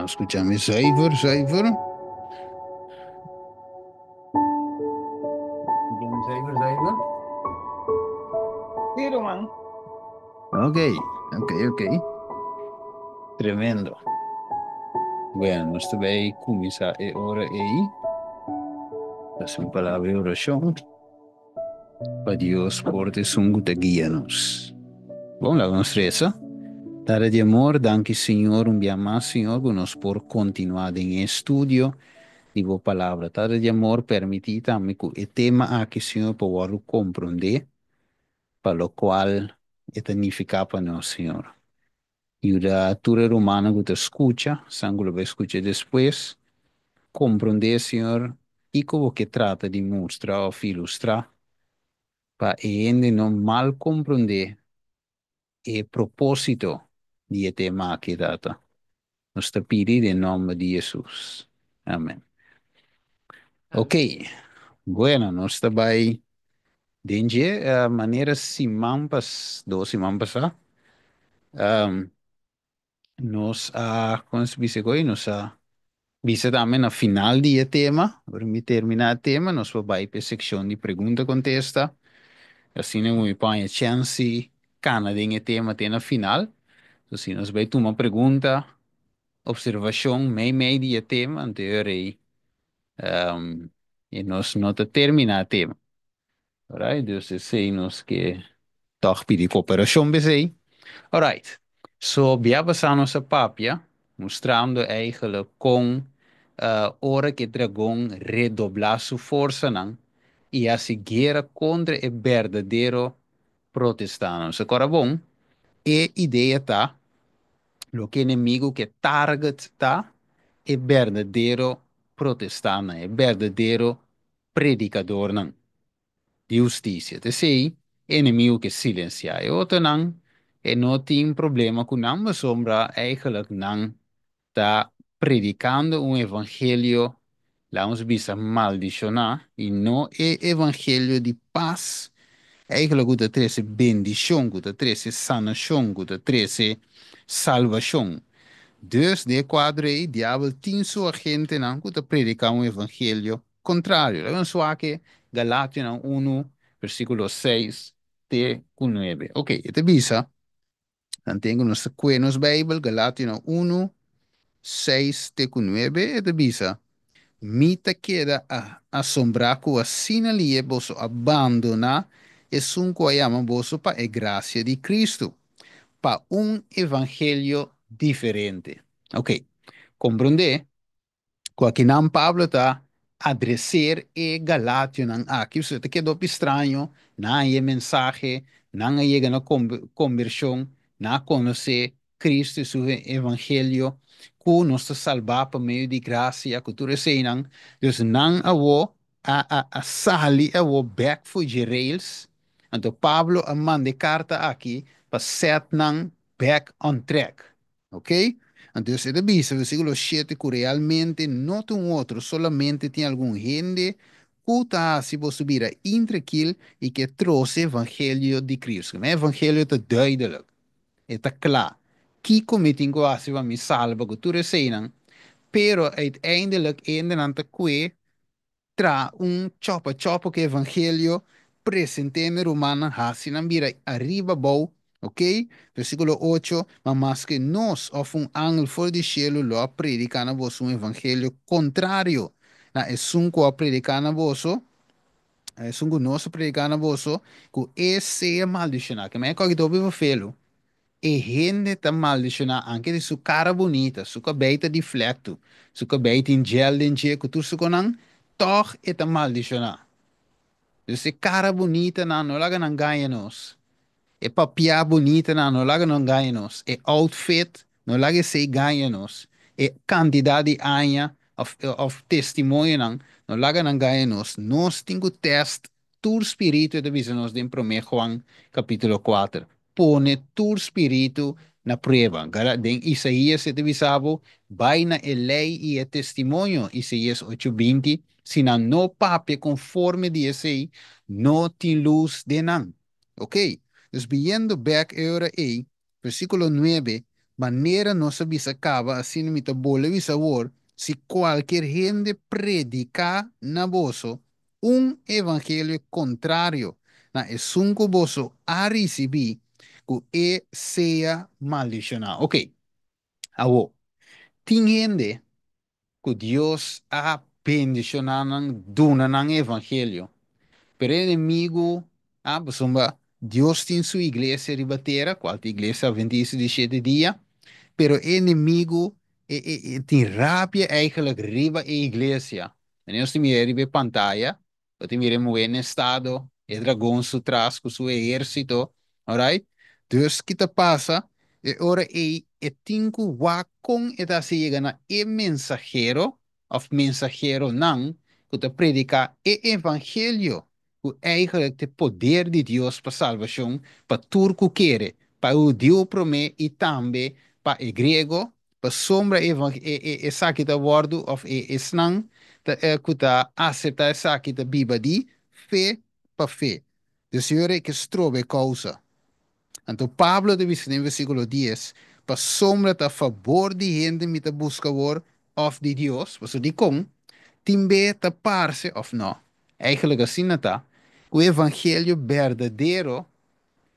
Skucha mi zuiver, zuiver. Skucha mi zuiver, zuiver. Sí, ruman. Ok. Tremendo. Bueno, nos ta bai kuminsá e ora ei. Hasi un palabra di orashon pa Dios por ta esun ku ta guia nos. Bon, laga nos resa. Tata di amor, danki Señor un bia mas, Señor, ku nos por kontinuá den e estudio di bo palabra. Tata di amor, permití tambe ku e tema aki, Señor, por wòrdu komprondé pa lokual e ta nifiká pa nos, Señor. Yuda tur e rumannan ku ta skucha, esnan ku lo bai skucha despues, komprondé, Señor, kiko bo ke trata di mustra òf ilustrá, pa e hende no mal komprondé e propósito di e tema aki, Tata. Nos ta pidi den nòmber di Hesus. Amèn. Ok, bueno, nos ta bai den dje manera siman pas, dos siman pasá, nos a, kon se bisa koe, nos a bisa tambe na final di e tema, ora mi terminá e tema, nos por bai pa e sekshon di pregunta kontesta, asina ku mi por haña chèns di kana den e tema te na final. So si nos bai tuma pregunta, observashon mei mei di e tema, anto e ora ei i nos no ta terminá e tema. Alright, dus esei nos ke tòg pidi koperashon p'esei. Alright, so bia pasá nos a papia mustrando eigenlijk kon ora ku e dragon redoblá su forsanan i hasi guera kontra e berdadero protestantnan. So kòrda bon, e idea ta loke enemigu ke target ta e berdadero protestantnan, e berdadero predikadornan di hustisia. Ta esei e enemigu ke silensiá e otronan, e no tin problema ku nan pasobra eigenlijk nan ta predikando un evangelio, laga nos bisa maldishoná, i no e evangelio di pas, eigenlijk ku ta trese bendishon, ku ta trese sanashon, ku ta trese salbashon. Dus den e kuadro ei, diabel tin su agentenan ku ta prediká un evangelio kontrario. Laga nos wak e Galationan unu, versíkulo seis te ku nuebe. Ok, e ta bisa, Nan ten ku nos ta kue nos Beibel, Galationan unu, seis te ku nuebe, e ta bisa, Mi ta keda asombrá ku asina lihe boso a bandoná esun ku a yama boso pa e grasia di Kristu, pa un evangelio diferente. Ok, komprondé ku akinan Pablo ta adreser e galationan aki, pasobra ta keda hopi straño, nan a haña e mensahe, nan a yega na kombershon, nan a konosé Kristu i su evangelio, ku nos ta salbá pa medio di grasia, ku tur eseinan. Dus nan awo a a a sali awo bèk for dje rails, anto Pablo a manda e karta aki pa sèt nan bèk on track. Ok? Anto e ta bisa, versíkulo shete, ku realmente no ta un otro, solamente tin algun hende ku ta hasi boso bira intrakil i ke trose evangelio di Kristu. E evangelio ta duidelijk, e ta kla. Kiko mi tin ku hasi pa mi salba ku tur eseinan? Pero uiteindelijk hendenan ta kue Tra un chopa chopa ku evangelio present'é na rumannan hasi nan bira ariba abou, ok? Versíkulo ocho, Ma maske nos òf un angel for di shelu lo a prediká na boso un evangelio kontrario na esun ku a prediká na boso, esun ku nos a prediká na boso, ku e sea maldishoná. Ke men e koki ta hopi fafelu. E hende ta maldishoná anke di su kara bunita, su kabei ta di flèktu, su kabei tin gel den dje ku tur su konan, tòg e ta maldishoná. Dus e kara bunitanan no laga nan gaña nos, e papiá bunitanan no laga nan gaña nos, e outfit no laga esei gaña nos, e kantidat di aña òf òf testimonionan no laga nan gaña nos. Nos tin ku tèst Tur spiritu, e ta bisa nos den Promé Juan capítulo kuater, pone tur spiritu na prueba. Gara den Isaías e ta bisa bo, bai na e lei i e testimonio, Isaías ocho binti, si nan no papia konforme di esei, no tin lus den nan. Ok, dus biyendo bek e ora ei, versíkulo nuebe, Manera nos a bisa kaba, asina mi ta bolbe bisa awor, si kualke hende prediká na boso un evangelio kontrario na esun ku boso a risibí, ku e sea maldishoná. Ok, awor, tin hende ku Dios a bendishoná nan, duna nan evangelio. Pero enemigu, ah, pasobra Dios tin su iglesia riba tera, kual ta Iglesia Adventista di Shete Dia, pero enemigu tin rabia eigenlijk riba e iglesia. I nos ta mira riba pantaya, bo ta mira un estado, e dragon su tras ku su ehérsito, alright? Dus kiko ta pasa, e ora e tin ku wak kon e ta yega na e mensahero, òf mensaheronan, ku ta prediká e evangelio, ku eigenlijk e poder di Dios pa salbashon, pa tur ku kere, pa hudiu promé i tambe pa e griego, pasobra esaki ta wòrdu, òf esnan ku ta aseptá esaki ta biba di fe pa fe. Dus Señor ke stroba kousa. Anto Pablo ta bisa den versíkulo 10, pasobra ta fabor di hende mi ta buska awor òf di Dios, pasobra dikon, tin be ta parse òf no. Eigenlijk asina ta, e evangelio berdadero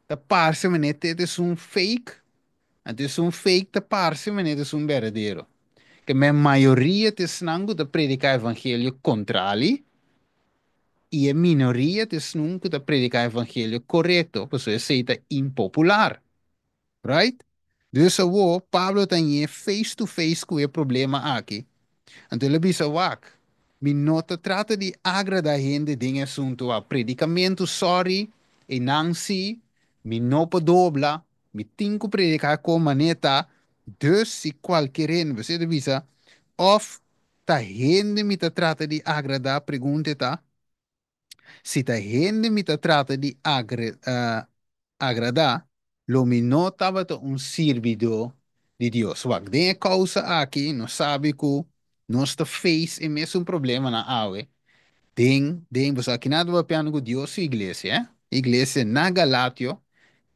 ta parse manera ta un fake, anto un fake ta parse manera un berdadero. Ku e mayoria ta esnan ku ta prediká evangelio kontrali, i e minoria ta esnan ku ta prediká evangelio korekto, pasobra esei ta impopular. Right? Dus awor, Pablo tin face to face ku e problema aki. Anto el a bisa wak, mi no ta trata di agradá hende den asuntu a predikamentu, sorry, e Nancy, mi no por dobla, mi tin ku prediká kon manera ta, dus si kualke hende, bo ta bisa, òf ta hende mi ta trata di agradá, pregunta ta, si ta hende mi ta trata di agradá, lo mi no tabata un sirbidó di Dios. Wak, den e kousa aki, nos sabi ku nos ta face e mesun problemanan awe. Den, bo aki nan ta papiando ku Dios su iglesia, eh? Iglesia na Galatio,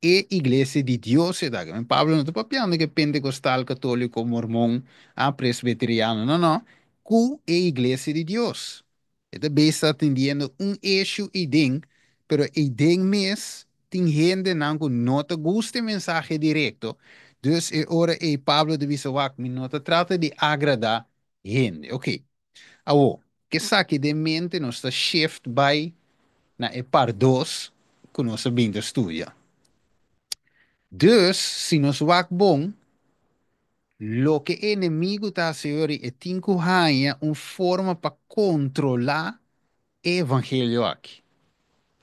e iglesia di Dios ta. Pablo no ta papiando ku pentekostal, katóliko, mormon, a presbiteriano, no, no. Ku e iglesia di Dios. E ta bes atendiendo un issue eiden, pero eiden mes tin hendenan ku no ta gusta e mensahe direkto. Dus e ora e Pablo ta bisa wak, mi no ta trata di agradá hende. Ok. Awor, ku esaki den mente nos ta shift bai na e par 2 ku nos a bin studia. Dus, si nos wak bon, loke enemigu ta hasi e tin ku haña un forma pa kontrolá e evangelio aki.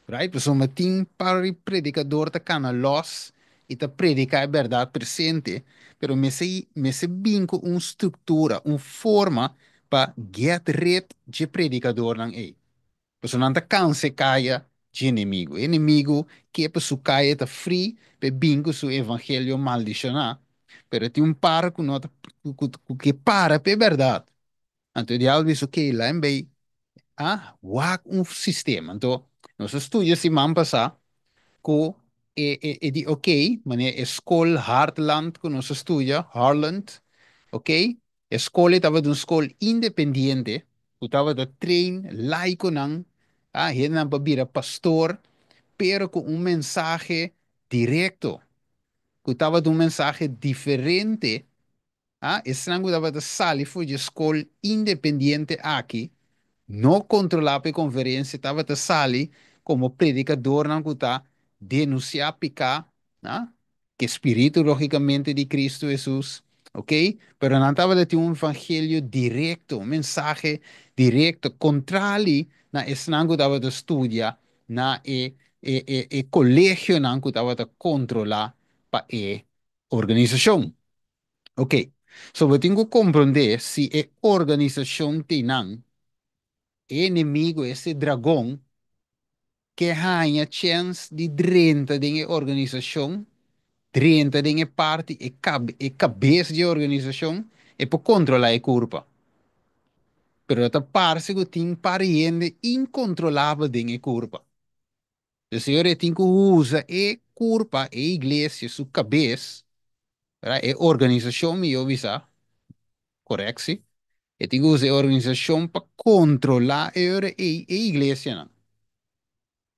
Right? Pasobra tin par predikadó ta kana los i ta prediká e bèrdat presente, pero mester bin ku un struktura, un forma pa get rid di predikadónan ei. Pasobra nan ta kansa kaya di enemigu. Enemigu ke pa su kaya ta free, pa bin ku su evangelio maldishoná. Pero tin un par ku no ku ke para pa e bèrdat. Anto, diabel a bisa, ok, laga mi ah, wak un sistema. Anto, nos a studia siman pasá ku e di ok, manera e skol Heartland ku nos a studia, Harland, ok? E skol tabata un skol independiente, ku tabata train laikonan, ah, hendenan pa bira pastor, pero ku un mensahe direkto, ku tabata un mensahe diferente, ah, esnan ku tabata sali for di skol independiente aki, no kontrolá pa konferensia, tabata sali komo predikadónan ku ta denunsiá piká, ah, ku spiritu lógikamente di Kristu Hesus, ok? Pero nan tabata tin un evangelio direkto, un mensahe direkto, kontrali na esnan ku tabata studia na e kolegionan ku tabata kontrolá pa e organisashon. Ok, so bo tin ku komprondé si e organisashon tin nan, enemigu, e dragon, ke haña chèns di drenta den e organisashon, drenta den e parti e kabes di organisashon, e por kontrolá e kurpa. Pero ta parse ku tin par hende inkontrolabel den e kurpa. E Señor tin ku usa e kurpa, e iglesia, su kabes, E organisashon, mi bisa, korekto, si. E tin ku usa e organisashon pa kontrolá e iglesianan.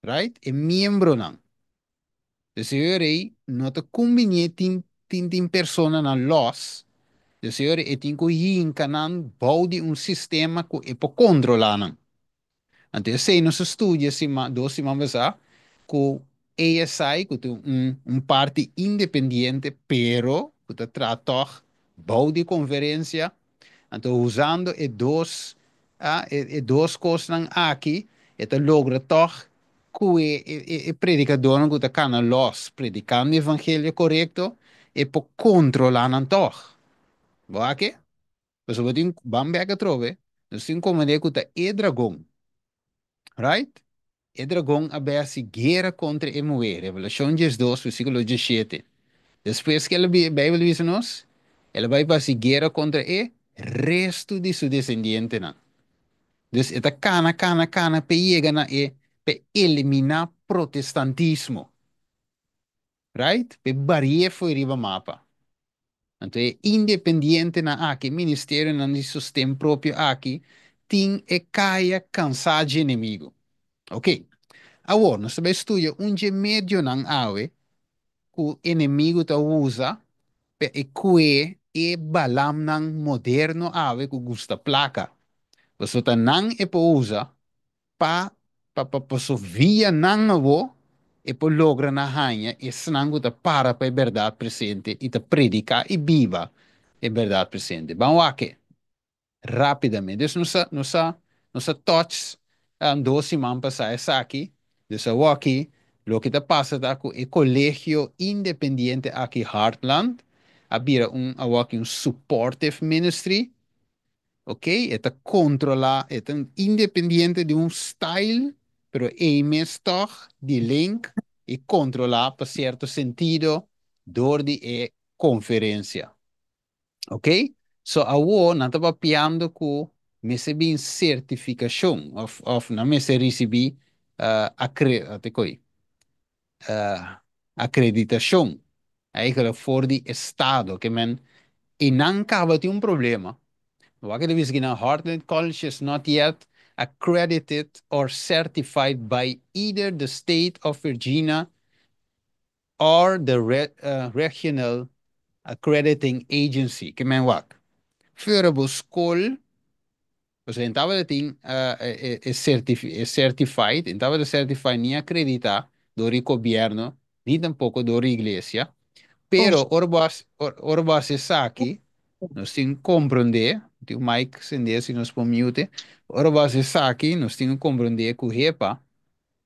Right? E miembronan. Dus e no ta kumbinié tin personanan lòs. Dus e tin ku hinka nan bou di un sistema ku e por kontrolá nan. Anto, esei nos a studia 2 siman pasá ku ASI, ku tin un parti independiente, pero ku ta trata bou di konferensia. Anto, usando e dos kosnan aki, e ta logra toch ku e predikadónan ku ta kana lòs, predikando evangelio korekto, e por kontrolá nan toch. Bo ke? Pues tin ban bèk atrobe, nos tin ku ku ta e dragon. Right? E dragon a bai hasi guera kontra e muhé. Revelashon 12, versíkulo 17. Despues ku e Beibel bisa nos, el a bai hasi guera kontra e resto di su desendientenan. Dus e ta kana, kana, kana, pa yega na e, pa eliminá protestantismo. Right? Pa barié for di riba mapa. Anto, e independientenan aki, ministerionan di sosten propio aki, tin e kaya kansá di enemigu. Ok. Awor, nos ta bai studia un di medionan awe ku enemigu ta usa pa e kue e Balaamnan moderno awe ku gusta plaka. Pasobra nan e por usa pa so via nan awo e por logra na haña esnan ku ta para pa e bèrdat presente i ta prediká i biba e bèrdat presente. Ban wak rápidamente. Dus nos a touch 2 siman pasá esaki. Dus aki, loke ta pasa ta ku e kolegio independiente aki Heartland, a bira un aki un supportive ministry, ok? E ta kontrolá, e ta independiente di un style, pero e mes toch di link i kontrolá pa sierto sentido dor di e konferensia. Ok? So awor nan ta papiando ku mester bin sertifikashon òf nan mester risibí akreditashon. Eigenlijk for di estado, ke men i nan kaba tin un problema. Wat ik dus na Heartland College is not yet accredited or certified by either the state of Virginia or the regional accrediting agency. Ke men wak. Voor bo skol, dus nan tabatin certified, nan tabata certified ni akreditá dor di gobièrnu, ni tampoko dor di iglesia. Pero ora bo esaki, nos tin ku komprondé, tin un mic sendé si nos por mute, ora bo esaki, nos tin ku komprondé ku hepa,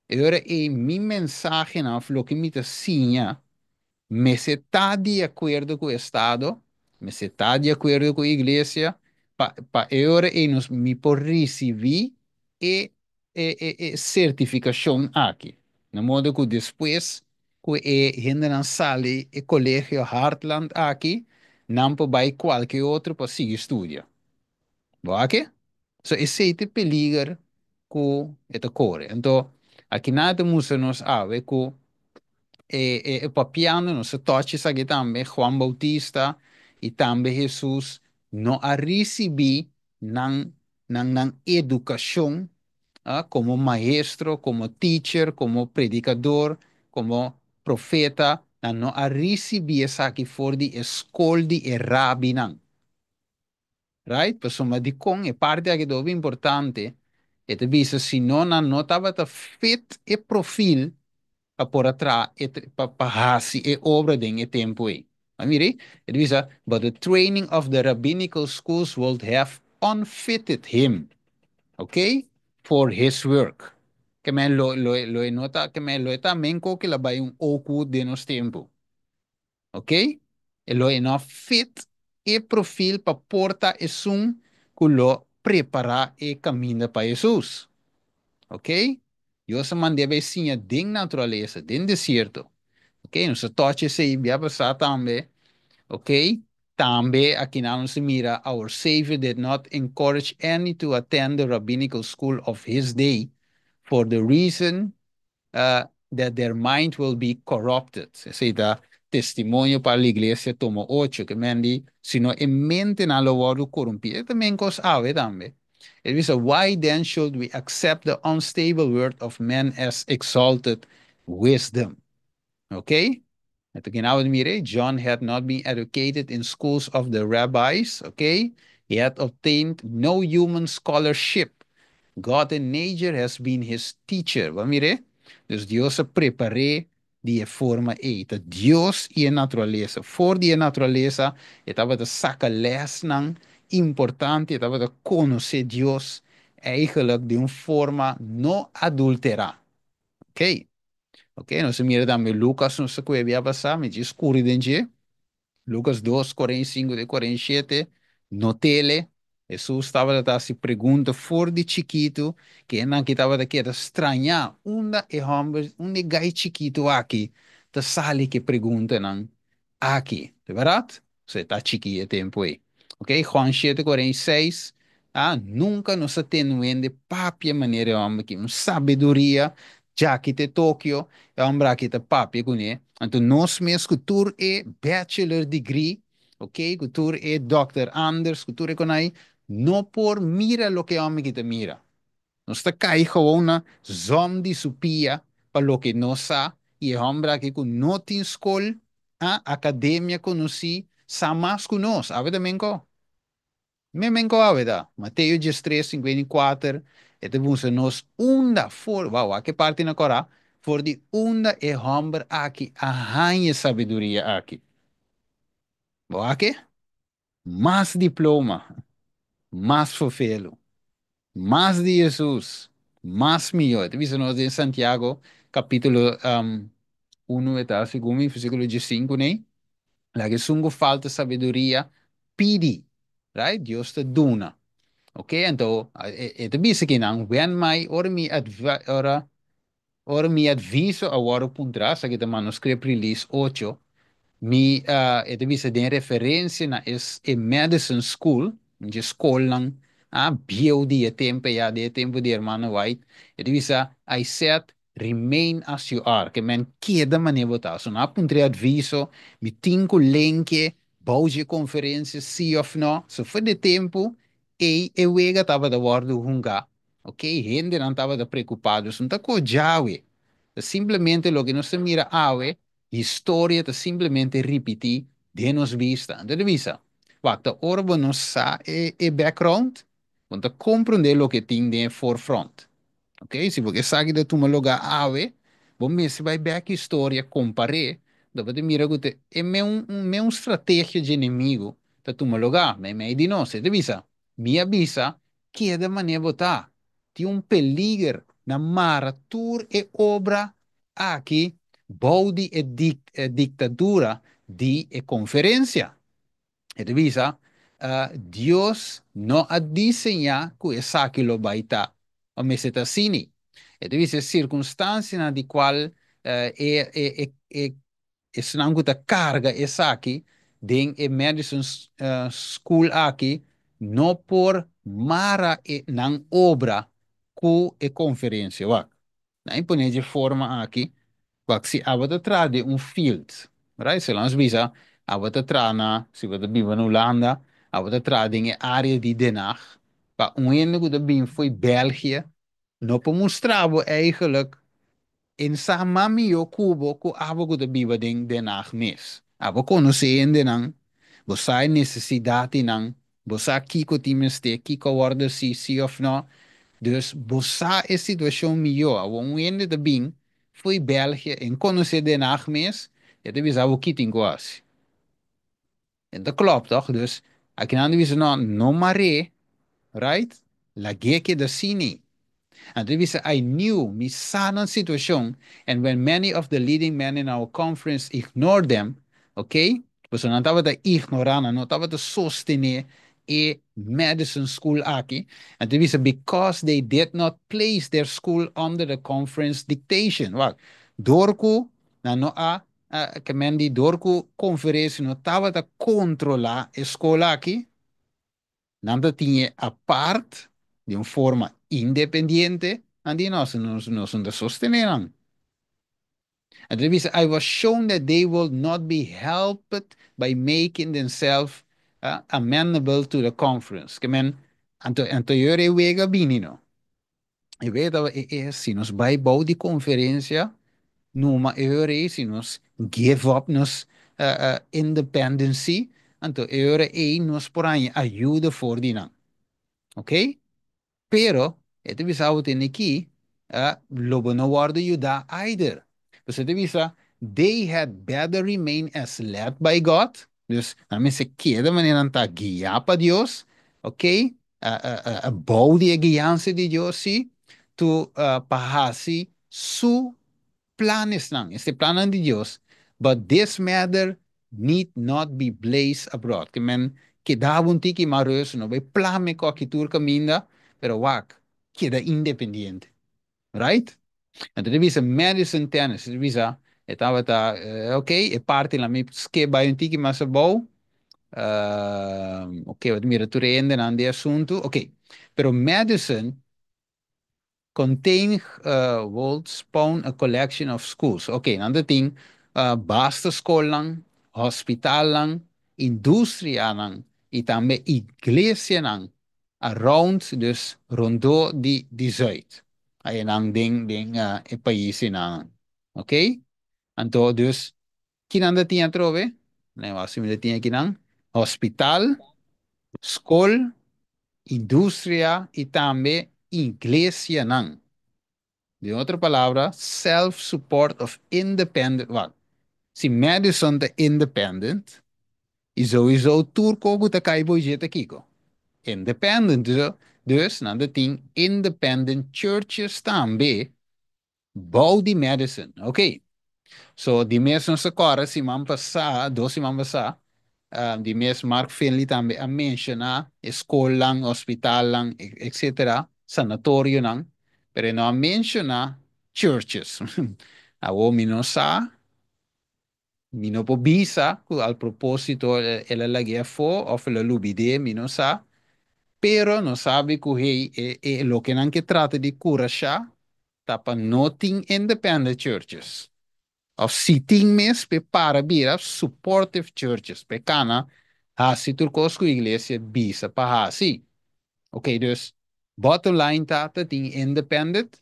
e ora e mi mensahenan, loke mi ta siña, mester ta di akuerdo ku estado, mester ta di akuerdo ku iglesia, pa e ora e nos mi por risibí e sertifikashon aki. Na modo ku despues ku e hendenan sali e kolegio Heartland aki, nan por bai kualke otro pa sigui studia. Bo ke? So esei ta e peliger ku e ta kore. Anto, aki nan ta mustra nos awe ku e papiando, nos a touch esaki tambe, Juan Bautista i tambe Jesus no a risibí nan edukashon komo maestro, komo teacher, komo predikadó, komo profeta, nan no a risibí esaki for di skol di e rabinan. Right? Pasobra dikon e parti aki ta importante, e ta bisa si no nan no tabata fit e profil pa por atra e pa hasi e obra den e tempu ei. Maar mira, e ta bisa, "But the training of the rabbinical schools would have unfitted him," okay, "for his work." Ke men lo e nota, ke men lo e tambe ku el a bai un oku den nos tempu. Ok? E lo e no fit e profil pa por ta esun ku lo prepará e kaminda pa Jesus. Ok? Dios a mand'é bai siña den naturalesa, den desierto. Ok? Nos a touch esei biaha pasá tambe. Ok? Tambe aki nos ta mira, "Our Savior did not encourage any to attend the rabbinical school of his day for the reason that their mind will be corrupted." Esei ta Testimonio para la Iglesia, tomo 8, ke men di, sino e mentenan lo wòrdu korumpí. E tambe kos awe tambe. E ta bisa, "Why then should we accept the unstable word of men as exalted wisdom?" Ok? Anto, ku mira, John had not been educated in schools of the rabbis, ok? He had obtained no human scholarship. God in nature has been his teacher. Ban mira? Dus Dios a prepar'é di forma ei. Dios i e naturalesa. For di naturalesa, e tabata saka lèsnan importante, e tabata konosé Dios eigenlijk di un forma no adulterá. Ok? Ok, nos a mira tambe Lucas, nos ku a pasa, mi djis kuri den. Lucas 2, 45 te 47, notele, Jesus tabata hasi pregunta for di chikitu, ku nan ku tabata keda strañá, unda e hòmber, unda e gai chikitu aki, ta sali ku preguntanan aki, di berdat? Bo ta chikitu e tempu ei. Ok, Juan 7, 46, ah, nunka nos a tende papia manera e hòmber aki, un sabiduria, djaki te Tokio, e hòmber aki ta papia kuné. Anto nos mes ku tur e bachelor degree, ok, ku tur e Dr. Anders, ku tur e konai, no por mira loke e hòmber aki ta mira. Nos ta kai gewoon na zon di su pia pa loke nos sa, i e hòmber aki ku no tin skol, a akademia konosí, sa mas ku nos, awe tambe ko. Me menko awe da. Mateo 3, 54, e ta mustra nos unda for, wow, ki parti na kora, for di unda e hòmber aki a haña sabiduria aki. Bo aki? Mas diploma, mas fofelo, mas di Jesus, mas mihó. Ta bisa nos den Santiago, kapítulo 1, ta, segun, versíkulo 5, ne? Laga esun ku falta sabiduria, pidi, right? Dios ta duna. Ok, anto, e ta bisa ku nan, when my, ora mi, ora mi aviso a wòrdu puntrá, aki ta Manuscript Release 8, mi e ta bisa den referensia na es e Madison School, di skol nan, ah, bieu di tempu ya, di tempu di Hermano White, e ta bisa, "I said, remain as you are," ke men keda manera bo ta. So nan a puntra aviso, mi tin ku link e, bou di konferensia, si òf no, so for di tempu, e e wega tabata wòrdu hungá. Ok, hendenan tabata preokupá, no ta ku djawe. Simplemente loke nos ta mira awe, historia ta simplemente ripití den nos bista. Anto, bisa, wak, ora bo no sa e background, bo ta komprondé loke tin den forefront. Ok? Si bo sa ku ta tuma lugá awe, bo mester bai back historia, kompará, da bo mira ku e mes un strategia di enemigu ta tuma lugá, mei di nos, e bisa, mi a bisa, keda manera bo ta. Tin un peliger na mara tur e obra aki, bou di e diktadura di e konferensia. E bisa, Dios no a diseñá ku esaki lo bai ta, o mester ta asina. E bisa sirkunstansia di kual e esnan ku ta karga esaki den e Madison School aki no por mara e nan obra ku e konferensia. Wak. Na imponé di forma aki, wak si abo ta traha den un field. Right? Se laat bisa, abo ta traha na, si bo ta biba na Hulanda, abo ta traha den área di Den Haag, pa un hende ku ta bin for di België, no por mustra bo eigenlijk in sa mami yo kubo ku abo ku ta biba den Den Haag mes. Abo konosé hendenan, bo sa nesesidatnan, bo sa kiko tin mester, kiko wòrdu si, si òf no. Dus bo sa e situashon mihó. Abo un hende ta bin for di België e n' konosé Den Haag mes, e ta bisa bo ki tin ku hasi. En dat klopt, toch? Dus aki nan bisa no, no mar'é, right? Lag'é keda asina. And bisa I knew mi sa nan situashon, and when many of the leading men in our conference ignored them, okay? Pues nan tabata ignorá, no tabata sostené e Madison School aki. And bisa because they did not place their school under the conference dictation. Wak, dor ku nan no a ke men di dor ku konferensia no tabata kontrolá e skol aki, nan tabatin apart di un forma independiente, nan di nos no ta sostené nan. Anto bisa, "I was shown that they will not be helped by making themselves amenable to the conference." Ke men, anto e wega bini, no? E wega e si nos bai bou di konferensia, numa e si nos give up nos independency, anto e ora ei nos por haña ayudo for di nan. Ok? Pero, e ta bisa tin aki, lo bo no wòrdu yudá either. Bo ta bisa, "They had better remain as led by God." Dus, nan mester keda manera nan ta guiá pa Dios, ok? Bou di guiansa di Dios, si, to pa hasi su plannan, e plan di Dios. "But this matter need not be blazed abroad." Ke men, keda un tiki mas rus, no bai plama ku tur kaminda, pero wak, keda independiente. Right? Anto, bisa Madison Tennis, bisa, e tabata, ok, e parti la mi skip bai un tiki mas abou, ok, wat mira tur hende nan di asuntu, ok. Pero Madison contain would spawn a collection of schools. Ok, nan tin basta skolnan, hospitalnan, industrianan i tambe iglesianan around, dus rondó di Zuid. Einan den e paisnan. Ok? Anto, dus, kinan tin atrobe? Nee, was mi tin akinan? Hospital, skol, industria i tambe iglesianan. Den otro palabra, self-support of independent. Wat? Si Madison ta independent, i sowieso tur kos ta kai bo kiko. Independent. Dus, nan tin independent churches tambe, bou di Madison. Ok. So, di mes nos akora, siman pasá, 2 siman pasá, di mes Mark Finley tambe a menshoná skolnan, hospitalnan, etc., sanatorionan, pero no a menshoná churches. Awor mi no sa, mi no por bisa, ku a propósito el a lag'é afó, òf el a lubid'é, mi no sa, pero nos sabi ku hey, e loke nan ke trata di kurashá, ta pa no tin independent churches. Òf si tin mes p'e para bira supportive churches, p'e kana hasi tur kos ku iglesia bisa pa hasi. Ok, dus bottom line ta tin independent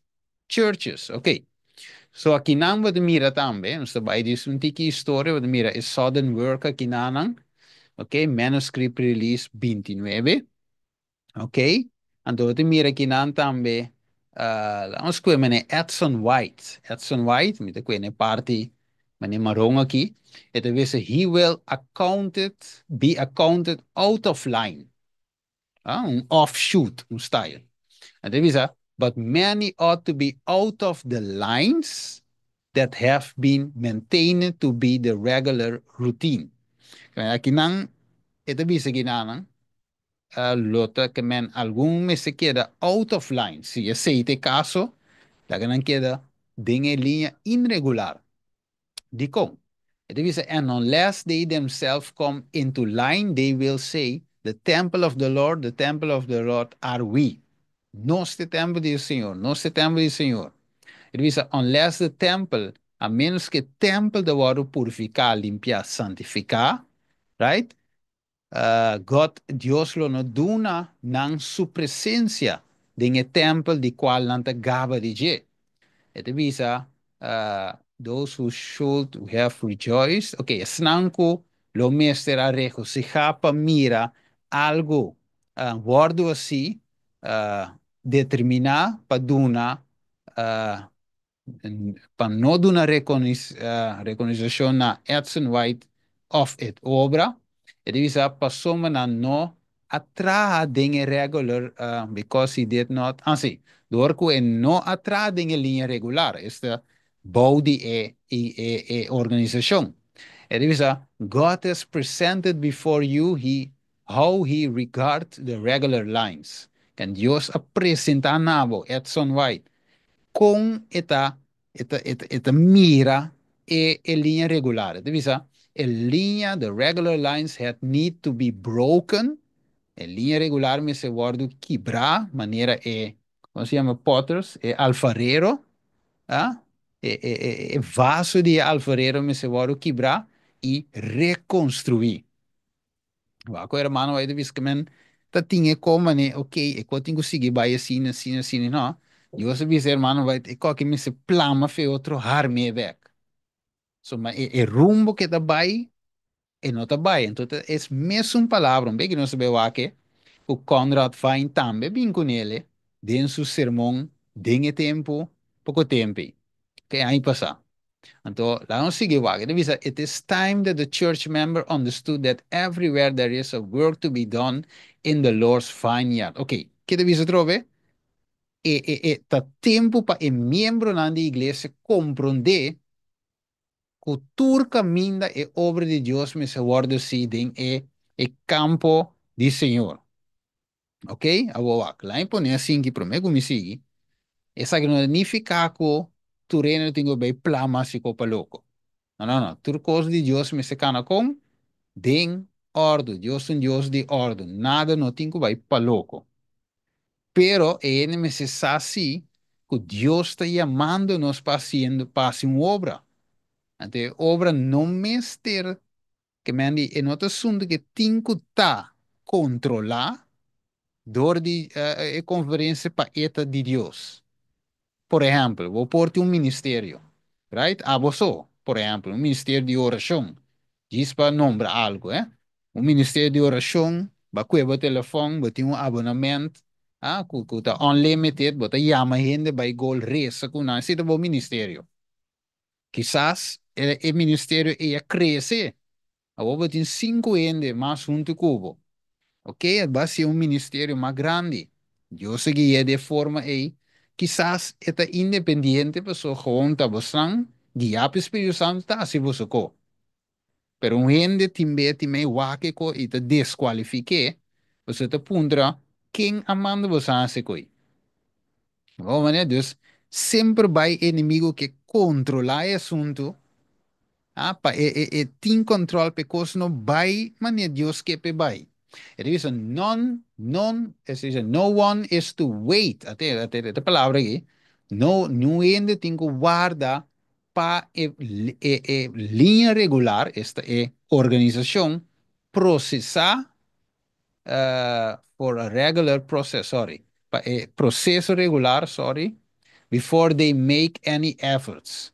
churches. Ok. So akinan bo ta mira tambe, nos bai di un tiki historia, bo ta mira e Southern Work akinan, ok, manuscript release 29. Ok? Anto bo ta mira akinan tambe, nos kue mane Edson White. Edson White, mi ta kue e parti mane maron aki, e ta bisa he will be accounted out of line. Ah, un offshoot, un style. Anto bisa, "But many ought to be out of the lines that have been maintained to be the regular routine." Akinan, e ta bisa akinan, lo ta ke men algun mester keda out of line. Si esei ta e kaso, laga nan keda den e liña irregular. Dikon. E ta bisa, "And unless they themselves come into line, they will say, 'The temple of the Lord, the temple of the Lord are we.'" Nos ta tèmpel di Señor, nos ta tèmpel di Señor. E ta bisa, "Unless the temple", a menos ku tèmpel ta wòrdu purifiká, limpiá, santifiká, right? God, Dios lo no duna nan su presensia den e tèmpel di kual nan ta gaba di dje. E ta bisa, "Those who should have rejoiced", ok, esnan ku lo mester a regosihá pa mira algu wòrdu asina, determiná pa duna, pa no duna rekonosishon na Edson White òf e obra, e ta bisa pasobra nan no a traha den regular, because he did not, ah si, dor ku e no a traha den liña regular, esta bou di e organisashon. E ta bisa, "God has presented before you how he regard the regular lines." I Dios a presentá na bo, Edson White, kon e ta mira e liña regular. E ta bisa, e liña, "the regular lines had need to be broken", e liña regular mester wòrdu kibrá, manera e, kon se yama, potters, e alfarero, ah? E vaso di alfarero mester wòrdu kibrá i rekonstruí. Wak ku hermano White bisa ku men ta tin e kon manera, ok, e kos tin ku sigui bai asina, asina, asina, no. Dios a bisa hermano White, e kos aki mester plama fe otro harm'é bèk. So ma e rumbo ke ta bai, e no ta bai. Enton ta es mesun palabra, un beki nos ta bai wak ku Conrad Vine tambe bin kunele den su sermon den e tempu, poko tempu ei, ke aña pasá. Anto, laga nos sigui wak. E ta bisa, It is time that the church member understood that everywhere there is a work to be done in the Lord's vineyard. Ok, ke ta bisa atrobe? E ta tempu pa e miembronan di iglesia komprondé ku tur kaminda e obra di Dios mester wòrdu hasi den e kampo di Señor. Ok, awor wak, laat mi pone asin ki promé ku mi sigui. Esaki no ta nifiká ku tur hende tin ku bai plama hasi kopa loko. No, no, no. Tur kos di Dios mester kana kon? Den òrdu. Dios ta un Dios di òrdu. Nada no tin ku bai pa loko. Pero e hende mester sa si ku Dios ta yamando nos pa hasiendo, pa hasi un obra. Anto e obra no mester Ke men di e no ta asuntu ke tin ku ta kontrolá dor di e konferensia pa e ta di Dios. Por ehèmpel, bo por tin un ministerio, right? Abo so, por ehèmpel, un ministerio di orashon, djis pa nombra algu, eh. Un ministerio di orashon, bo a kue bo telefòn, bo tin un abonament, ah, ku ta unlimited, bo ta yama hende bai gol resa ku nan, esei ta bo ministerio. Kisas e ministerio ei a krese. Awor bo tin sinku hende mas huntu ku bo. Ok, a bai ser un ministerio mas grandi. Dios a gui'é di e forma ei. Kisas e ta independiente pasobra gewoon ta bosnan guiá pa e Spiritu Santu ta hasi boso ko. Pero un hende tin be tin mei wak e ko i ta deskualifik'é, pasobra ta puntra, Ken a manda boso hasi e koi? Bo manera dus semper bai enemigo ke kontrolá e asuntu, ah, pa e tin kontrol pa e kos no bai manera Dios ke p'e bai. E ta bisa non, non, e ta bisa no one is to wait, ate, ate e palabra aki, no, niun hende tin ku warda pa e liña regular, esta e organisashon, prosesá for a regular process, sorry, pa e proseso regular, sorry, before they make any efforts.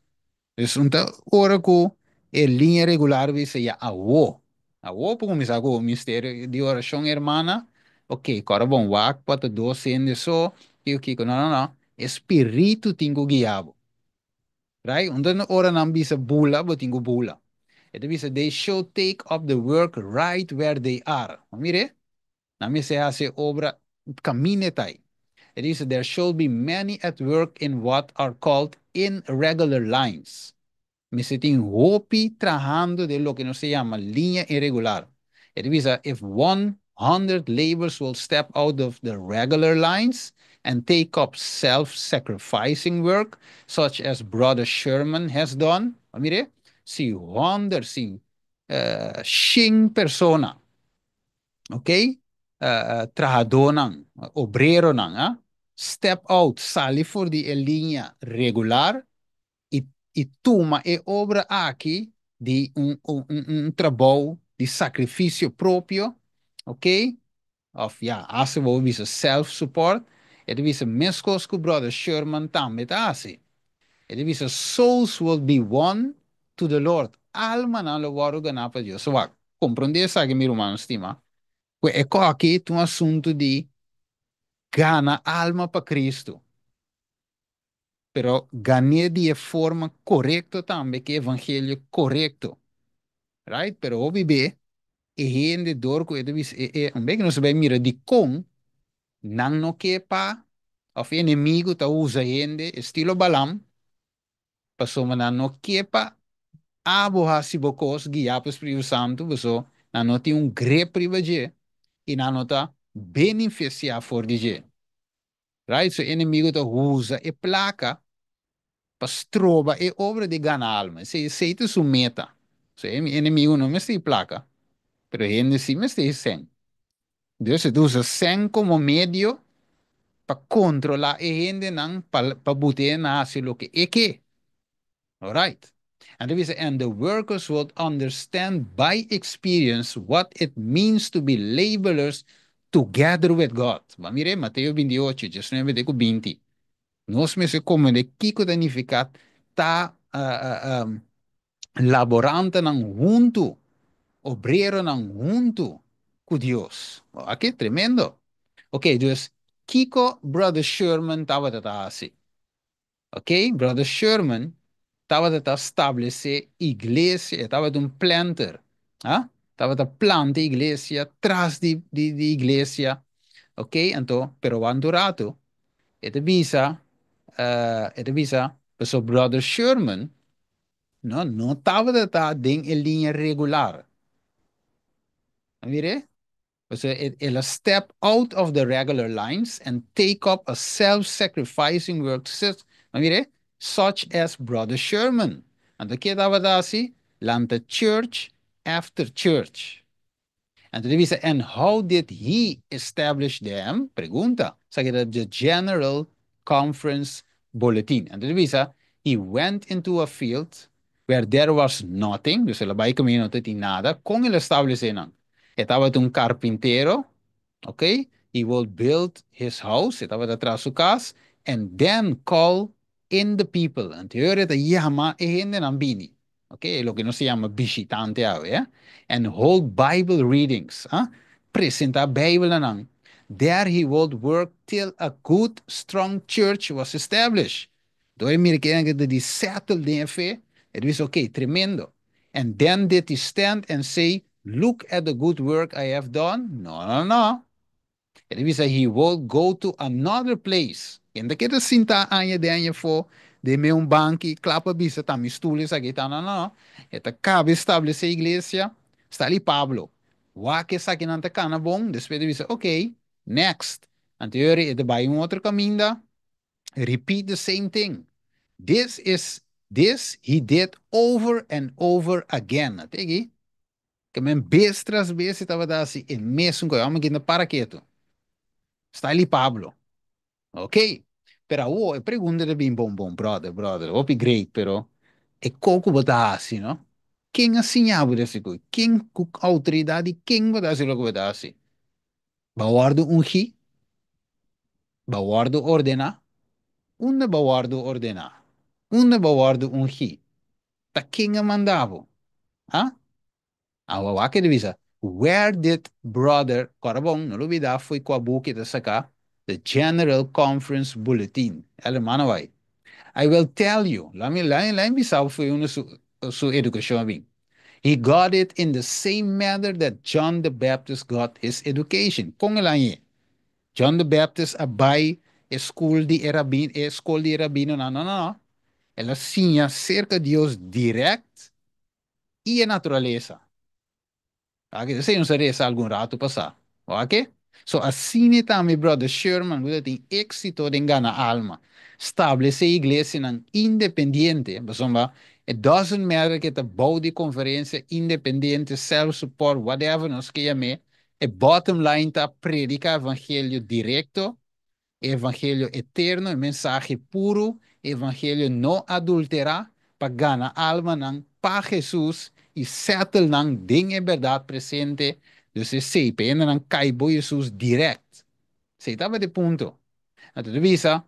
Dus un ta ora ku e liña regular bisa ya awo, awo por kuminsá ku ministerio di orashon hermana, ok, kòrda bon wak pa ta dos hende so, kiko kiko, no no no, e spiritu tin ku guia bo. Right? Un ta ora nan bisa bula, bo tin ku bula. E ta bisa they shall take up the work right where they are. Bo mira? Nan mester hasi e obra kaminda ta ei. E ta bisa there shall be many at work in what are called irregular lines. Mester tin hopi trahando den loke nos ta yama liña irregular. E ta bisa if 100 laborers will step out of the regular lines and take up self-sacrificing work, such as Brother Sherman has done. Bo mira? Si honderd, si 100 persona, ok, trahadónan, obreronan, ah, step out, sali for di e liña regular i tuma e obra aki di un trabou di sakrifisio propio, ok, òf ya, hasi bo bisa self-support, e ta bisa meskos ku Brother Sherman tambe ta hasi. E ta bisa souls will be won to the Lord, almanan lo wòrdu ganá pa Dios. So wak, komprondé esaki mi rumannan stimá, ku e kos aki ta un asuntu di gana alma pa Kristu. Pero gan'é di e forma korekto tambe, ku e evangelio korekto. Right? Pero hopi be e hende dor ku e ta bisa e e un bek nos ta bai mira dikon nan no ke pa òf e enemigu ta usa hende estilo Balaam pasobra nan no ke pa abo hasi bo kos guiá pa Spiritu Santu paso nan no tin un grip riba dje i nan no ta benefisiá for di dje. Right? So enemigo ta usa e plaka pa stroba e obra di gana alma. Esei ta su meta. So e enemigo no mester di plaka, pero hende si mester di sèn. Dus e ta usa sèn komo medio pa kontrolá e hendenan pa but'é na hasi loke e ke. All right. And there is, and the workers will understand by experience what it means to be laborers together with God. Ban mira Mateo 28, 19 ku 20. Nos mester komprondé kiko ta nifiká ta laborantenan huntu, obreronan huntu ku Dios. Aki tremendo. Ok, dus kiko Brother Sherman tabata hasi. Ok, Brother Sherman tabata establesé iglesia, tabata un planter, ah? Tabata planta iglesia, tras di iglesia. Ok, anto, pero un ratu, e ta bisa, e ta bisa, so Brother Sherman no tabata den liña regular. Mira? So el a step out of the regular lines and take up a self-sacrificing work, mira, such as Brother Sherman. Anto, kiko e tabata hasi? Lanta church after church. Anto, bisa, and how did he establish them? Pregunta. Sabi the General Conference Bulletin. Anto, bisa, he went into a field where there was nothing, dus el a bai kaminda no tin nada, kon el a establesé nan? E tabata un karpintero, ok? He will build his house, e tabata traha su kas, and then call in the people. Anto, e ta yama e hendenan bini. Ok? Loke nos yama bishitante awe, eh? And hold Bible readings, ah? Presentá Beibel nan. There he would work till a good, strong church was established. Anto, mira ku di settle den fe, it was okay, tremendo. And then did he stand and say, "Look at the good work I have done"? No, no, no. El a he will go to another place. Kende ku ta sinta aña den aña afó, den un banki, kla pa bisa, ta mi stul aki, ta, no, no. E ta kaba establesé iglesia, esta Pablo. Wak esaki nan ta kana bon, despues bisa, ok, next. Anto, e ta bai un otro kaminda, repeat the same thing. This he did over and over again. At'é? Ke men bes tras bes tabata hasi e mesun kos. Abo no para ketu. Esta Pablo. Ok. Pero oh, e pregunta ta bin bon bon, brother, brother. Hopi great, pero e kon bo ta hasi, no? Ken a siña bo esei? Ken ku outoridat, ken bo ta hasi loke bo ta hasi? B'a wòrdu ungí? B'a wòrdu ordená? Unda b'a wòrdu ordená? Unda b'a wòrdu ungí? Ta ken a manda bo? Ah? Ah, ke bisa? Where did brother, kòrda bon, no lubidá, for di kua buki el a saka, The General Conference Bulletin. Alemana bai. I will tell you, laga mi bisa for di unda su edukashon bin. He got it in the same manner that John the Baptist got his education. Kon el a hañ'é. John the Baptist a bai skol di rabino, skol di rabino, no, no, no. El a siña serka Dios direkt i e naturalesa. Ok, esei nos a resa algun ratu pasá. Ok? So asina tambe, Brother Sherman, ku tin éksito den gana alma. Establesé iglesianan independiente. Pasobra, it doesn't matter ku ta bou di konferensia independiente, self-support, whatever nos ke yam'é. E bottom line ta prediká evangelio direkto, evangelio eterno, mensahe puru, evangelio no adulterá, pa gana almanan pa Jesus i settle nan den e bèrdat presente. Dus esei, pa nan kai bou Jesus direkt. Esei tabata e punto. Anto, bisa,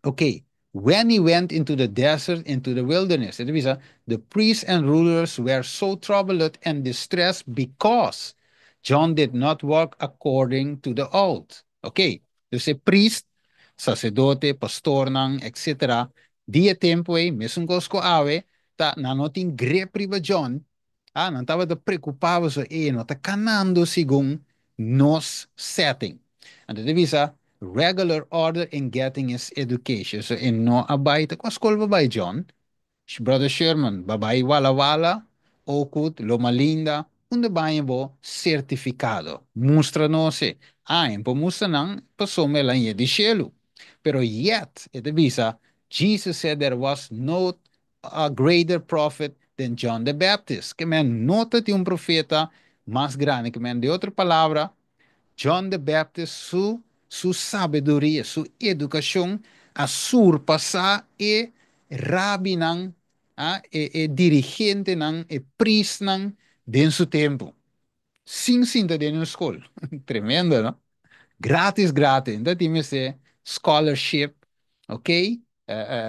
okay, when he went into the desert, into the wilderness, bisa, the priests and rulers were so troubled and distressed because John did not walk according to the oath. Okay, dus e priest, saserdote, pastornan, etc. Di e tempu ei, mesun kos ku awe, ta nan no tin grip riba John, ah, nan tabata preokupá, so e no ta kanando segun nos setting. Anto, bisa, regular order in getting his education. So e no a bai, ta kua skol b'a bai John? Brother Sherman, b'a bai Walla Walla, Oakwood, Loma Linda, unda b'a haña bo sertifikado. Mustra nos. Ah, e por mustra nan, pasobra el a hañ'é di shelu. Pero yet, e bisa, Jesus said there was no a greater prophet than John the Baptist. Ke men no tin un profeta mas grandi. Ke men, den otro palabra, John the Baptist, su sabiduria, su edukashon, a surpasá e rabinan. ah, e dirigentenan, e priestnan den su tempu. Sin sinta den un skol. Tremendo, no? Gratis, gratis. Anto tin mester scholarship, ok?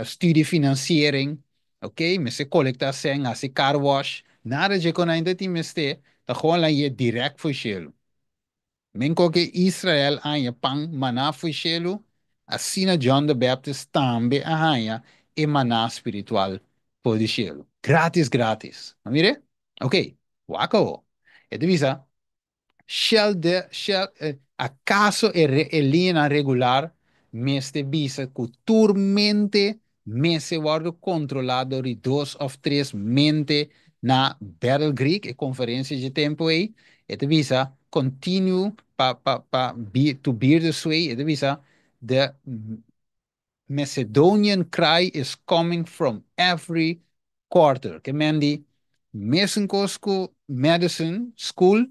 Studiefinanciering, ok? Mester kolektá sèn, hasi car wash. Nada di kos ainda tin mester, ta gewoon laga e direct for shelu. Meskos ku Israel a haña pan maná for shelu, asina John the Baptist tambe a haña e maná spiritual for di shelu. Gratis, gratis. Mira? Ok, wak. E ta bisa, shall de, shall, akaso e liña regular mester bisa ku tur mente mester wòrdu kontrolá di dos òf tres mente na Battle Creek, e konferensia di tempu ei, e ta bisa continue pa pa pa be, to bear the sway, e ta bisa the Macedonian cry is coming from every quarter. Ke men di, mesun kos ku Madison School,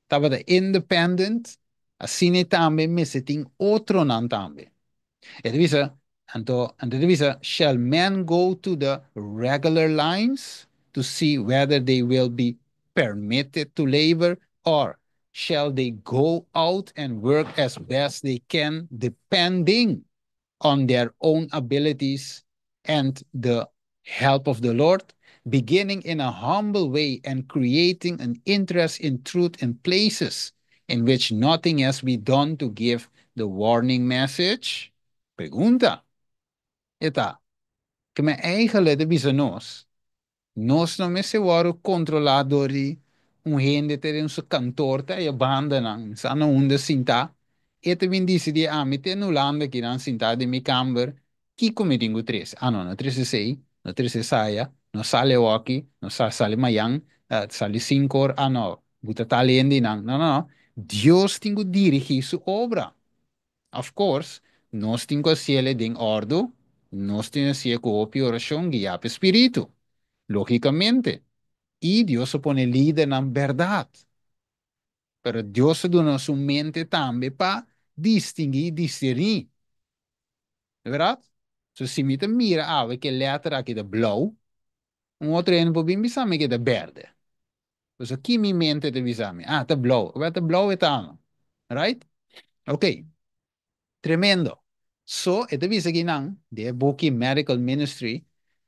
tabata independent, asina tambe mester tin otronan tambe. E ta bisa, anto ta bisa, shall men go to the regular lines to see whether they will be permitted to labor, or shall they go out and work as best they can, depending on their own abilities and the help of the Lord, beginning in a humble way and creating an interest in truth in places in which nothing has been done to give the warning message? Pregunta. E ta, ke men eigenlijk ta bisa nos, nos no mester wòrdu kontrolá dor di un hende te den su kantor te e bandanan, sa na unda sinta, e ta bin disidí ami te na Hulanda akinan sintá den mi kamber, kiko mi tin ku trese? Ah no, no trese esei, no trese saya, no sali awoki, no sa sali mañan, sali 5 or, ah no, bo ta tal hendenan. No, no, no. Dios tin ku dirigí su obra. Of course, nos tin ku hasié den òrdu, nos tin ku hasié ku hopi orashon guiá pa Spiritu. Lógikamente. I Dios a pone lidernan bèrdat. Pero Dios a duna nos mente tambe pa distinguí, diserní. Bèrdat? So, si mi ta mira awe ku e letter aki ta blou, un otro hende por bin bisa mi ku ta bèrdè. So, aki mi mente ta bisa mi, ah, ta blou. Ta blou e ta no. Right? Ok. Tremendo. So, e ta bisa akinan, den buki Medical Ministry,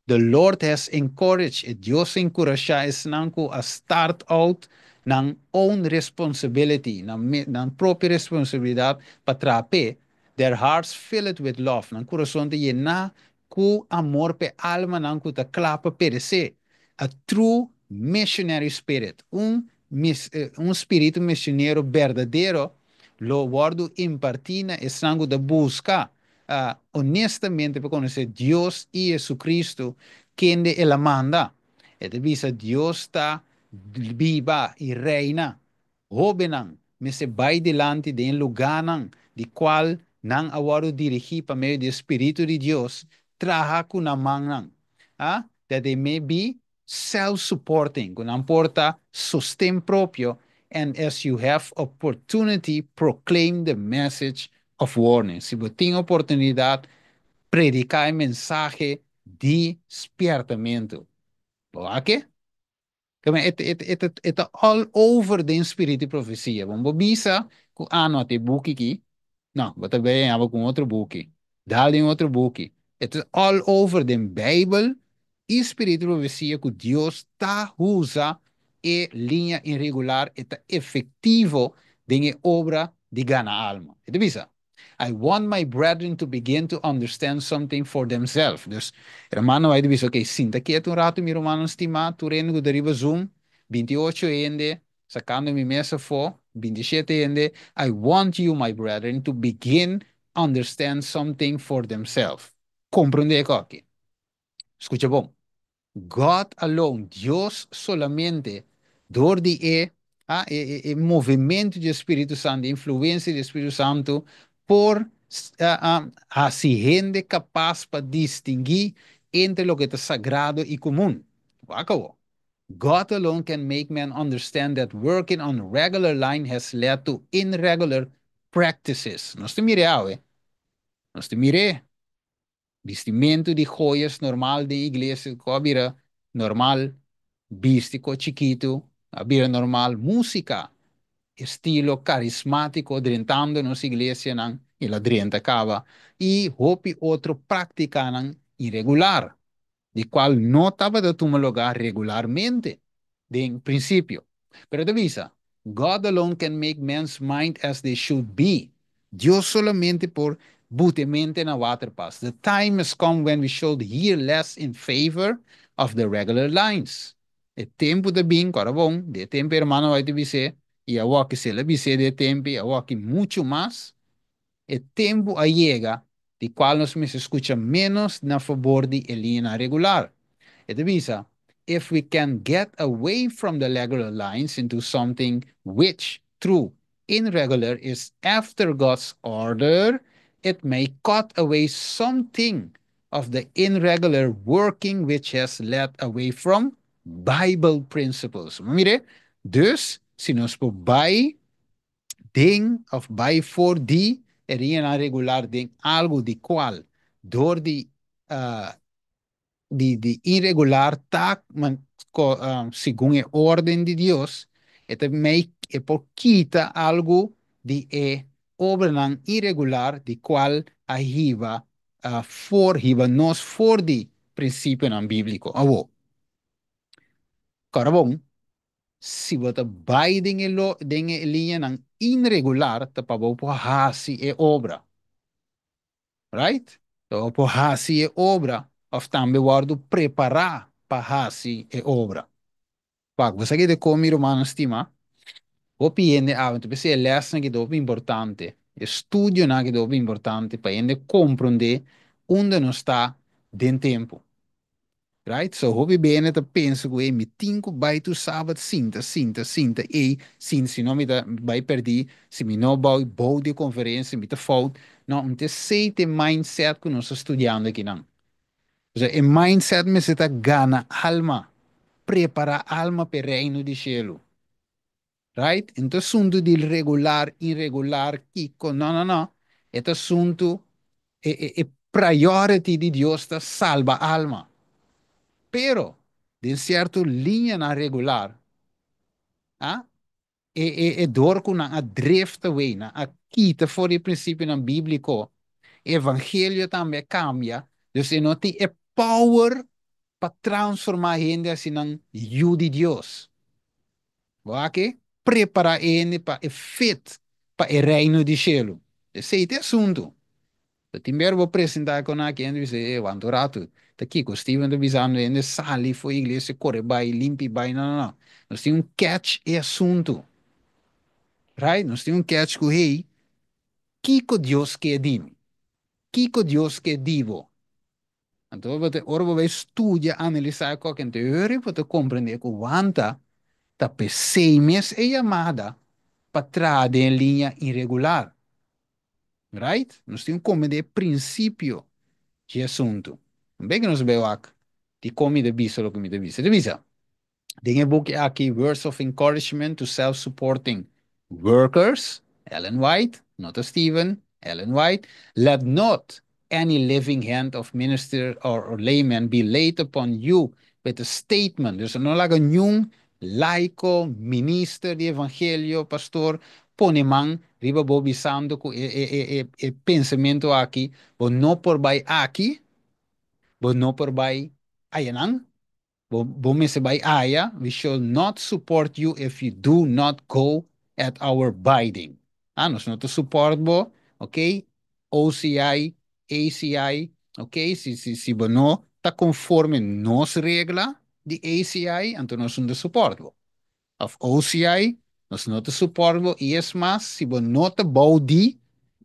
the Lord has encouraged, e Dios a enkurashá esnan ku a start out nan own responsibility, nan propio responsabilidat pa traha p'e, their hearts filled with love, nan kurason ta yená ku amor pe almanan ku ta kla pa peresé. A true missionary spirit, un spiritu misionero berdadero, lo wòrdu impartí na esnan ku ta buska honestamente pa konosé Dios i Jesucristo, kende el a manda. E ta bisa Dios ta biba i reina. Hóbennan, mester bai dilanti den lugánan di kual nan a wòrdu dirigí pa medio di Spiritu di Dios, traha ku nan mannan. Ah, that they may be self-supporting, ku nan por ta sosten propio, and as you have opportunity, proclaim the message of warning. Si bo tin oportunidat, prediká e mensahe di spièrtamentu. Ok? E ta all over den Spiritu i Profesia. Ban bisa ku ah no tin buki aki. No, bo ta bin ku otro buki. Dal den otro buki. E all over den Beibel i Spiritu i Profesia ku Dios ta usa e liña irregular e ta efektivo den obra di gana alma. E ta bisa. I want my brethren to begin to understand something for themselves. Dus, ruman bai bisa, ok, sinta ketu un ratu, mi ruman stimá, tur hende ku riba Zoom, 28 hende, sakando mi mes afó, 27 hende. I want you, my brethren, to begin understand something for themselves. Komprondé aki. Skucha bon. God alone, Dios solamente, dor di e movementu di Spiritu Santu, influensia di Spiritu Santu, por hasi hende kapas pa distinguí entre loke ta sagrado i komun. Akabó. God alone can make men understand that working on regular line has led to irregular practices. Nos ta mira, eh? Nos ta mira. Bistimentu di joyas normal di iglesia, ku a bira normal, bisti kos chikitu, a bira normal, músika, estilo karismátiko drentando nos iglesianan, el a drenta kaba, i hopi otro práktikanan iregular, di kual no tabata tuma lugá regularmente, den prinsipio. Pero e ta bisa, God alone can make men's mind as they should be. Dios solamente por buta mente na waterpas. The time has come when we should hear less in favor of the regular lines. E tempu ta bin, kòrda bon, den tempu ruman bai te bisa, i awor ku el a bisa den tempu, awor ku muchu mas, e tempu a yega, di kual nos mester skucha ménos na fabor di e liña regular. E ta bisa, if we can get away from the regular lines into something which, though irregular, is after God's order, it may cut away something of the irregular working which has led away from Bible principles. Mira, dus, si nos por bai den òf bai for di e liña regular den algu di kual dor di di iregular ta man, segun e órden di Dios, e tambe e por kita algu di e obranan iregular di kual a hiba for hiba nos for di prinsipionan bíbliko. Awor. Kòrda bon, si bo ta bai den e lo den e liñanan iregular, ta pa bo por hasi e obra. Right? Anto, por hasi e obra, òf tambe wòrdu prepará pa hasi e obra. Pak, bo sa ku mi ruman stimá, hopi hende ah, anto e lès ku ta importante, estudio na ku ta importante pa hende komprondé unda nos ta den tempu. Right? So, hopi bene ta pensa ku mi tin ku bai tur sabat sinta, sinta, sinta, e sin si no mi ta bai pèrdí, si mi no bai bou di konferensia, mi ta fout. No, no ta esei e mindset ku nos ta studiando akinan. Osea, e mindset mester ta gana alma, prepará alma pa reino di shelu. Right? Anto, asuntu di regular, iregular, kiko, no, no, no. E asuntu e priority di Dios ta salba alma. Pero, den sierto liñanan regular, ah, e dor ku nan a drift away, nan a kita for di prinsipionan bíbliko, evangelio tambe a kambia, dus e no tin e power pa transformá hende asina den yu di Dios. Ok? Prepará hende pa e fit pa e reino di shelu. Esei ta e asuntu. Tin ber bo presentá ku aki hende bisa, eh, kuantu ratu. Ta kiko, Steven ta bisando hende sali for di iglesia, kore bai, limpi bai, no, no, no. Nos tin ku catch e asuntu. Right? Nos tin ku catch ku, hey, kiko Dios ke di mi? Kiko Dios ke di bo? Anto, ora bo bai studia, analisá kualke teoria, bo ta komprondé ku wanta ta p'esei mes e yamada pa traha den liña iregular. Right? Nos tin ku komprondé prinsipio di asuntu. Ban ku nos bai di kon mi ta bisa loke mi ta bisa. Ta bisa. Den e buki aki Words of Encouragement to Self-Supporting Workers, Ellen White, not a Stephen, Ellen White, let not any living hand of minister or layman be laid upon you with a statement. Dus no laga ningun laiko, minister di evangelio, pastor, pone man riba bo bisando ku e pensamentu aki, bo no por bai aki, bo no por bai ayanan, bo, bo mester bai aya, we shall not support you if you do not go at our bidding. Ah, nos no ta support bo, ok? OCI, ACI, ok? Si bo no ta konforme nos regla di ACI, anto nos no ta support bo. Òf OCI, nos no ta support bo, i es mas, si bo no ta bou di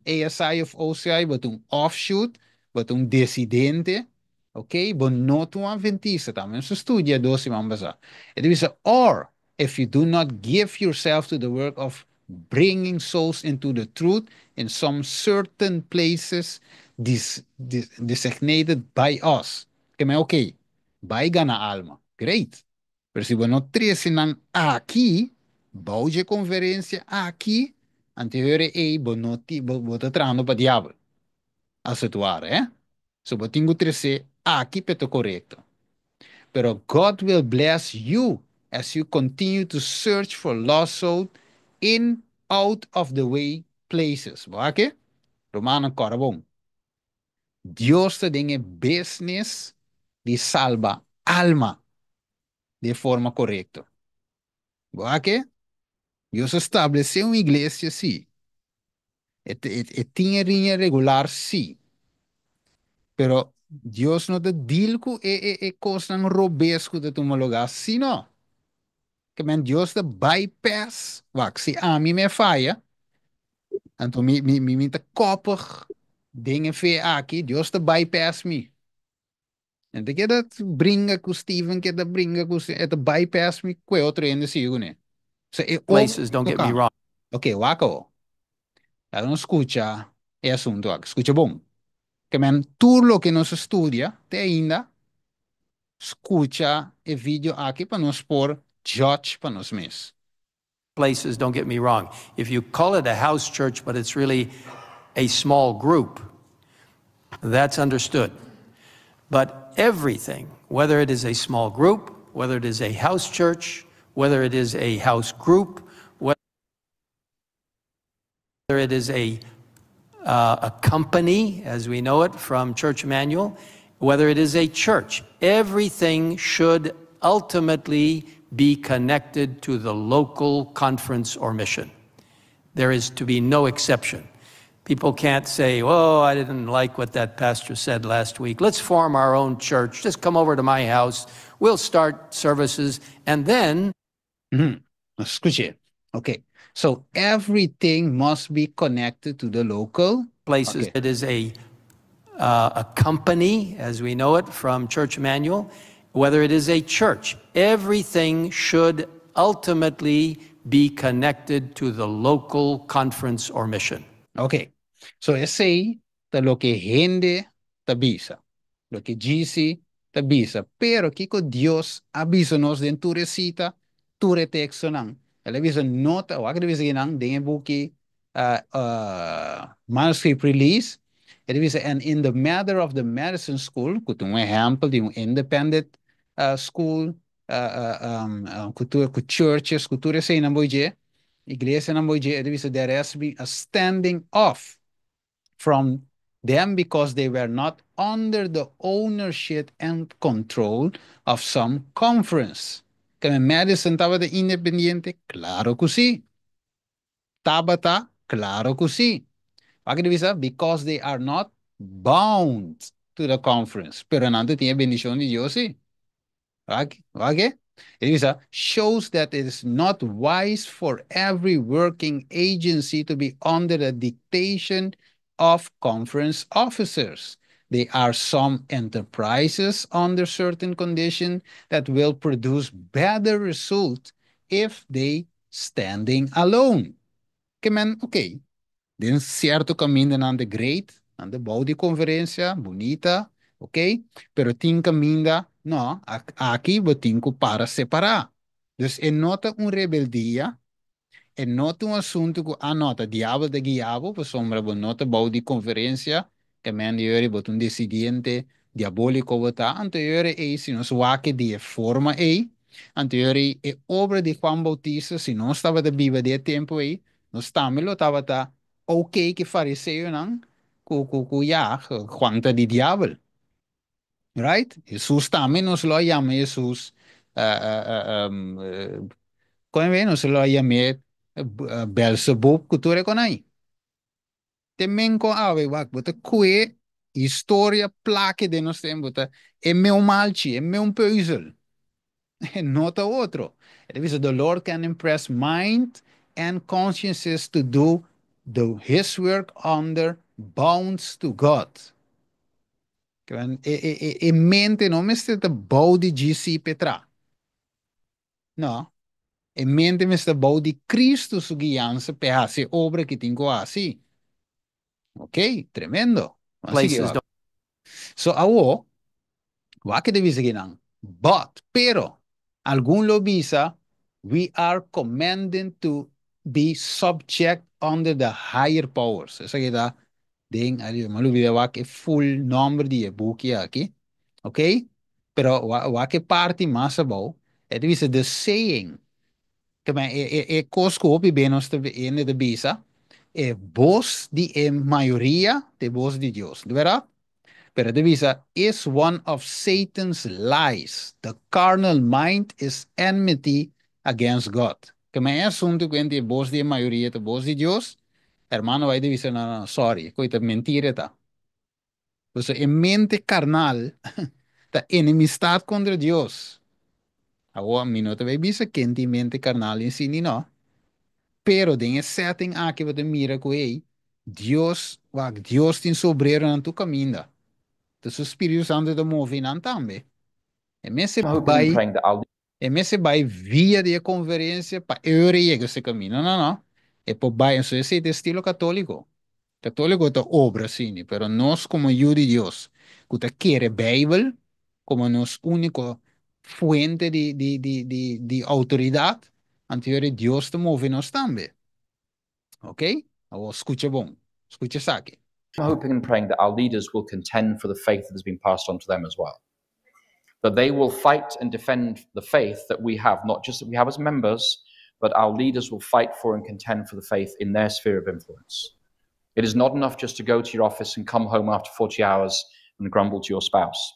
ASI òf OCI, bo ta un offshoot, bo ta un disidente, ok? Bo no ta un adventista, tambe nos a studia 2 siman pasá. E ta bisa, or if you do not give yourself to the work of bringing souls into the truth in some certain places designated by us. Ke men, ok, bai gana alma. Great. Pero si bo no trese nan aki, bou di konferensia aki, anto ei bo no ti, bo, bo ta trahando pa diabel. Als het ware, eh? So bo tin ku trese aki pa ta korekto. Pero God will bless you as you continue to search for lost souls in out of the way places. Oké? Rumannan, kòrda bon. Dios ta den business di salba alma di forma korekto. Oké? Dios a establesé un iglesia, sí. E tin liña regular, sí. Pero Dios no ta deal ku e kosnan robes ku ta tuma lugá, sí no. Ke men Dios ta bypass, wak, si ami mi faya, anto mi ta koppig den fe aki, Dios ta bypass mi. Anto keda bringa ku Steven, keda bringa ku e ta bypass mi ku otro hende sigur, ne? So, e Places, don't get me wrong. Ok, wak. Laga nos skucha e asuntu aki. Skucha bon. Ke men tur loke nos a studia, te ainda, skucha e video aki pa nos por judge pa nos mes. Places, don't get me wrong. If you call it a house church, but it's really a small group, that's understood. But everything, whether it is a small group, whether it is a house church, whether it is a house group, whether it is a company, as we know it from Church Manual, whether it is a church, everything should ultimately be connected to the local conference or mission. There is to be no exception. People can't say, "Oh, I didn't like what that pastor said last week. Let's form our own church. Just come over to my house. We'll start services." And then Skucha. Okay. So everything must be connected to the local places. It is a company, as we know it from Church Manual, whether it is a church, everything should ultimately be connected to the local conference or mission. Ok. So esei ta loke hende ta bisa. Loke GC ta bisa. Pero kiko Dios a bisa nos den tur e sita, tur e tekstonan. El a bisa no ta, wak bisa nan den buki Manuscript Release. El a bisa, "And in the matter of the Madison School," ku un ehèmpel di un independent school, kultura, ku churches, kultura esei nan boije, iglesianan boije, el a bisa, "There has been a standing off from them because they were not under the ownership and control of some conference." Ke Madison tabata independiente? Klaro ku sí. Tabata? Klaro ku sí. Wak bisa, "Because they are not bound to the conference." Pero nan tin bendishon di Dios, sí. Wak, wak? El a bisa, "Shows that it is not wise for every working agency to be under the dictation of conference officers. There are some enterprises under certain conditions that will produce better result if they standing alone." Ke men, ok, den sierto kaminda nan ta great, nan ta bou di konferensia, bunita, ok? Pero tin kaminda, no, aki bo tin ku para separá. Dus e no ta un rebeldia, e no ta un asuntu ku ah no, ta diabel ta guia bo, pasombra bo no ta bou di konferensia, ke men di yori bo ta un disidente diabóliko bo ta, anto yori ei si nos wak di e forma ei, anto yori e obra di Juan Bautista, si nos tabata biba den e tempu ei, nos tambe lo tabata ok ku fariseonan, ku ya, Juan ta di diabel. Right? Jesus tambe nos lo yama Jesus, kon e nos lo yama Beelzebub ku tur e kosnan. Te men ko awe wak, bo ta kue historia plak den nos tempu, ta e mesun malchi, e mesun puzzel. No ta otro. El a bisa, "The Lord can impress mind and consciences to do his work under bounds to God." E mente no mester ta bou di GC Petra. No. E mente mester bou di Cristo su guiansa pa hasi obra ku tin ku hasi. Ok, tremendo. Places don't So awo, wak e bisa nan. But, pero, algun lo bisa, "We are commanded to be subject under the higher powers." Esaki ta den, ali, m'a lubidá wak e full nòmber di e buki aki. Ok? Pero wak e parti mas abou, e ta bisa the saying, ke men e kos ku hopi be nos ta hende ta bisa, e bos di e mayoria ta e bos di Dios, di bèrdat? Pero e ta bisa is one of Satan's lies, the carnal mind is enmity against God. Ke men e asuntu ku hende e bos di e mayoria ta bos di Dios, hermano White ta bisa no, no, sorry, e kos ta mentira e ta. Pasobra e mente karnal ta enemistat kontra Dios. Awor, mi no ta bai bisa ken tin mente karnal en si ni no. Pero den e setting aki bo ta mira ku ei, Dios, wak, Dios tin su obreronan tur kaminda. Ta su Spiritu Santu ta move nan tambe. E mester bai. E mester bai via di e conferencia pa e ora yega su camino. No, no. E por bai. Entonces esey ta estilo catolico. Catolico ta obra asina, pero nos como yu di Dios cu ta kere Bijbel como nos unico fuente di autoridad, anto e ora Dios ta move nos tambe. Ok? Awor scucha bon. Scucha esaki. Hoping and praying that our leaders will contend for the faith that has been passed on to them as well. That they will fight and defend the faith that we have, not just that we have as members, but our leaders will fight for and contend for the faith in their sphere of influence. It is not enough just to go to your office and come home after 40 hours and grumble to your spouse.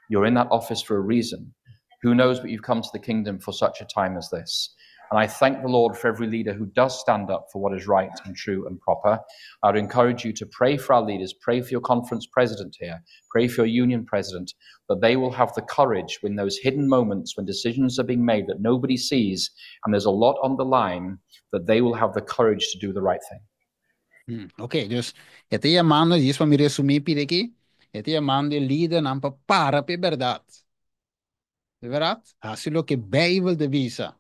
You're in that office for a reason. Who knows but you've come to the kingdom for such a time as this. And I thank the Lord for every leader who does stand up for what is right and true and proper. I would encourage you to pray for our leaders, pray for your conference president here, pray for your union president, that they will have the courage when those hidden moments when decisions are being made that nobody sees and there's a lot on the line, that they will have the courage to do the right thing. Ok, dus e ta yamando, djis pa mi resumí pidi aki, e ta yamando e lidernan pa para pa e bèrdat. Di bèrdat? Hasi loke Beibel ta bisa.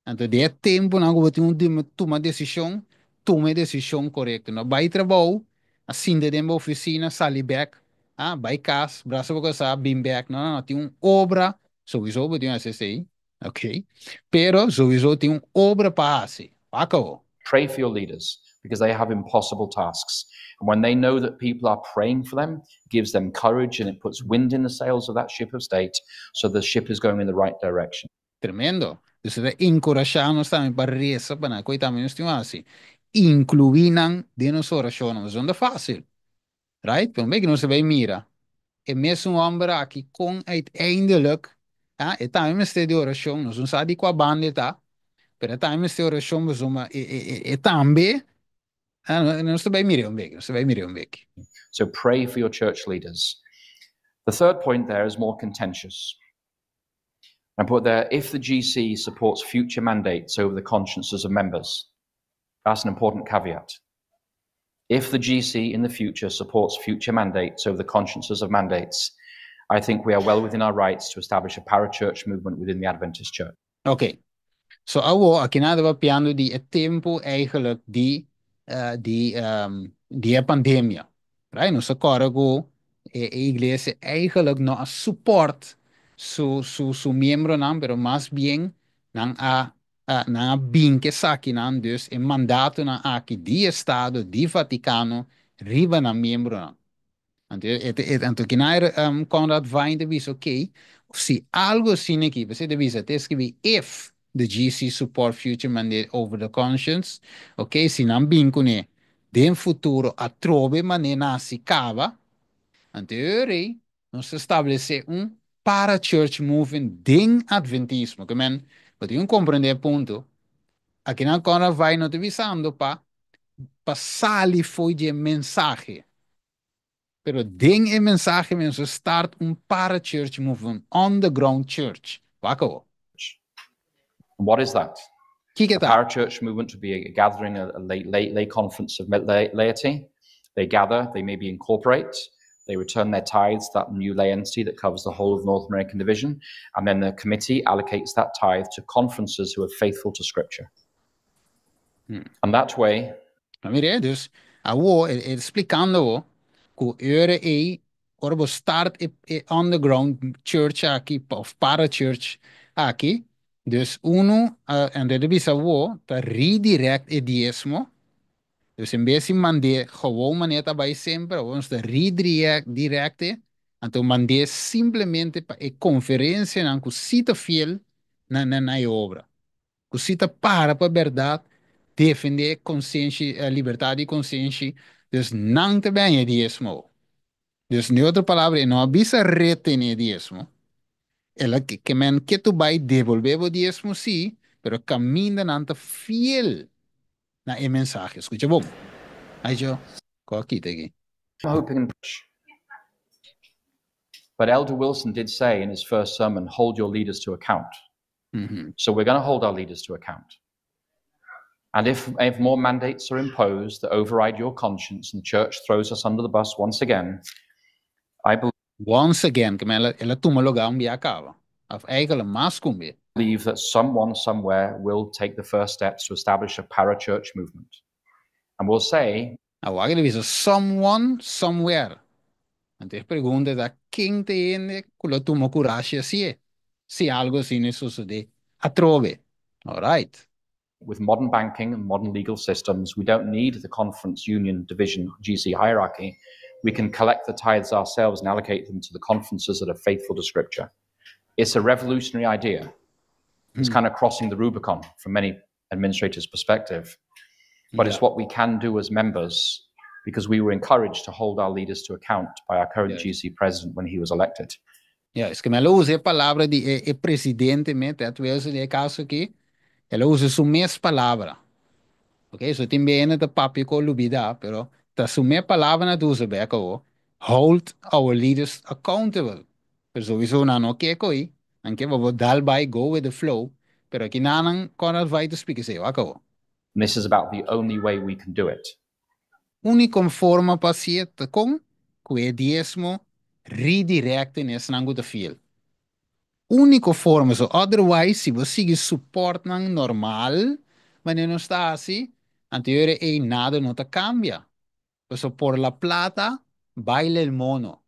Anto den e tempunan ku bo tin ku tuma desishon, tuma e desishon korekto. No bai trabou, a sinta den bo ofisina, sali bèk, ah, bai kas, brasa bo kasá, bin bèk. No, no, no, tin un obra, souiso bo tin hasi esei, ok, pero souiso tin un obra pa hasi. Wak awo. Pray for your leaders because they have impossible tasks. And when they know that people are praying for them, it gives them courage and it puts wind in the sails of that ship of state so the ship is going in the right direction. Tremendo. Dus e ta enkurashá nos tambe pa resa pa nan. Koe tambe nos tin hasi. Inkluí nan den nos orashonnan. Pasobra no ta fásil. Right? Pero mei ku nos ta bai mira e mesun hòmber aki kon uiteindelijk, ah, e tambe mester di orashon. Nos no sa di kua banda e ta, pero e tambe mester orashon pasobra e tambe, ah, nos ta bai mir'é un bek, nos ta bai mir'é un bek. So pray for your church leaders. The third point there is more contentious. I put there, if the GC supports future mandates over the consciences of members. That's an important caveat. If the GC in the future supports future mandates over the consciences of mandates, I think we are well within our rights to establish a parachurch movement within the Adventist Church. Ok. So awo, aki nan ta papiando di e tempu eigenlijk di e pandemia. Right? Nos ta kòrda ku e iglesia eigenlijk no a support su miembronan, pero mas bien nan a bin ku esakinan, dus e mandatonan aki di Estado, di Vaticano, riba nan miembronan. Anto, anto kina Conrad Vine ta bisa, ok, si algo asina aki, p'esei ta bisa, ta escribi if the GC support future mandate over the conscience, ok, si nan bin kuné den futuro atrobe manera nan hasi kaba, anto e ora ei nos ta establesé un para-church movement den Adventismo. Ke men, bo tin ku komprendé e punto, akinan Conrad Vine no ta bisando pa sali fo'i di e mensahe. Pero den e mensahe mes nos start un para-church movement, on the ground church. Wak awo. And what is that? Kiko A ta? parachurch movement would be a gathering, a lay conference of laity. They gather, they maybe incorporate, they return their tithes to that new lay entity that covers the whole of North American division, and then the committee allocates that tithe to conferences who are faithful to Scripture. And that way, Mira, dus awo, e splikando awo, ku e ora ei, ora bo start e underground church aki, of para-church aki, dus uno, en de bisa awo, ta redirect e diesmo, dus en bes di mand'é gewoon manera ta bai semper, awo nos ta redirect direct. Anto mand'é simplemente pa e konferensianan ku si ta fiel na e obra, ku si ta para pa bèrdat, defendé konsenshi, libertat di konsenshi, dus nan ta bèn e diesmo. Dus den otro palabra, e no a bisa retené diesmo, el a ke men ke tu bai debolbé bo diesmo sí, pero kaminda nan ta fiel na e mensahe. Skucha bon. Ai jo, ko a kita aki? Hoping. But Elder Wilson did say in his first sermon, "Hold your leaders to account." So we're going to hold our leaders to account. And if more mandates are imposed that override your conscience and the church throws us under the bus once again, I believe Once again, ke men el a tuma lugá un bia kaba. Of eigenlijk mas ku un bia. Believe that someone somewhere will take the first steps to establish a parachurch movement. And we'll say, Awor el a bisa someone somewhere. Anto e pregunta ta ken ta e hende ku lo tuma kurashi hasié si algu asina sosodé atrobe. Alright. With modern banking and modern legal systems, we don't need the conference, union, division, GC hierarchy. We can collect the tithes ourselves and allocate them to the conferences that are faithful to Scripture. It's a revolutionary idea. It's kind of crossing the Rubicon from many administrators' perspective. But it's what we can do as members because we were encouraged to hold our leaders to account by our current GC president when he was elected. Ja, es ke el a usa e palabra di e presidente mes, Ted Wilson den e kaso aki, el a usa su mes palabra. Ok, so tin bene ta papia ku lubidá, pero ta su mes palabra nan ta usa bek awo, "Hold our leaders accountable." Pero sowieso nan no ke koi, nan ke pa bo dal bai, go with the flow, pero aki nan Conrad White ta splika esei, wak awo. And this is about the only way we can do it. Úniko forma pa hasié ta kon ku e diesmo redirect na esnan ku ta fiel. Úniko forma, so otherwise si bo sigui support nan normal, manera nos ta hasi, anto ei nada no ta kambia. Pasobra por la plata baila el mono.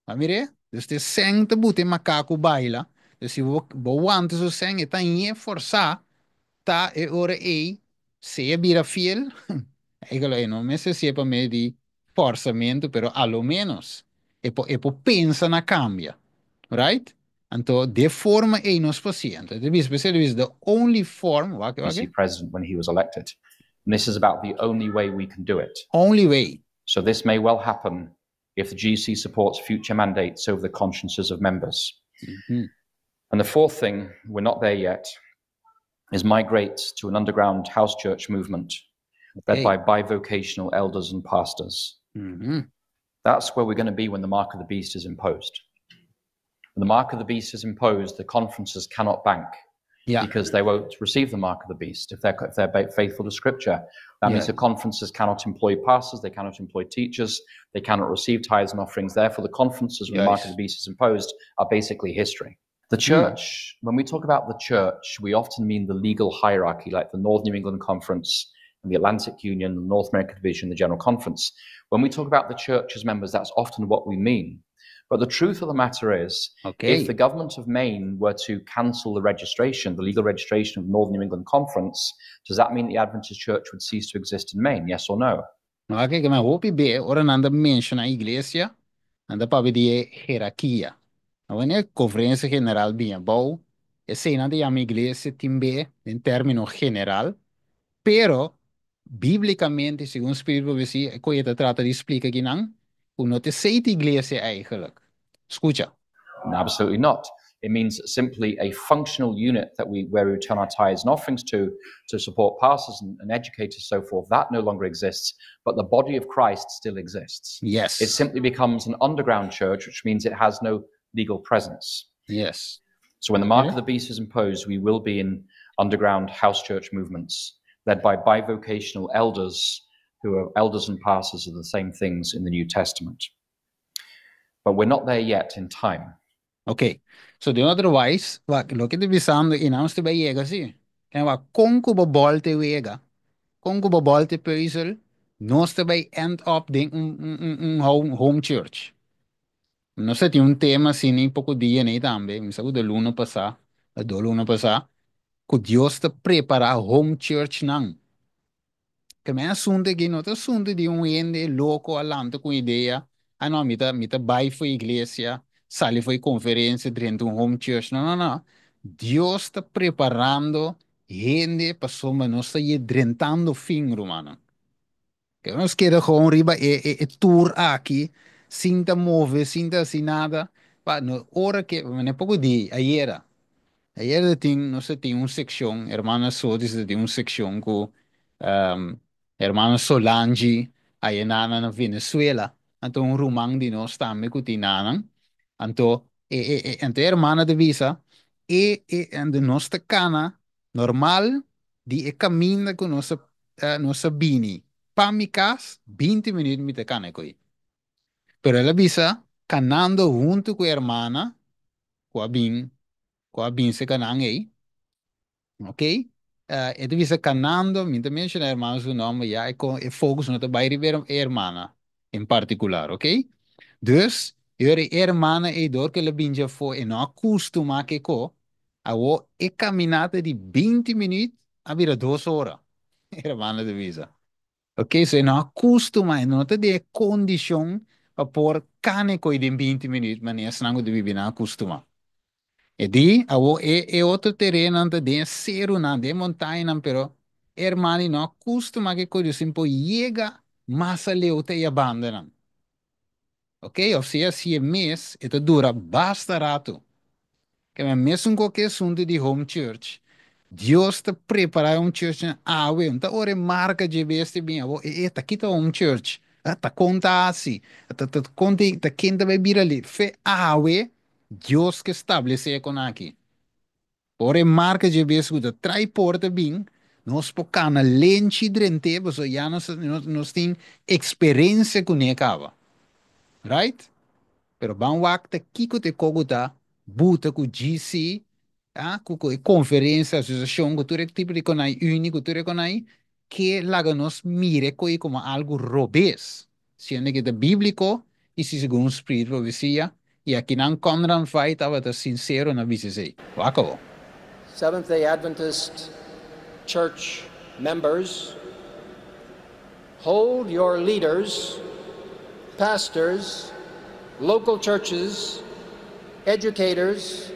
A mir'é? Dus te sèn ta buta e makaku baila. Dus si bo wanta su sèn, e ta ñe forsá ta e ora ei sea bira fiel. Eigenlijk e no mester si'e pa medio di forsamentu, pero a lo ménos e por pensa na kambia. Right? Anto de forma ei nos por hasié. Anto e ta bisa, p'esei e ta bisa the only form, wak, wak. GC president when he was elected. And this is about the only way we can do it. Only way. So this may well happen if the GC supports future mandates over the consciences of members. And the fourth thing, we're not there yet, is migrate to an underground house church movement led by bivocational elders and pastors. That's where we're going to be when the mark of the beast is imposed. When the mark of the beast is imposed, the conferences cannot bank because they won't receive the mark of the beast if they're faithful to Scripture. That means the conferences cannot employ pastors, they cannot employ teachers, they cannot receive tithes and offerings. Therefore, the conferences, when the mark of the beast is imposed, are basically history. The church, when we talk about the church, we often mean the legal hierarchy, like the Northern New England Conference and the Atlantic Union, the North American Division, the General Conference. When we talk about the church as members, that's often what we mean. But the truth of the matter is, if the government of Maine were to cancel the registration, the legal registration of Northern New England Conference, does that mean the Adventist Church would cease to exist in Maine? Yes or no? Ok, ke men hopi be, ora nan ta menshoná iglesia, nan ta papia di hierarkia. Wanneer konferensia general bin abou, esei nan ta yama iglesia tin be den término general, pero bíblikamente, segun Spiritu Profesia, e ku ta trata di splika akinan, ku no ta esei ta iglesia eigenlijk. Skucha. Absolutely not. It means simply a functional unit that we where we return our tithes and offerings to support pastors and educators, so forth. That no longer exists, but the body of Christ still exists. It simply becomes an underground church, which means it has no legal presence. So when the mark of the beast is imposed, we will be in underground house church movements led by bivocational elders who are elders and pastors of the same things in the New Testament. But we're not there yet in time. Ok. So, the otherwise, wak, loke ta bisando i nan bai yega si. Ken wak, kon ku bo bòlta e wega, kon ku bo bòlta e pùzel, nos ta bai end up den un home church. Nos tin un tema asina ni poko dia nei tambe, mi sa ku di luna pasá, 2 luna pasá, ku Dios ta prepará home church nan. Ke men asuntu aki no ta asuntu di un hende loko a lanta ku idea. Ah no, mi ta bai for di iglesia, sali for di konferensia, drenta un home church. No, no, no. Dios ta preparando hende pasobra nos ta drentando fin, ruman. Ku nos keda gewoon riba e tour aki, sin ta move, sin ta hasi nada. Pa, no, ora ku, ne poko di, ayera. Ayera tin, nos tin un sekshon, ruman Sodis tin un sekshon ku ruman Solange, ei na Venezuela. Anto un ruman di nos tambe ku tin nan. Anto, anto ruman ta bisa, e nos ta kana normal di e kaminda ku nos bini. Pa mi kas, 20 minüt mi ta kana koi. Pero el a bisa, kanando huntu ku ruman, ku a bin se kanan ei, ok? El a bisa kanando, mi tambe menshoná ruman su nòmber, ya e focus no ta bai riba e ruman en partikular, ok? Dus, e ruman ei dor ku el a bin afó e no a kustumá ku ko, awo e kaminata di 20 minüt a bira 2 ora. Ruman ta bisa. Ok, so no a kustumá, no ta den kondishon pa por kana koi den 20 minüt, ma esnan ku biba nan a kustumá. E di, awo e otro tereno ta den seru nan, den montaña, pero ruman no a kustumá ku koi por yega mas aleu te e banda nan. Ok, òf sea, si e mes, e ta dura basta ratu. Ku e mesun kualke asuntu di home church. Dios ta prepará un church awe, anto ora marka di bestia bin, awo, e ta kita home church. Ah, ta konta asina, ta konta, ta ken ta bai bira li. Fe awe, Dios ke establesé kon aki. Ora marka di bestia ku ta trai porta bin, nos por kana lenchi drent'é, so ya nos tin eksperensia kuné kaba. Right? Pero ban wak ta kiko te koguta buta ku GC, ah, ku e konferensia, asosiashon, ku tur tipo di konai úniko, tur konai, ke laga nos mira koi komo algu robes. Siendo ku ta bíbliko i si segun spiritu profesia, i aki nan Conrad Vine tabata sinsero na BCC. Wak. Seventh day Adventist Church members, hold your leaders, pastors, local churches, educators,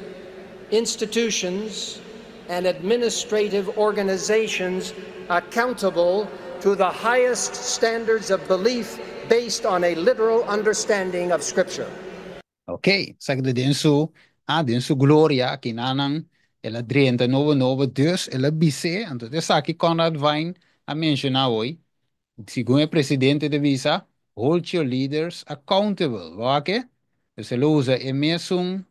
institutions, and administrative organizations accountable to the highest standards of belief based on a literal understanding of Scripture. Ok, sabi den su, ah, den su gloria, aki nan, el a drenta nobo nobo, dus el a bis'é, anto esaki Conrad Vine a menshoná awe, segun e presidente ta bisa, "Hold your leaders accountable," ok? Dus el a usa e mesun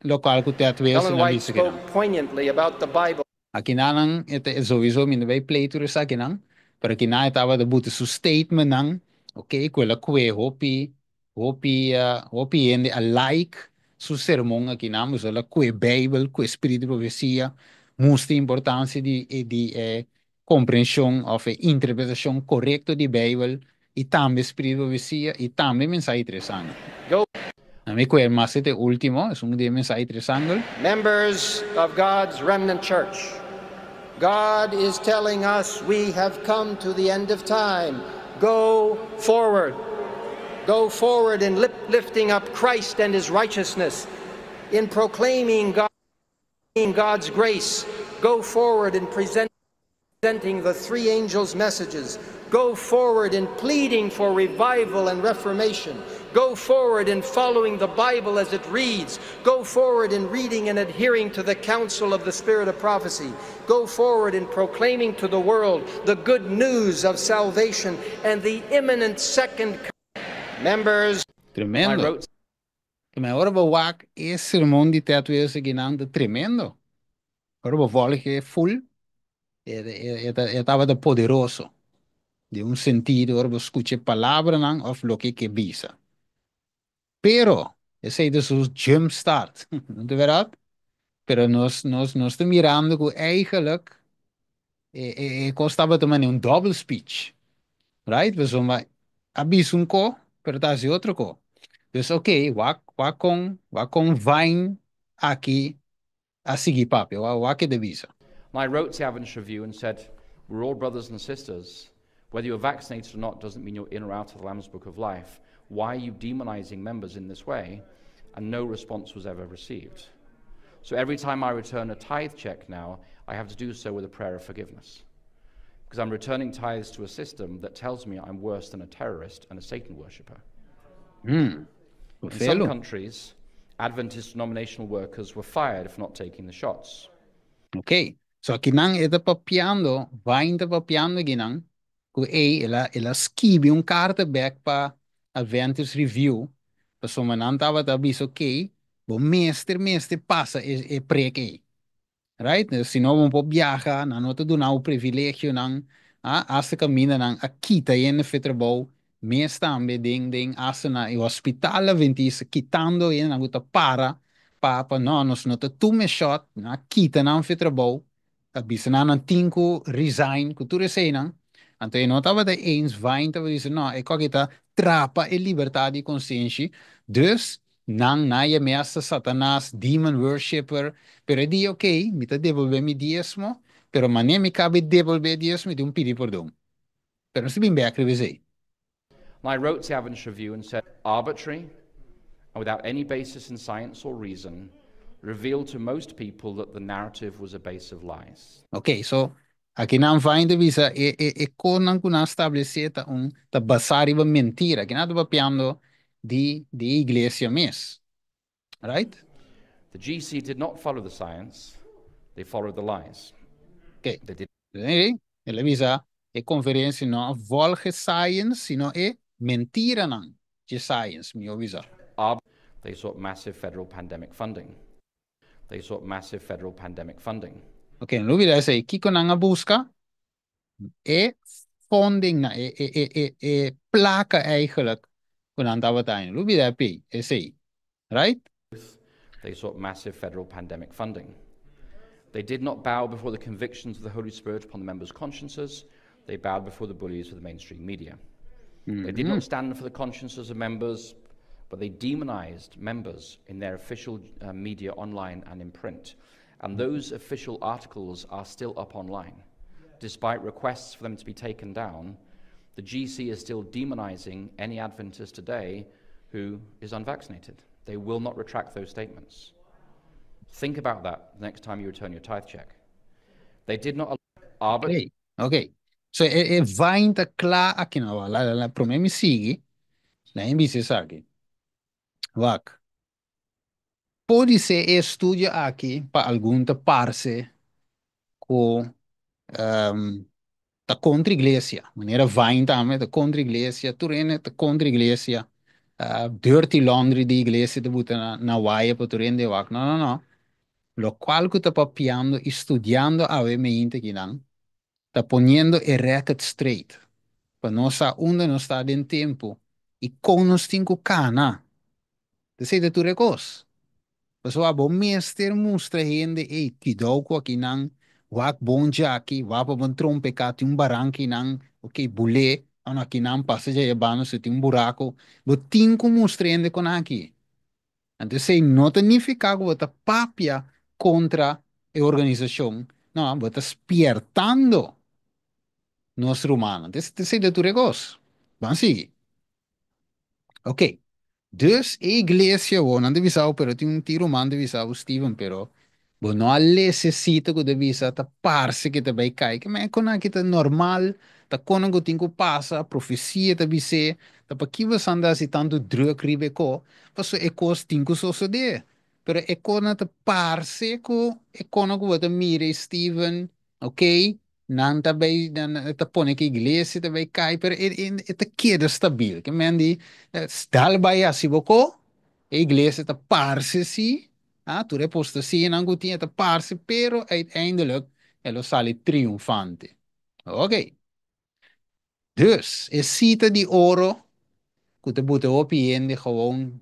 lokal ku Ted Wilson Ellen a White bisa spoke ku poignantly about the Bible. Aki nan e sowieso mi bai play tur esaki nan, pero aki nan tabata buta su statement nan, ok, ku el a kue hopi hopi hopi hende a like su sermon aki nan, so el a kue Bijbel, kue spiritu di profesia, mustra importansia di komprenshon òf interpretashon korekto di Bijbel i tambe spiritu di profesia i tambe mensahe tres angel. Go, Ami kue mas e último, e un di mensahe tres angel. Members of God's remnant church, God is telling us we have come to the end of time. Go forward. Go forward in lifting up Christ and his righteousness, in proclaiming God's grace. Go forward in presenting the three angels' messages. Go forward in pleading for revival and reformation. Go forward in following the Bible as it reads. Go forward in reading and adhering to the counsel of the Spirit of prophecy. Go forward in proclaiming to the world the good news of salvation and the imminent second Members, I Tremendo. wrote Ma ora bo wak e sermon di Ted Wilson aki ta tremendo. Ora bo volg full, e tabata poderoso. Den un sentido, ora bo skucha palabranan òf loke e ke bisa. Pero, esei ta su jump start, no ta berdat? Pero nos ta mirando ku eigenlijk e kos tabata un double speech. Right? Dus a bisa un ko, pero ta hasi otro ko. Dus ok, wak kon Vine aki a sigui papia, wak e ta bisa. I wrote to the Adventist Review and said, "We're all brothers and sisters. Whether you're vaccinated or not doesn't mean you're in or out of the Lamb's Book of Life. Why are you demonizing members in this way? And no response was ever received. So every time I return a tithe check now, I have to do so with a prayer of forgiveness. Because I'm returning tithes to a system that tells me I'm worse than a terrorist and a Satan worshipper. In some Felo. Countries, Adventist denominational workers were fired for not taking the shots. Ok. So akinan e ta papiando, Vine ta papiando akinan, ku e el a skibi un karta bèk pa Adventist Review, pasobra nan tabata bisa ok, bo mester pasa e prek ei. Right? Si no bo por biaha, nan no ta duna bo privilegionan, ah, hasta kaminda nan a kita hende for di trabou, mes tambe den hasta na e hospital adventista, kitando hende nan ku ta para pa no, nos no ta tuma e shot, nan a kita nan for di trabou, a bisa nan nan tin ku resign, ku tur eseinan. Anto e no tabata eens, Vine tabata bisa, no, e kos aki ta trapa e libertat di konsenshi, dus nan a yam'é hasta Satanas, demon worshipper, pero e di, ok, mi ta debolbé mi diesmo, pero manera mi kaba di debolbé diesmo, mi tin ku pidi pordon. Pero nos ta bin bèk riba esei. And I wrote to the Adventist Review and said, "Arbitrary and without any basis in science or reason, revealed to most people that the narrative was a base of lies." Ok, so akinan Vine ta bisa e kosnan ku nan a establesé ta un ta basá riba mentira. Akinan ta papiando di iglesia mes. Right? The GC did not follow the science, they followed the lies. Ok. They did El a bisa e konferensia no a volg science, sino e mentiranan di science, mi a bisa. They sought massive federal pandemic funding. They sought massive federal pandemic funding. Ok, no lubidá esei, kiko nan a buska? E funding na e plaka eigenlijk ku nan tabata. No lubidá esei. Right? They sought massive federal pandemic funding. They did not bow before the convictions of the Holy Spirit upon the members' consciences. They bowed before the bullies of the mainstream media. They did not stand for the consciences of members, but they demonized members in their official media online and in print. And those official articles are still up online. Despite requests for them to be taken down, the GC is still demonizing any Adventist today who is unvaccinated. They will not retract those statements. Think about that the next time you return your tithe check. They did not arbit Ok. So e Vine ta kla akinan, la la promé mi sigui, laga mi bisa esaki. Wak. Podisé e estudio aki pa algun ta parse ku ta kontra iglesia. Manera Vine tambe ta kontra iglesia, tur hende ta kontra iglesia. Dirty laundry di iglesia ta buta na waya pa tur hende wak. No, no, no. Lokual ku ta papiando i studiando awe mainta akinan, ta poniendo e record straight. Pa nos sa unda nos ta den tempu i kon nos tin ku kana. Esei ta tur e kos. Pasobra bo mester mustra hende, ei, kuidou ku akinan, wak bon djaki, wak pa bo no trompeká, tin un barankinan, ok, bulé, ano akinan pasa djaya banda si tin un buraku. Bo tin ku mustra hende kon aki. Anto esei no ta nifiká ku bo ta papia kontra e organisashon. No, bo ta spiertando nos rumannan. Esei ta tur e kos. Ban sigui. Ok. Dus e iglesia bo nan ta bisa bo, pero tin un tin ruman ta bisa bo, "Steven, pero bo no a lesa e sita ku ta bisa ta parse ku ta bai kai." Ke men kon aki ta normal, ta kon ku tin ku pasa, profesia ta bis'é, ta pakiko boso anda hasi tantu druk riba e ko, pasobra e kos tin ku sosodé. Pero e kosnan ta parse ku e konan ku bo ta mira ei, Steven, ok, nan ta bai, nan ta pone ku iglesia ta bai kai, pero e ta keda stabil. Ke men di, dal bai hasi bo ko, e iglesia ta parse si, ah, tur e apostasianan ku tin e ta parse, pero uiteindelijk e lo sali triunfante. Ok. Dus, e sita di oro ku ta buta hopi hende gewoon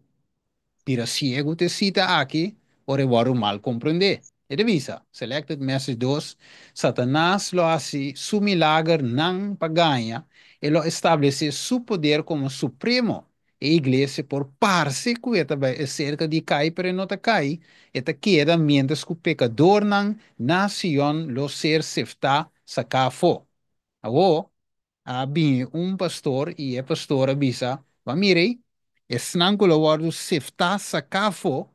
bira siegu te sita aki, ora e wòrdu mal komprendé. E ta bisa, Selected Message 2, Satanas lo hasi su milagernan pa gaña, e lo establesé su poder komo supremo. E iglesia por parse ku e ta bai serka di kai, pero e no ta kai, e ta keda mientras ku pekadornan na Sion lo ser seftá saká afó. Awor, A bini un pastor i e pastor a bisa, "Ba mira, esnan ku lo wòrdu seftá saká afó,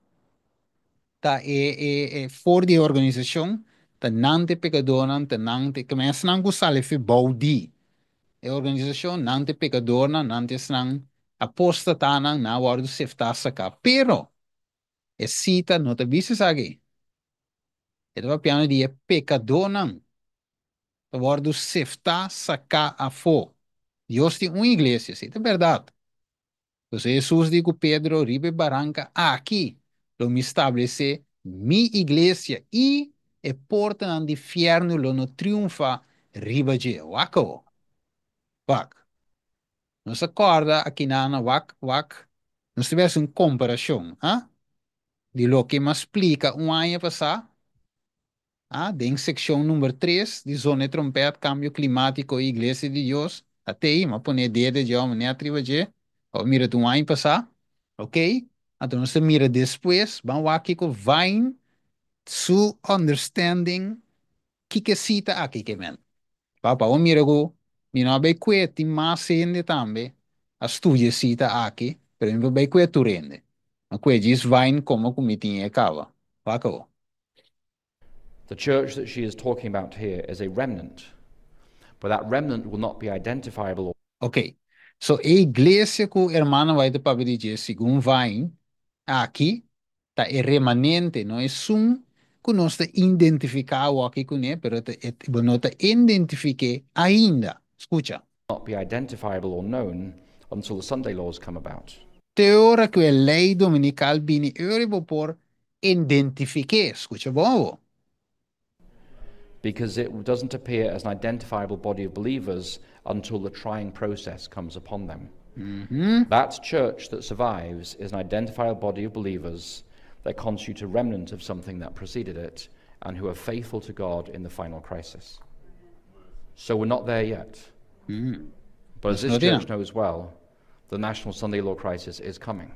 ta e for di organisashon, ta nan ta e pekadónan, ta nan ta, ke men esnan ku sali for bou di e organisashon, nan ta e pekadónan, nan ta esnan apóstatanan, nan a wòrdu seftá saká." Pero e sita no ta bisa esaki. E ta papiando di e pekadónan ta wòrdu seftá saká afó. Dios tin un iglesia, si ta bèrdat. Entonces Hesus di ku Pedro, "Riba e baranka aki lo mi stablesé mi iglesia i e portanan di fièrnu lo no triunfá riba dje." Wak awo. Wak. Nos a kòrda akinana, wak, wak. Nos ta hasi un komparashon, ha? Di loke mi a splika un aña pasá, ha? Den sekshon number 3 di Zona e Trompèt, Kambio Klimátiko i Iglesia di Dios. Ate ei, mi a pone dede dje òf nèt riba dje. Awor mira ta un aña pasá. Ok? Anto nos ta mira despues, ban wak kiko Vine su understanding, kiko e sita aki ke men. Papa, awor mira ku mi no a bai kue, tin mas hende tambe a studia e sita aki, pero mi por bai kue tur hende. Mi a kue djis Vine komo ku mi tin e kaba. Wak awor. The church that she is talking about here is a remnant, but that remnant will not be identifiable. Ok, so e iglesia ku hermana White ta papia di dje segun Vine aki ta e remanente, no esun ku nos ta identifiká awoki kuné, pero ta e bo no ta identifik'é ainda. Skucha. Not be identifiable or known until the Sunday laws come about. Te ora ku e lei dominikal bini e ora bo por identifik'é. Skucha bon awo. Because it doesn't appear as an identifiable body of believers until the trying process comes upon them. That church that survives is an identifiable body of believers that constitute a remnant of something that preceded it and who are faithful to God in the final crisis. So we're not there yet. But as this Not yet. church knows well, the National Sunday Law crisis is coming.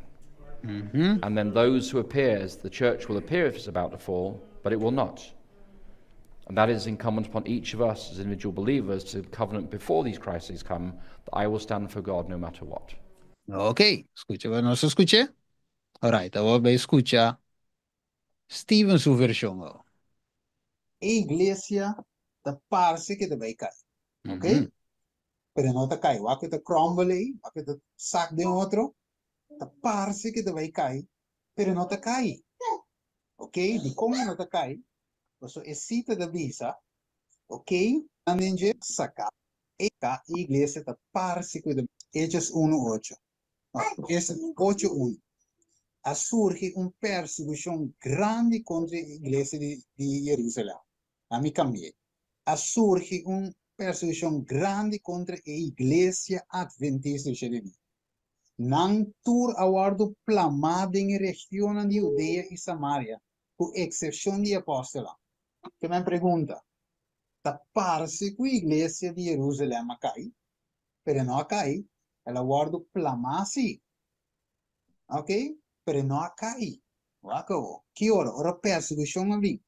And then those who appear as the church will appear if it's about to fall, but it will not. And that is incumbent upon each of us as individual believers to covenant before these crises come that I will stand for God no matter what. Ok, skucha, nos a skuch'é? Alright, awor bai skucha Steven su vershon awor. E iglesia ta parse ku ta bai kai, ok? Pero no ta kai. Wak ku ta crumble ei, wak ku ta sak den otro, ta parse ku ta bai kai, pero no ta kai. Ok, dikon e no ta kai? Pasobra e sita ta bisa, ok, nan den dje saka e iglesia ta parse ku ta Hechos unu ocho. Es ocho unu. A surgi un persekushon grandi kontra e iglesia di Jerusalèm. Ami kambi'é. A surgi un persekushon grandi kontra e iglesia atventista di shete dia. Nan tur a wòrdu plamá den e regionnan di Hudea i Samaria, ku eksepshon di e apòstelnan. Ke men pregunta, Ta parse ku iglesia di Jerusalèm a kai? Pero e no a kai, el a wòrdu plamá sí. Ok, pero e no a kai. Wak awor, ki ora? Ora persekushon a bin.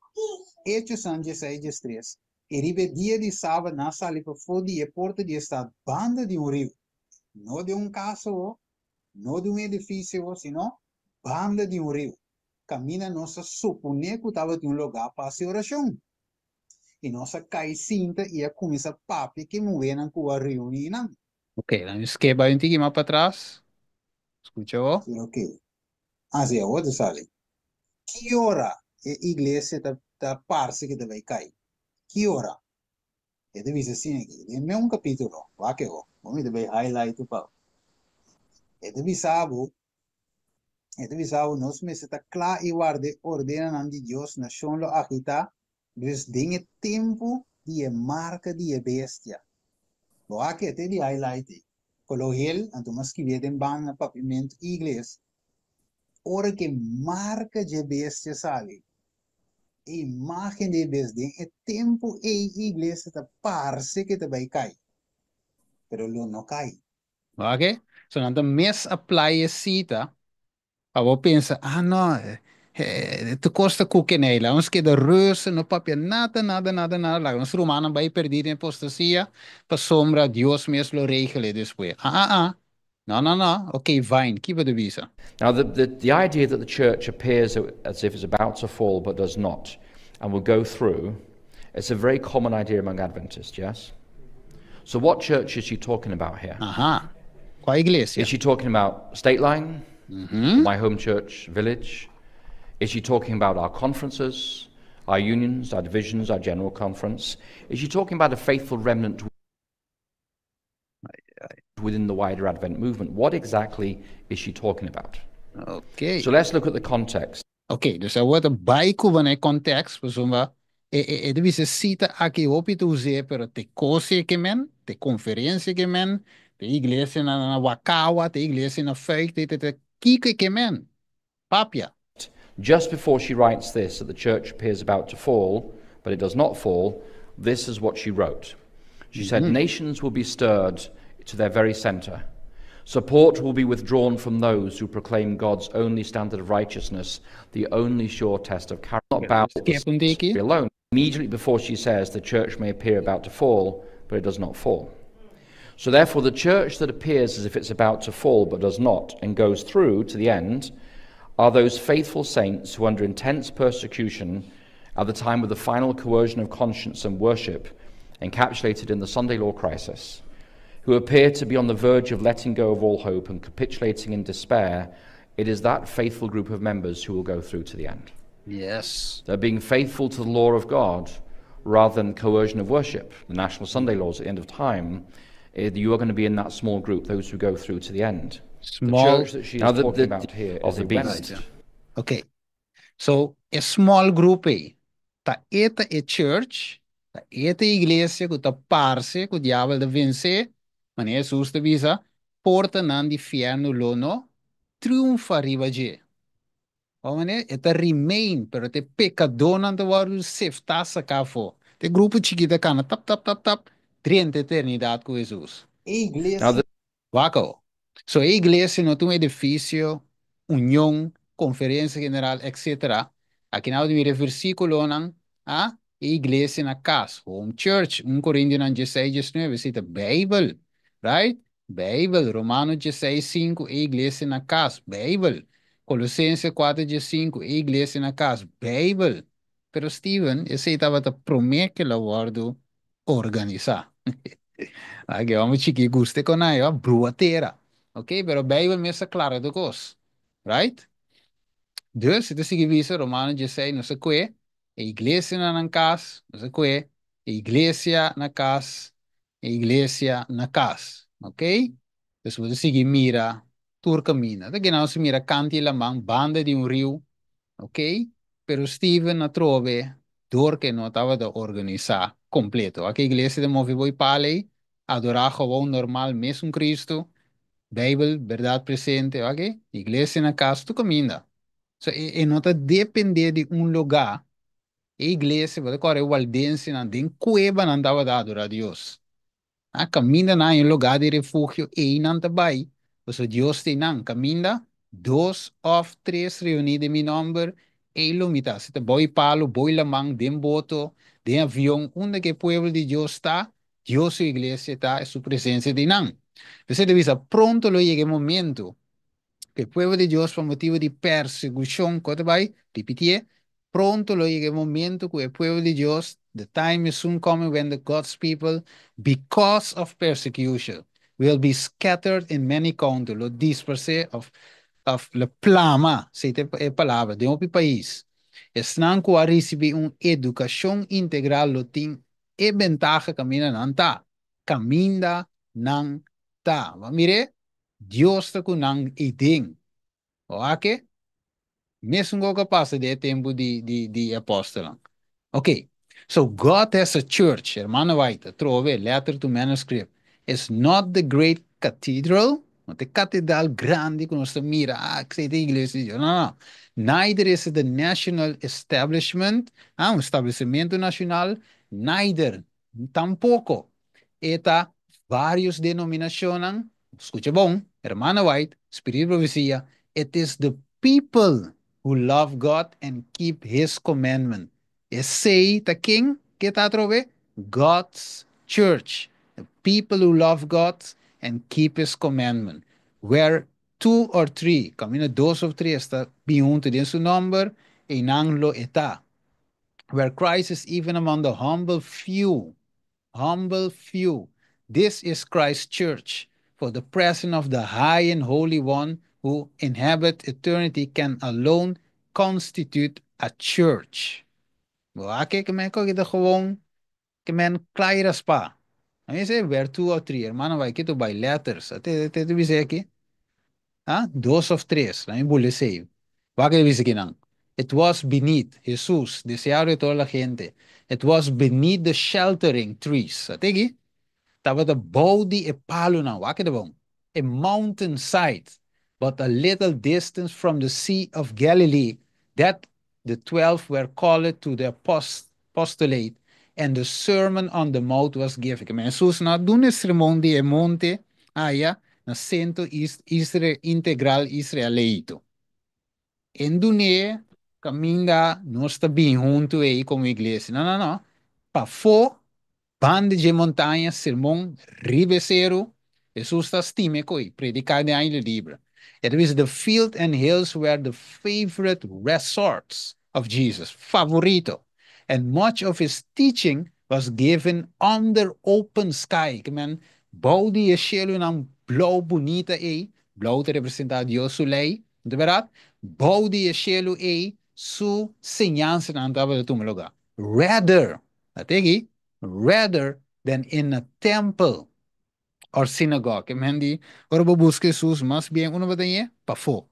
Echosan dieseis diestres, I riba e dia di sabat nan a sali pafó di e porta di e stat banda di un riu, no den un kas awor, no den un edifisio awor, sino banda di un riu, kaminda nos a suponé ku tabatin un lugá pa hasi orashon. I nos a kai sinta i a kuminsá papia ku e muhénan ku a reuní nan. Ok, laat mi skip bai un tiki mas patras. Skucha awor. Pero ok. Ah, sí, awor ta sali. Ki ora e iglesia ta ta parse ku ta bai kai? Ki ora? E ta bisa asina aki, den meun kapítulo, wak awor, bo mi ta bai highlight pa bo. E ta bisa bo, e ta bisa bo, nos mester ta kla i warda e ordenanan di Dios, nashon lo agitá, dus den e tempu di e marka di e bestia. Bo wak e te di highlight ei. Koló hel, anto mi a skibié den banda na papiamentu i ingles. Ora ku e marka dje bestia sali, e imágen di e bestia, den e tempu ei iglesia ta parse ku e ta bai kai, pero lo no kai. Oke, so nan ta mes apply e sita pa bo pensa, ah no, Tur kos ta ku nei. Laga nos keda rustig, no papia nada, nada, nada, nada. Laga nos rumannan bai perdí den apostasia, pasobra Dios mes lo regel despues. Ah, ah, ah. No, no, no. Ok, Vine, kiko bo ta bisa? Now, the idea that the church appears as if it's about to fall but does not, and will go through, it's a very common idea among Adventists, yes? So, what church is she talking about here? Aha. Kua iglesia? Is she talking about State Line, my home church village? Is she talking about our conferences, our unions, our divisions, our general conference? Is she talking about a faithful remnant within the wider Advent movement? What exactly is she talking about? Ok. So let's look at the context. Ok, dus awor ta bai ku e konteksto, pasobra e debe ser sita aki hopi ta usa, pero te kos e ke men, te konferensia ke men, te iglesia na Wakawa, te iglesia na Fuik, te kiko ke men. Papia. Just before she writes this, that the church appears about to fall, but it does not fall, this is what she wrote. She said, "Nations will be stirred to their very center. Support will be withdrawn from those who proclaim God's only standard of righteousness, the only sure test of character." Not bow Skip un tiki. Alone. Immediately before she says the church may appear about to fall, but it does not fall. So therefore, the church that appears as if it's about to fall but does not and goes through to the end are those faithful saints who, under intense persecution, at the time of the final coercion of conscience and worship, encapsulated in the Sunday law crisis, who appear to be on the verge of letting go of all hope and capitulating in despair, it is that faithful group of members who will go through to the end. They're being faithful to the law of God rather than coercion of worship, the national Sunday laws at the end of time. You are going to be in that small group, those who go through to the end. Small The church that she is Now, talking about here of is the a beast. remnant. Ok. So, e small group ei. Ta e ta e church, ta e ta iglesia ku ta parse ku diabel a vense, manera Hesus ta bisa, portanan di fièrnu lo no triunfá riba dje. O manera, e ta remain, pero te pekadónan ta wòrdu seftá saká afó. Te grupo chikitu kana tap tap tap tap, drenta eternidat ku Hesus. E iglesia Now, the, Wak. So, e iglesia no tin un edifisio, union, konferensia general, etc. Aki nos ta mira versíkulonan, ah, e iglesia na kas, home church, 1 Korintionan 16, 19, sita Beibel, right? Beibel, Romano 16, 5, e iglesia na kas, Beibel. Kolosensenan 4, 5, e iglesia na kas, Beibel. Pero Steven, esei tabata promé ku el a wòrdu organisá. Aki hòmber chikí gusta ku nan, brua tera. Ok, pero Beibel mes ta kla tur kos. Right? Dus, e ta sigui bisa, Romano 16, no sei kua, e iglesia na kas, no sei kua, e iglesia na kas, e iglesia na kas. Ok? Dus bo ta sigui mira tur kaminda. Aki nos mira kant'i laman, banda di un riu, ok? Pero Steven atrobe, dor ku no tabata organisá kompleto. Aki iglesia ta move boi palei, adorá gewoon normal, mesun Kristu, Beibel, berdat presente, ok? Iglesia na kas, tur kaminda. So, e no ta dependé di un lugá. E iglesia, bo kòrda waldensenan, den kueba nan tabata adorá Dios. A kaminda nan un lugá di refugio ei nan ta bai. So Dios tin nan kaminda dos òf tres reuní den mi nòmber, ei lo mi ta. Si ta boi palu, boi laman, den boto, den avion, unda ku e pueblo di Dios ta, Dios su iglesia ta, su presensia den nan. Bo ta bisa, pronto lo yega e momento ku e pueblo di Dios, pa motibu di persekushon, kon ta bai? Ripití, pronto lo yega e momento ku e pueblo di Dios, the time is soon coming when the God's people, because of persecution, will be scattered in many countries, lo dispersá òf lo plama, esei ta e palabra, den otro pais. Esnan ku a risibí un edukashon integral lo tin e bentaha kaminda nan ta. Kaminda nan ta. Ma mira, Dios ta ku nan eiden. Ok? Mesun ku a pasa den tempu di apòstelnan. Ok. So God has a church, Hermana White, atrobe, letter to manuscript. It's not the great cathedral, no ta e katedral grandi ku nos ta mira, ah, ku ta iglesia. No, no. Neither is it the national establishment, ah, un establesimentu nashonal, neither, tampoko. E ta vários denominashon, skucha bon, Hermana White, Spiritu di Profesia, it is the people who who love God and keep his commandment. Esei ta ken ku ta atrobe? God's church. The people who love God and keep his commandment. Where two or three, kaminda dos òf tres ta bin huntu den su nòmber, einan lo e ta. Where Christ is even among the humble few, humble few. This is Christ's church. For the presence of the high and holy one who inhabit eternity can alone constitute a church. Bo ke men ko gewoon ke men klaar spa. Ami se where two or three, hermano, bai ketu by letters. Te te te bisa aki. Ah, dos òf tres. Laga mi bolbe save. Wak e bisa akinan. It was beneath Jesus, deseado de toda la gente. It was beneath the sheltering trees. Ate aki? Tabata bou di e palunan. Wak e bon. A mountainside, but a little distance from the Sea of Galilee, that the 12 were called to the apostolate, and the Sermon on the Mount was given. Ke men Jesus no a duna sermon di e monte, aya, na sentro Israel, integral israelita. E n' dun'é kaminda nos ta bin huntu ei komo iglesia. No, no, no. Pafó, banda di montaña, sermon riba seru, Jesus ta stima koi, prediká den aire liber. It was the field and hills were the favorite resorts of Jesus, favorito. And much of his teaching was given under open sky. Ke men, bou di e shelunan blou bunita ei, blou ta representá Dios su lei, di berdat? Bou di e shelu ei, su enseñansanan tabata tuma lugá. Rather, ate aki, rather than in a temple or synagogue. Ke men di, ora bo buska Jesus, mas bien unda bo ta hañ'é? Pafó.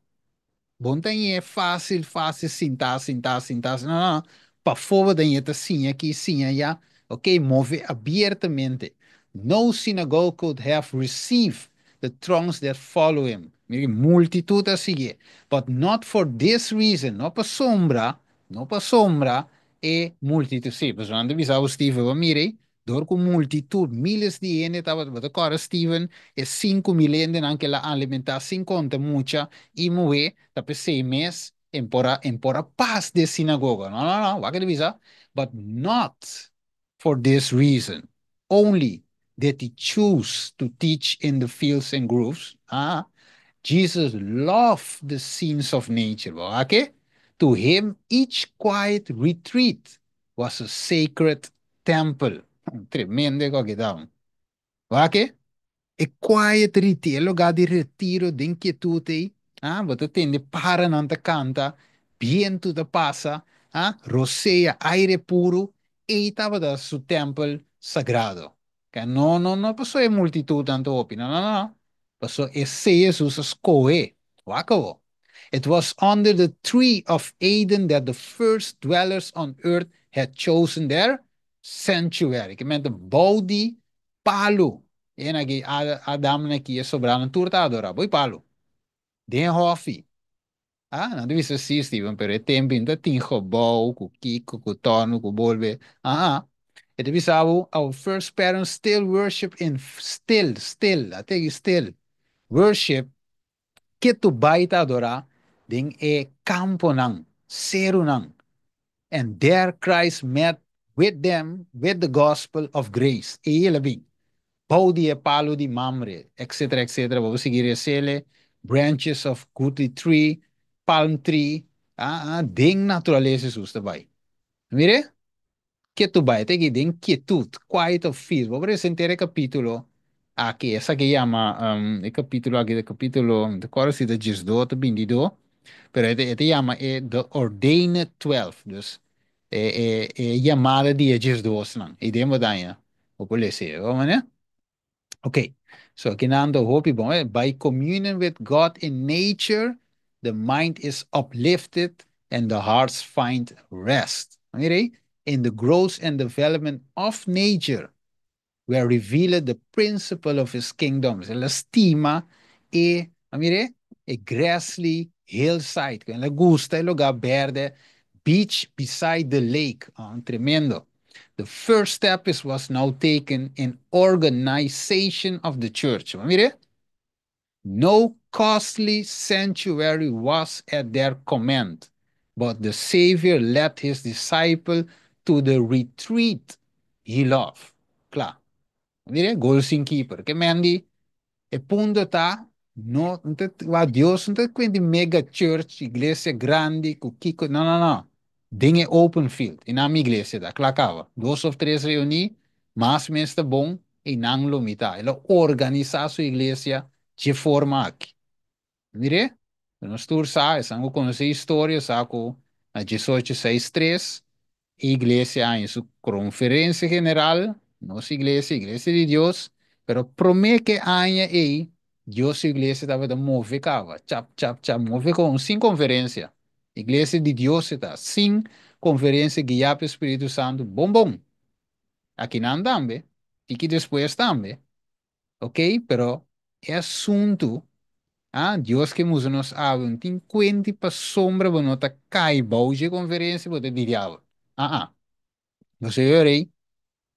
Bo n' ta hañ'é fásil, fásil, sinta, sinta, sinta. No, no. Pafó bo ta hañ'é ta siña aki, siña aya. Ok, move abiertamente. No synagogue could have received the throngs that follow him. Mira, multitut a siguié. But not for this reason, no pasombra, no pasombra, e multitut. Sí, pues anda bisa Steven, mira, dor ku multitut, míles di hende tabata kòrda Steven, e 5000 hendenan ku el a alimentá sin konta mucha i muhé, ta p'esei mes e por a pas den sinagoga. No, no, no, wak bisa, but not for this reason. Only that he choose to teach in the fields and groves. Ah, Jesus loved the scenes of nature. Okay? To him, each quiet retreat was a sacred temple. Tremendo ku ta. Ok? E quiet retreat, lugá di retiro, den kietut, ah, bo ta tende paranan ta kanta, bientu ta pasa, ah, rosea, aire puru, e tabata su tèmpel sagrado. Ku no, no, no pasó e multitut tantu hopi, no, no, no. Pasó esei Jesus a skohe. Wak. It was under the tree of Eden that the first dwellers on earth had chosen their sanctuary. Ke men bou di palu. E aki Adam aki e sobránan tur ta adorá. Bou di palu. Den hòfi. Ah, no debe ser asina, Steven, pero e tempu ainda tin gebouw, ku kiko, ku tono, ku bolbe. Ah, e debe ser our first parents still worship in still, still, ate still. Worship ketu bai ta adorá den e kamponan, serunan. And there Christ met with them with the gospel of grace. E el a bin. Bou di e palu di Mamre, etc., etc. Ban sigui lesa branches of goodly tree, palm tree, ah, ah, den naturalesa Jesus bai. Mira? Ketu bai, te aki den kietut, quiet of field. Ban presentá e kapítulo aki, esaki yama e kapítulo aki, e kapítulo, di kua si ta 12, 22, pero e ta yama e The Ordained 12, dus e, e, e yamada di 12 nan. I den bodaña, o por lesa, ne? Ok, so akinan ta hopi bon, eh? By communion with God in nature, the mind is uplifted and the hearts find rest. Mira, in the growth and development of nature, were revealed the principle of his kingdom. El a stima e, mira, e grassy hillside. El a gusta e lugá bèrdè, beach beside the lake. Oh, tremendo. The first step was now taken in organization of the church. Mira, no costly sanctuary was at their command. But the Savior led his disciple to the retreat he loved. Kla. Mira, gol sin keeper. Ke men di, e punto ta, no, wa Dios no ta kuenta mega church, iglesia grandi, ku kiko, no, no, no. Den e open field, einan mi iglesia ta, kla kaba. Dos òf tres reuní, mas mes ta bon, einan lo mi ta. El a organisá su iglesia di e forma aki. Mira, nos tur sa, esnan ku konosé historia, sa ku na 1863, iglesia a haña su konferensia general, nos iglesia, Iglesia di Dios, pero promé ku e aña ei, Dios su iglesia tabata move kaba, chap, chap, chap, move kon, sin konferensia. Iglesia di Dios ta, sin konferensia guiá pa Spiritu Santu, bon bon. Akinan tambe, i despues tambe. Ok? Pero e asuntu, ah, Dios ke usa nos awe, no tin kuenta pasombra bo no ta kai bou di konferensia, bo ta di diabel. Ah, ah. Bo ei,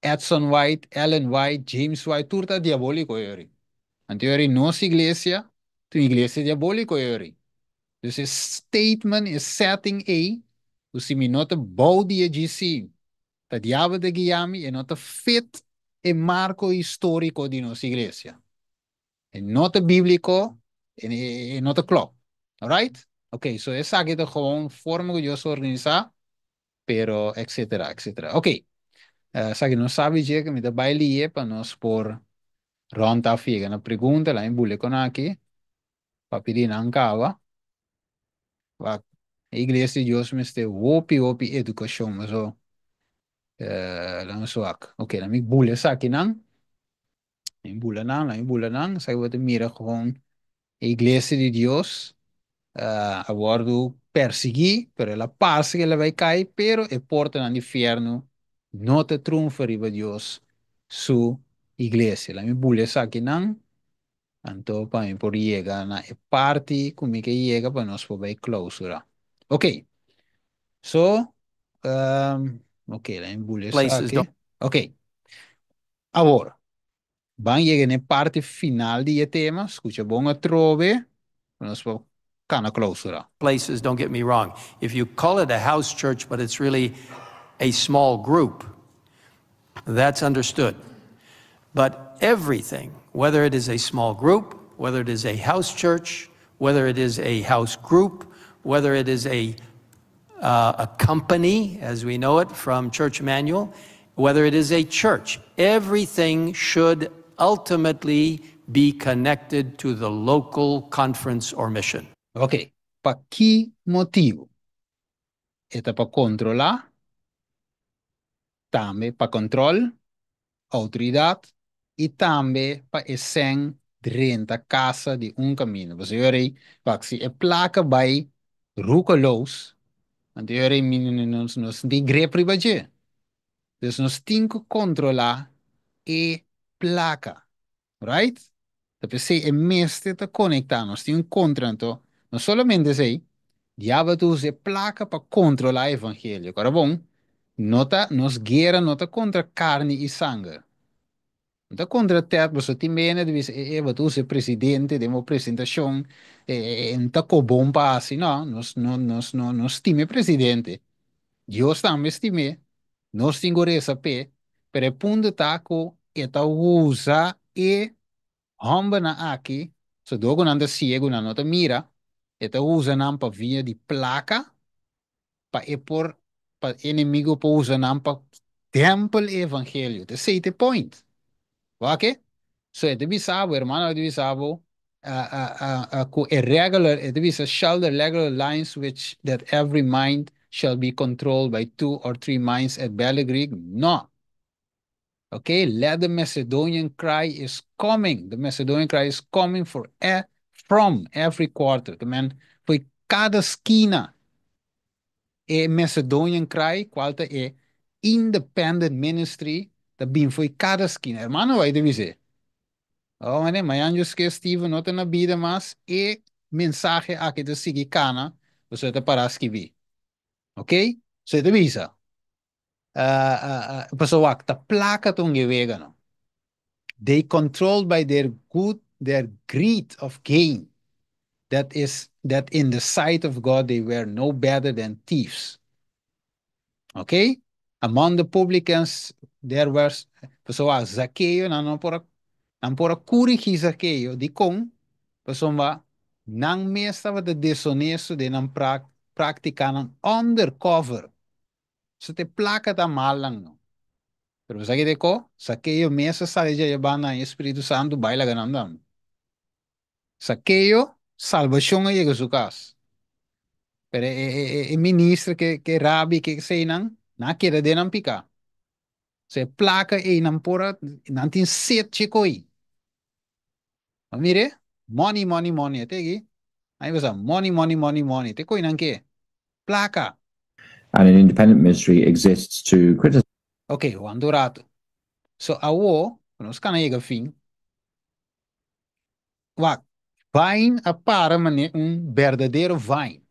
Edson White, Ellen White, James White, tur ta diabóliko ei. Anto ei, nos iglesia, ta iglesia diabóliko ei. Dus e statement, e setting ei, si mi no ta bou di GC, ta diabel ta guia mi e no ta fit e marko históriko di nos iglesia. E no ta bíbliko, e no ta klòp. Alright? Ok, so esaki ta gewoon forma ku Dios a organisá, pero etc, etc. Ok, esaki nos sabi ku mi ta bai lie pa nos por rond af yega na pregunta, laga mi bule kon aki, pa pidi nan kaba. Iglesia di Dios mester hopi hopi edukashon, so laga mi wak. Ok, laga mi bule esaki nan. Mi bula nan, mi bula nan, esaki bo ta mira gewoon iglesia di Dios a wòrdu persiguí, pero el a parse ku el a bai kai, pero e portanan di fièrnu no ta triunfa riba Dios su iglesia. Laga mi bule esaki nan, anto pa mi por yega na e parti ku mi ke yega pa nos por bai klousura. Ok, so, ok, laga mi bule Places esaki. Don't Ok, awor, ban yega na e parti final di e tema, skucha bon atrobe, nos por kana klousura. Places, don't get me wrong. If you call it a house church, but it's really a small group, that's understood. But everything, whether it is a small group, whether it is a house church, whether it is a house group, whether it is a company, as we know it from Church Manual, whether it is a church, everything should ultimately be connected to the local conference or mission. Ok, pa ki motibu? E ta pa kontrolá, tambe pa kontrol, outoridat i tambe pa e sèn drenta kas di un kaminda. Bo ei, pa si e plaka bai roekeloos, anto ei nos nos tin grip riba dje. Dus nos tin ku kontrolá e plaka, right? P'esei e mester ta konektá, nos tin un kontrato, no solamente esei, diabel ta usa plaka pa kontrolá evangelio. Awor bon, no ta, nos guera no ta kontra karni i sanger. No ta kontra tèt, bo tin bene di bisa, bo ta usa presidente den un presentashon, no ta ko bon pa asina, no, nos no nos no nos stima presidente. Dios tambe stim'é, nos tin ku resa p'e, pero e punto ta ku e ta usa e hòmbernan aki, so dor ku nan ta siegu, nan no ta mira, e ta usa nan pa via di plaka, pa e por pa enemigu por usa nan pa tempel evangelio. Esei ta e point. Ok? So e ta bisa bo, ruman, e ta bisa bo, ku e regular, e ta bisa shall the regular lines which that every mind shall be controlled by two or three minds at Battlegreek? No. Okay, let the Macedonian cry is coming. The Macedonian cry is coming for e from every quarter. Ke men, fo'i kada skina e Macedonian cry, kual ta e independent ministry, ta bin fo'i kada skina. Ruman, bai bisa. Oh, mane, mañan ku Steven no ta na bida mas e mensahe aki ta sigui kana, bo ta para skirbi. Ok? So ta bisa. Pasobra ta plaka ta un wega no. They controlled by their good, their greed of gain. That is that in the sight of God they were no better than thieves. Okay? Among the publicans there was so Zacchaeus, nan no por a nan por a korigí Zacchaeus dikon pasobra nan mes tabata deshonesto den nan práktikanan undercover. So te plaka ta malang no. Pero sa kite ko, Zacchaeus mes a sali dje banda e Spiritu Santu bai laga nan dam. Zacchaeus, salbashon a yega su kas. Pero e minister ke rabi ke eseinan, nan a keda den nan piká. So e plaka ei nan por a, nan tin set dje koi. Ma mire, money, money, money, te aki. Ai bisa, money, money, money, money. Te koi nan ke? Plaka. And an independent ministry exists to criticize Ok, wanta un ratu. So awo, nos kana yega fin. Wak, Vine a para manera un berdadero vine.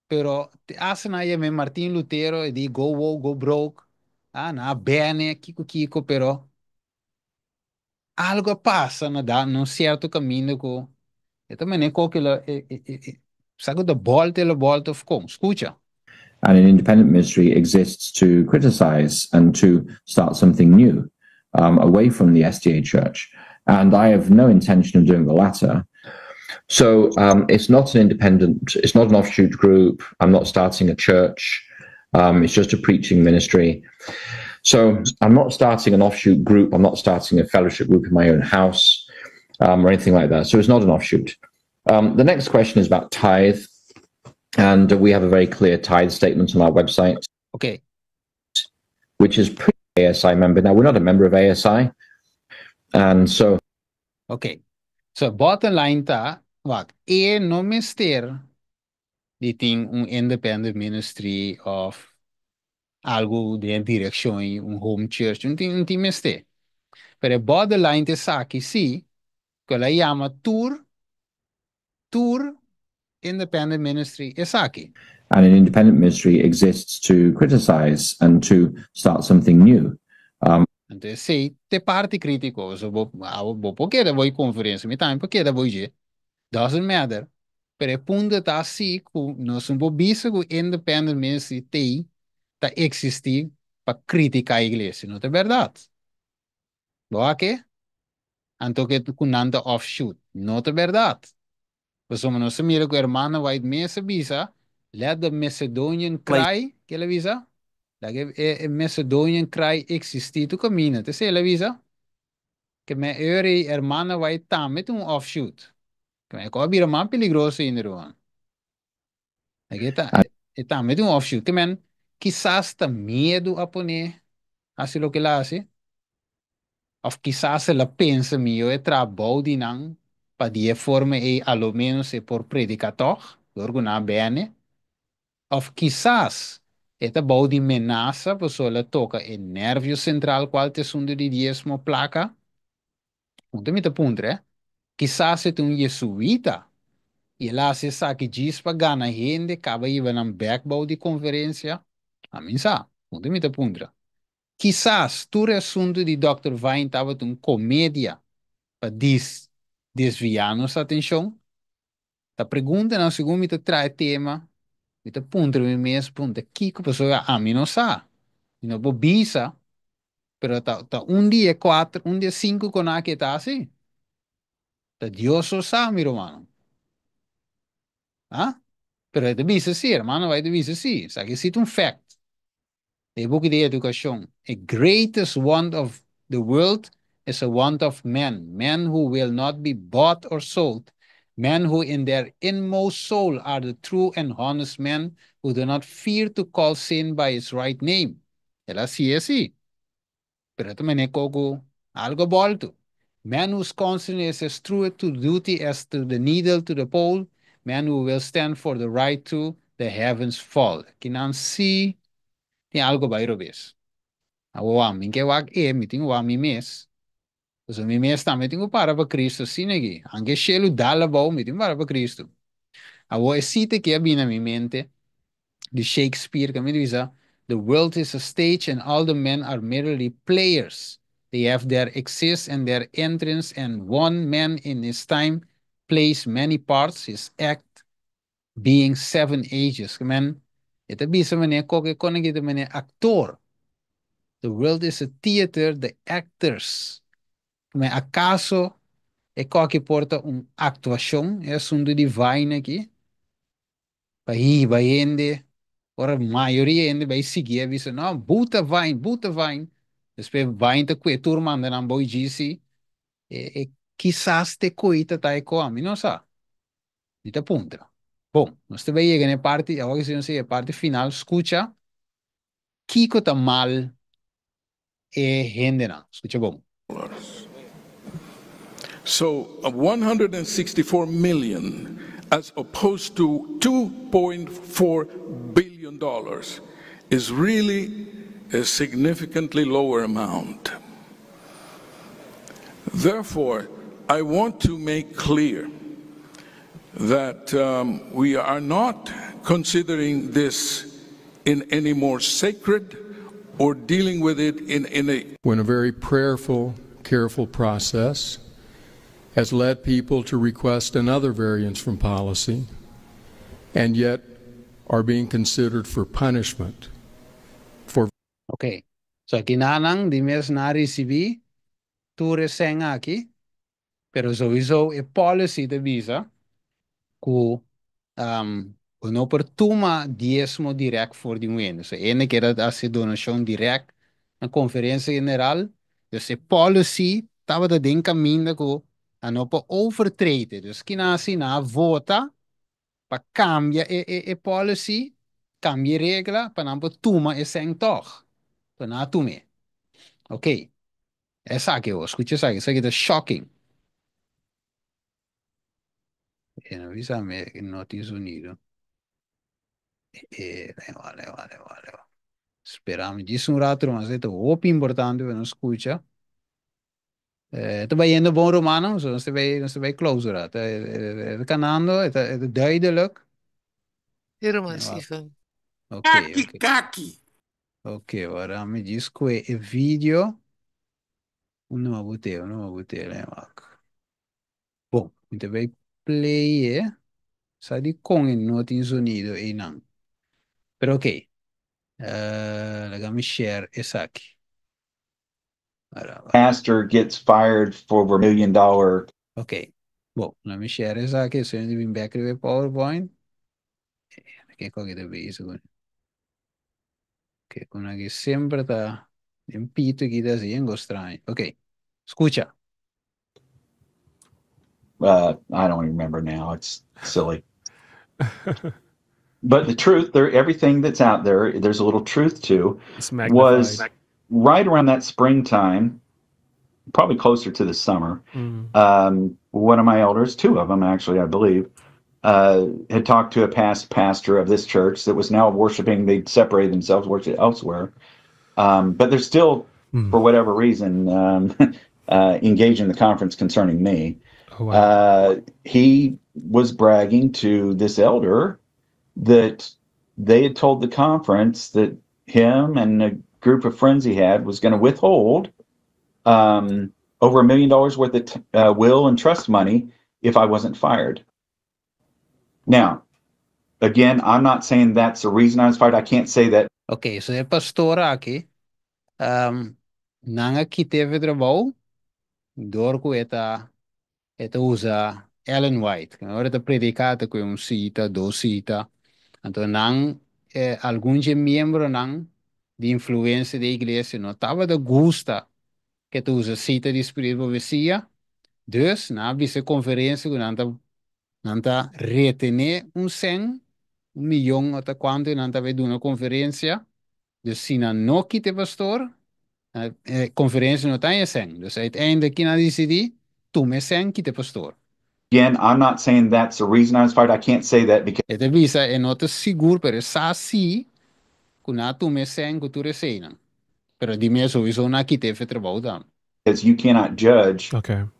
Pero te asina yam'é Martin Lutero e di go woke, go broke. Ah, nan a bene, kiko kiko, pero algo a pasa na da na un cierto caminda cu e ta manera cu lo e sa cu ta bolta e lo bolta of con. Scucha. And an independent ministry exists to criticize and to start something new away from the SDA Church. And I have no intention of doing the latter. So it's not an independent, it's not an offshoot group. I'm not starting a church. It's just a preaching ministry. So I'm not starting an offshoot group. I'm not starting a fellowship group in my own house or anything like that. So it's not an offshoot. The next question is about tithe. And we have a very clear tithe statement on our website. Which is pre ASI member. Now, we're not a member of ASI. And so. Ok. So, bottom line ta, wak, e no mester di tin un independent ministry of algo den direkshon, un home church, un tin mester. Pero bottom line ta esaki si, ku el a yama tur independent ministry esaki. And an independent ministry exists to criticize and to start something new. Anto, esei ta parti krítiko, so bo bo por keda bai konferensia, mi tambe por keda bai dje. Doesn't matter. Pero e punto ta asina ku nos no por bisa ku independent ministry tei ta eksistí pa kritiká iglesia, no ta berdat. Bo ke? Anto ku nan ta offshoot, no ta berdat. Pasobra nos a mira ku ruman White mes a bisa, "Let the Macedonian cry," ku el a bisa? Laga e Macedonian cry eksistí tur kaminda. Te el a bisa? Ke men eri ruman White tambe un offshoot. Ke men ko bira mas peligroso ainda, ruman. E ta, e tambe un offshoot. Ke men kisas ta miedu a pon'é hasi loke el a hasi. Of kisas el a pensa mihó e traha bou di nan pa di e forma ei a lo menos e por prediká toch, dor ku nan bene. Of kisas e ta bou di menasa, pasobra el a toka e nervio sentral kual ta asuntu di diesmo plaka. Punta mi ta puntra, eh? Kisas e ta un jesuita i el a hasi esaki djis pa gana hende kaba hiba nan bèk bou di konferensia. Ami sa, punta mi ta puntra. Kisas tur asuntu di Dr. Vine tabata un komedia pa desviá nos atenshon. Ta preguntanan segun mi ta traha tema, mi ta puntra mi mes, punta kiko pasobra ami no sa. Mi no por bisa, pero ta un dia kuater, un dia sinku ku nan a ta asina. Ta Dios so sa, mi ruman. Ah? Pero e ta bisa si, ruman bai ta bisa si. Sa ku ta un fact. E buki di edukashon. A greatest want of the world is a want of men. Men who will not be bought or sold. Men who in their inmost soul are the true and honest men who do not fear to call sin by its right name. El a si asina. Pero tambe e koko algo bolto. Men whose conscience is as true to duty as to the needle to the pole. Men who will stand for the right to the heavens fall. Akinan si tin algo bai robes. Awo mi ke wak e mi tin wa mi mes. So mi mes tambe tin ku para pa Kristu asina aki. Aunke shelu dal abou, mi tin para pa Kristu. Awo e cita ku a bini na mi mente di Shakespeare ku mi bisa, "The world is a stage and all the men are merely players. They have their exits and their entrance and one man in his time Plays many parts, his act being seven ages. Men, e ta bisa manera koke kon aki ta manera aktor. The world is a theater, the actors. Men, akaso e koke por ta un aktuashon, e asuntu di Vine aki? Pa hiba hende, ora mayoria hende bai sigui a bisa, no, buta Vine, buta Vine. Despues Vine ta kue tur manda nan bou GC. E kisas te koita ta e ko, mi no sa. Mi ta puntra. Bon, nos ta bai yega na e parti, awor ku nos yega e parti final, skucha kiko ta mal e hendenan. Skucha bon. So 164 million as opposed to $2.4 billion is really a significantly lower amount. Therefore, I want to make clear that we are not considering this in any more sacred or dealing with it in a When a very prayerful, careful process has led people to request another variance from policy and yet are being considered for punishment for Ok. So aki nan di mes nan a risibí tur e sèn aki, pero sowieso e policy ta bisa ku no por tuma diesmo direct for di un hende. So hende ke hasi donashon direct na konferensia general, dus e policy tabata den kaminda ku no por overtreden. Dus ki nan hasi, nan a vota pa kambia e policy, kambia e regla pa nan por tuma e sèn tòg. So nan a tum'é. Ok. Esaki, skucha esaki, esaki ta shocking. No bisa mi no tin sonido. Vale, vale, vale. Spera mi djis un ratu, mas ta hopi importante pa nos skucha. Ta bayendo bon, rumannan, so nos ta bai close ora. Ta kanando, ta duidelijk. Helemaal, Steven. Ok, Kaki, ok. Kaki. Ok, ora mi djis kue e video. No bot'é, no bot'é, wak. Bon, mi ta bai play e. Sa di kon e no tin sonido einan. Pero ok. Laga mi share esaki. Ora, ora. Pastor gets fired for over $1 million. Ok. Bon, laga mi share esaki. So, mi bin back riba PowerPoint. Kiko aki ta bezig? Ok, kon aki semper ta un pito aki ta asina, straño. Ok, skucha. I don't even remember now. It's silly. But the truth, there, everything that's out there, there's a little truth to, It's was magnified. Right around that springtime, probably closer to the summer. One of my elders, two of them actually, I believe, had talked to a past pastor of this church that was now worshiping. They'd separated themselves, worship elsewhere, but they're still, for whatever reason, engaged in the conference concerning me. Oh, wow. He was bragging to this elder that they had told the conference that him and a group of friends he had was going to withhold over $1 million worth of will and trust money if I wasn't fired. Now, again, I'm not saying that's the reason I was fired. I can't say that Ok, so e pastor aki, nan a kit'é for di trabou, dor ku e ta usa Ellen White. Ora e ta prediká ku un sita, dos sita. Anto nan algun miembronan di influensia di iglesia no tabata gusta ku e ta usa sita di Spiritu di Profesia. Dus nan a bisa konferensia ku nan ta retené un sèn, 1 mion òf kuantu nan ta duna konferensia. Dus si nan no kita pastor, konferensia no ta sèn. Dus uiteindelijk nan a disidí, tuma sèn, kita pastor. Again, I'm not saying that's the reason I was fired. I can't say that because E ta bisa e no ta sigur, pero sa si ku nan a tuma sèn ku tur eseinan. Pero di mes sowieso nan a kit'é for di trabou dan. You cannot judge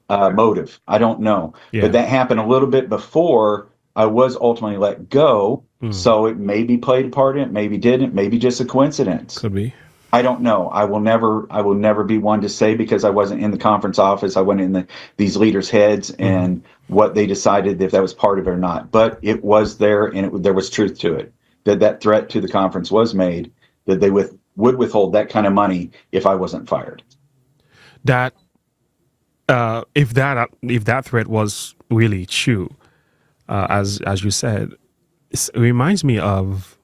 motive. I don't know. But that happened a little bit before I was ultimately let go. So it maybe played a part in it, maybe didn't, maybe just a coincidence. Could be. I don't know. I will never be one to say because I wasn't in the conference office. I wasn't in these leaders' heads and what they decided, if that was part of it or not. But it was there, and there was truth to it. That that threat to the conference was made, that they would withhold that kind of money if I wasn't fired. That if that threat was really true, as you said, it reminds me of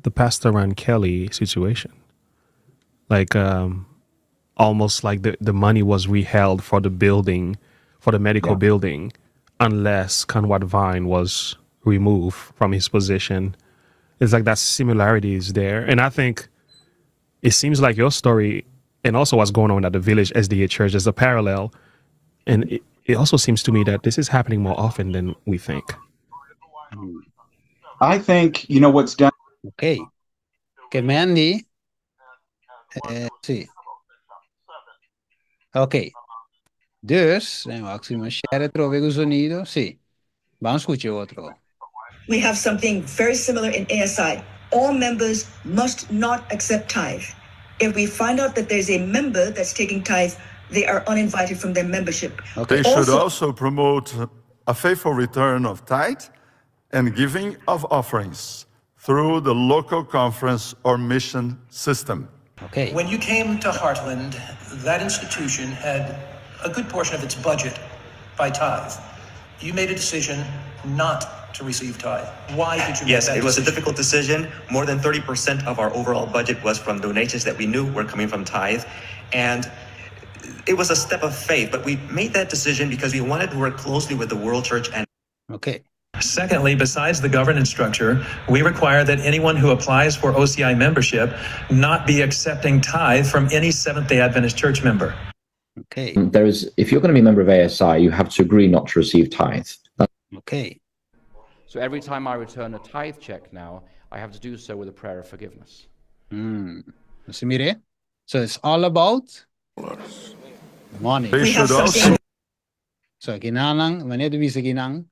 the Pastor Ron Kelly situation. Like almost like the money was withheld for the building, for the medical building, unless Conrad Vine was removed from his position. It's like that similarity is there. And I think it seems like your story and also what's going on at the Village SDA Church is a parallel. And it also seems to me that this is happening more often than we think. I think, you know what's done. Ok. Ke men di, si. Ok. Dus, wacht, si mi share trobe ku sonido. Si. Ban skucha otro. We have something very similar in ASI. All members must not accept tithe. If we find out that there's a member that's taking tithe, they are uninvited from their membership. They should also promote a faithful return of tithe and giving of offerings through the local conference or mission system. When you came to Heartland, that institution had a good portion of its budget by tithe. You made a decision not to receive tithe. Why did you make Yes, that it was a decision? Difficult decision. More than 30% of our overall budget was from donations that we knew were coming from tithe. And it was a step of faith, but we made that decision because we wanted to work closely with the World Church and Secondly, besides the governance structure, we require that anyone who applies for OCI membership not be accepting tithe from any Seventh day Adventist church member. There is, if you're going to be a member of ASI, you have to agree not to receive tithe. So every time I return a tithe check now, I have to do so with a prayer of forgiveness. Si mira? So it's all about money. They We have should also something So akinan, wanneer de bisa akinan,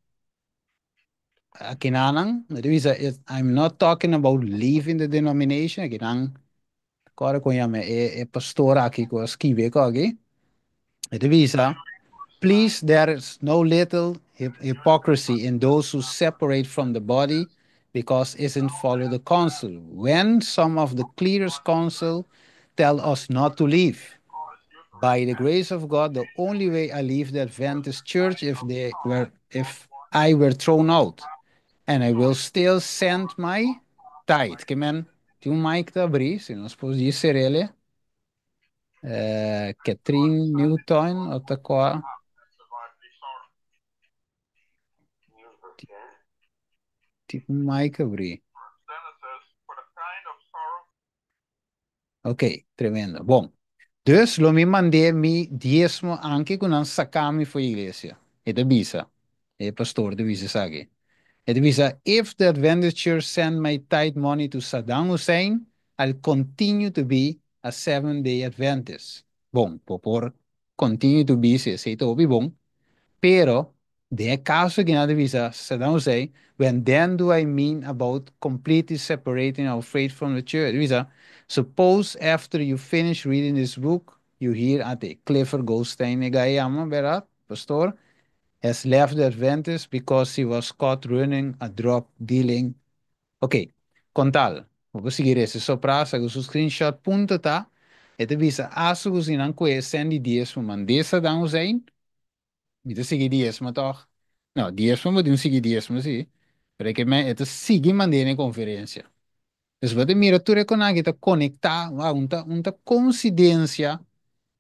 akinan, de bisa, I'm not talking about leaving the denomination, akinan, kore kon yama e pastor aki ku a skibi aki. E ta bisa, please, there is no little hypocrisy in those who separate from the body because isn't follow the counsel. When some of the clearest counsel tell us not to leave. By the grace of God, the only way I leave the Adventist church if I were thrown out. And I will still send my tithe. Ke men, tin un mic ta habrí, si nos por ser'é. Catherine Newton, òf ta kua. Tin un mic habrí. Ok, tremendo. Bon. Dus lo mi manda mi diesmo aunke ku nan saka mi for di iglesia. E ta bisa. E pastor ta bisa esaki. E ta bisa, if the Adventist Church send my tithe money to Saddam Hussein, I'll continue to be a Seventh-day Adventist. Bon, por continue to be, si esei ta bon. Pero, den kaso ku nan ta bisa Saddam Hussein, when then do I mean about completely separating our faith from the church? Bisa, suppose after you finish reading this book, you hear ate Clifford Goldstein, yama, bèrdat, pastor, has left the Adventist because he was caught running a drug dealing. Ok, kon tal. Bo sigui esei sopra, sa su screenshot punto ta, e ta bisa asu ku nan kue sèn di diesmo mand'é Saddam Hussein, mi ta sigui diesmo toch? No, diesmo mi ta sigui diesmo si. Pero ke men e ta sigui mand'é na konferensia. Dus bo ta mira tur kon aki ta konektá, wow, un ta koinsidensia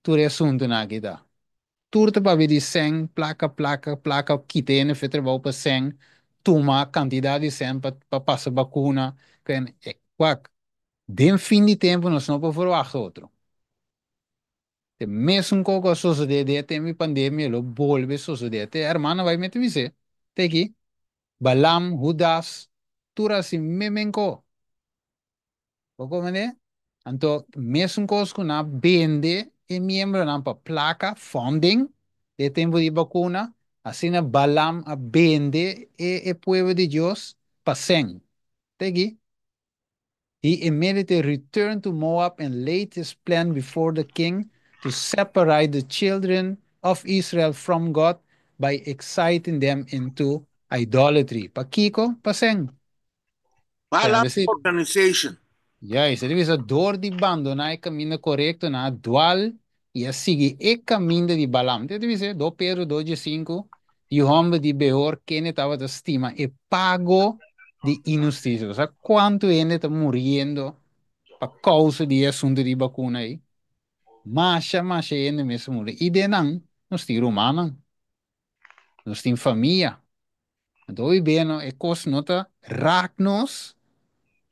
tur asuntunan aki ta. Tur ta papia di sèn, plaka, plaka, plaka, kita e trabou pa sèn, tuma kantidat di sèn pa pasa vakuna, wak, den fin di tempu nos no por verwacht otro. E mesun kos a sosodé den tempu pandemia, lo bolbe sosodé. Te hermano bai mete bisa. Te aki, Balam, Judas, tur asina mesun kos. Poko mane? Anto, mesun kos ku nan a bende e miembronan pa plaka, funding, den tempu di vakuna, asina Balam a bende e pueblo di Dios pa sèn. Te aki. He immediately returned to Moab and laid his plan before the king to separate the children of Israel from God by exciting them into idolatry. Pakiko? Paseng. Balaam Organization. Juist, e bisa dor di bandoná e kaminda korekto nan a dwal i a sigui e kaminda di Balaam. Te bisa 2 Pedro 2:5, Yu hòmber di Beor kende tabata stima e pago di inhustisia. Bo sa kuantu hende ta muriendo pa kousa di e asuntu di bakuna ei? Masha, masha hende mes a muri. I den nan nos tin rumannan, nos tin famia. Anto hopi beno e kos no ta rak nos,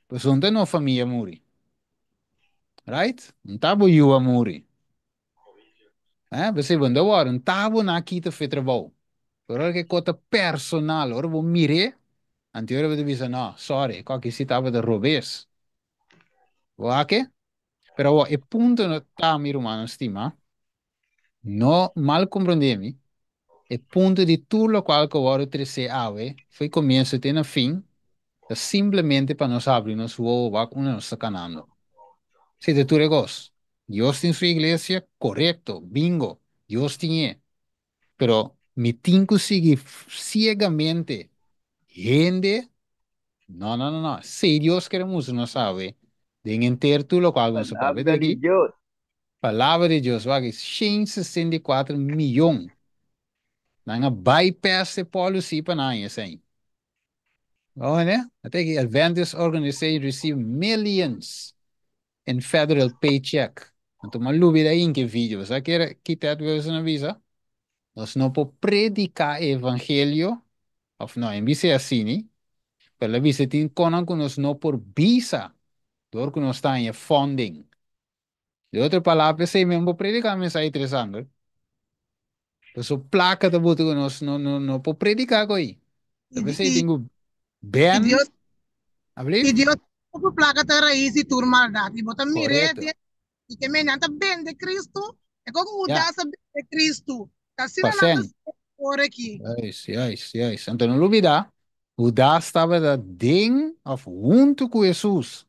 pasobra no ta nos famia muri. Right? No ta bo yu a muri. Eh, p'esei bo no ta wòrdu, no ta bo nan a kita for e trabou. Pero ora ku e kos ta personal, ora bo mir'é, anto ora bo ta bisa, no, sorry, e kos aki si tabata robes. Bo wak? Pero awor, e punto no ta, mi rumannan stimá, no mal komprondé mi, e punto di tur lokual ku a wòrdu tresé awe, fo'i komienso te na fin, ta simplemente pa nos habri nos wowo wak unda nos ta kanando. Si ta tur e kos. Dios tin su iglesia, korekto, bingo, Dios tin e. Pero mi tin ku sigui siegamente hende? No, no, no, no. Si Dios kere mustra nos awe den henter tur lokual ku nos a papia Palabra di di aki, Dios. Palabra di Dios, wak, 164 miyon. Nan a bypass e policy pa nan haña esei. Bo hende? Ata aki, Adventist organization receive millions in federal paycheck. Anto m'a lubida inke video. Bo sa kere ki Ted Wilson a bisa? Nos no por predica e evangelio, of no, en bisa e asini, pero el a bisa tin konan ku nos no por bisa dor ku nos ta haña funding. De otro palabra, p'esei mi no por predica mensahe interesante. Paso placa ta buta ku nos no no no por predica ko'i. Ta p'esei tin ku I ben, Dios, alblief? i Dios ku placa ta rais di tur maldat. I bo ta mir'é Correcto. den i ke men nan ta bende Cristo, e kon Ja. Judas a bende Cristo. Ta asina nan ta Pasen. haciendo awor aki. Juist, juist, juist. Anto no lubida, Judas tabata den of huntu ku Hesus.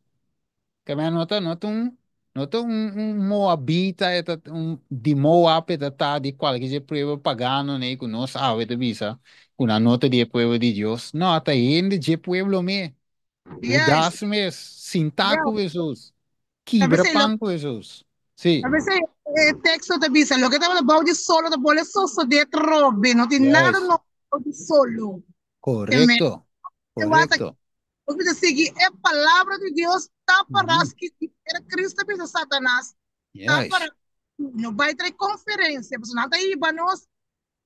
Ke men no ta no ta un no ta un un moabita e ta un di Moab e ta ta di kualke dje pueblo pagano nei ku nos awe ta bisa ku nan no ta di e pueblo di Dios. No, ta hende dje pueblo me. Yes. Hudas mes sintá Yeah. ku Hesus, Ta kibra p'esei lo pan ku Hesus. Sí. ta p'esei e teksto ta bisa loke tabata bou di solo ta bole sosodé atrobe, no tin nada Yes. nobo bou di solo. Ke men Korekto. e wak ta Korekto. Nos mester sigui e palabra di Dios ta para Mhm. skirbi era Cristo a bisa Satanas ta Juist. para no bai trae conferencia pasobra nan ta hiba nos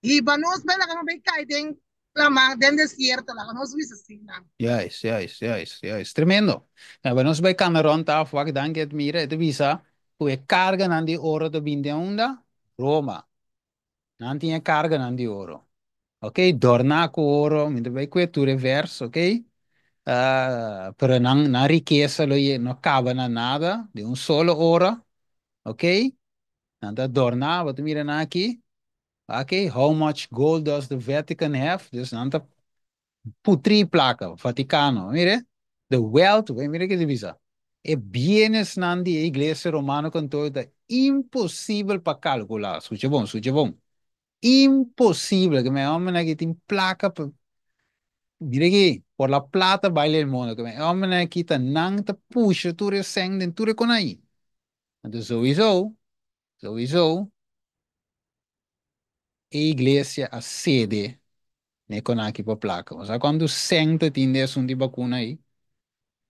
hiba nos bai laga nos bai kai den laman den desierto laga nos bisa asina. Juist, juist, juist, juist. Tremendo. Nou, bij nos bai kana rond af, wak danki Edmira, e ta bisa ku e karganan di oro ta bin den unda? Roma. Nan tin e karganan di oro. Ok, dorná ku oro, mi ta bai kue tur e vers, ok? Ah, pero nan, nan rikesa lo ye, no kaba na nada, di un solo ora, ok? Nan ta dorná, bo ta mira nan aki, ok? How much gold does the Vatican have? Dus nan ta putrí plaka, Vaticano, mire? The wealth, mira ke ta bisa. E bienesnan di e Iglesia Romano Katoliko ta imposibel pa kalkulá. Skucha bon, skucha bon. Imposibel, ke mi hombernan aki tin plaka pa, mira aki, por la plata baila el mono, ke mi hombernan aki ta nan ta pusha tur e sèn den tur e konai. Anto souiso, souiso, e iglesia a sede na e konaki pa plaka. Bo sa kuantu sèn ta tin den asuntu di bakuna ei?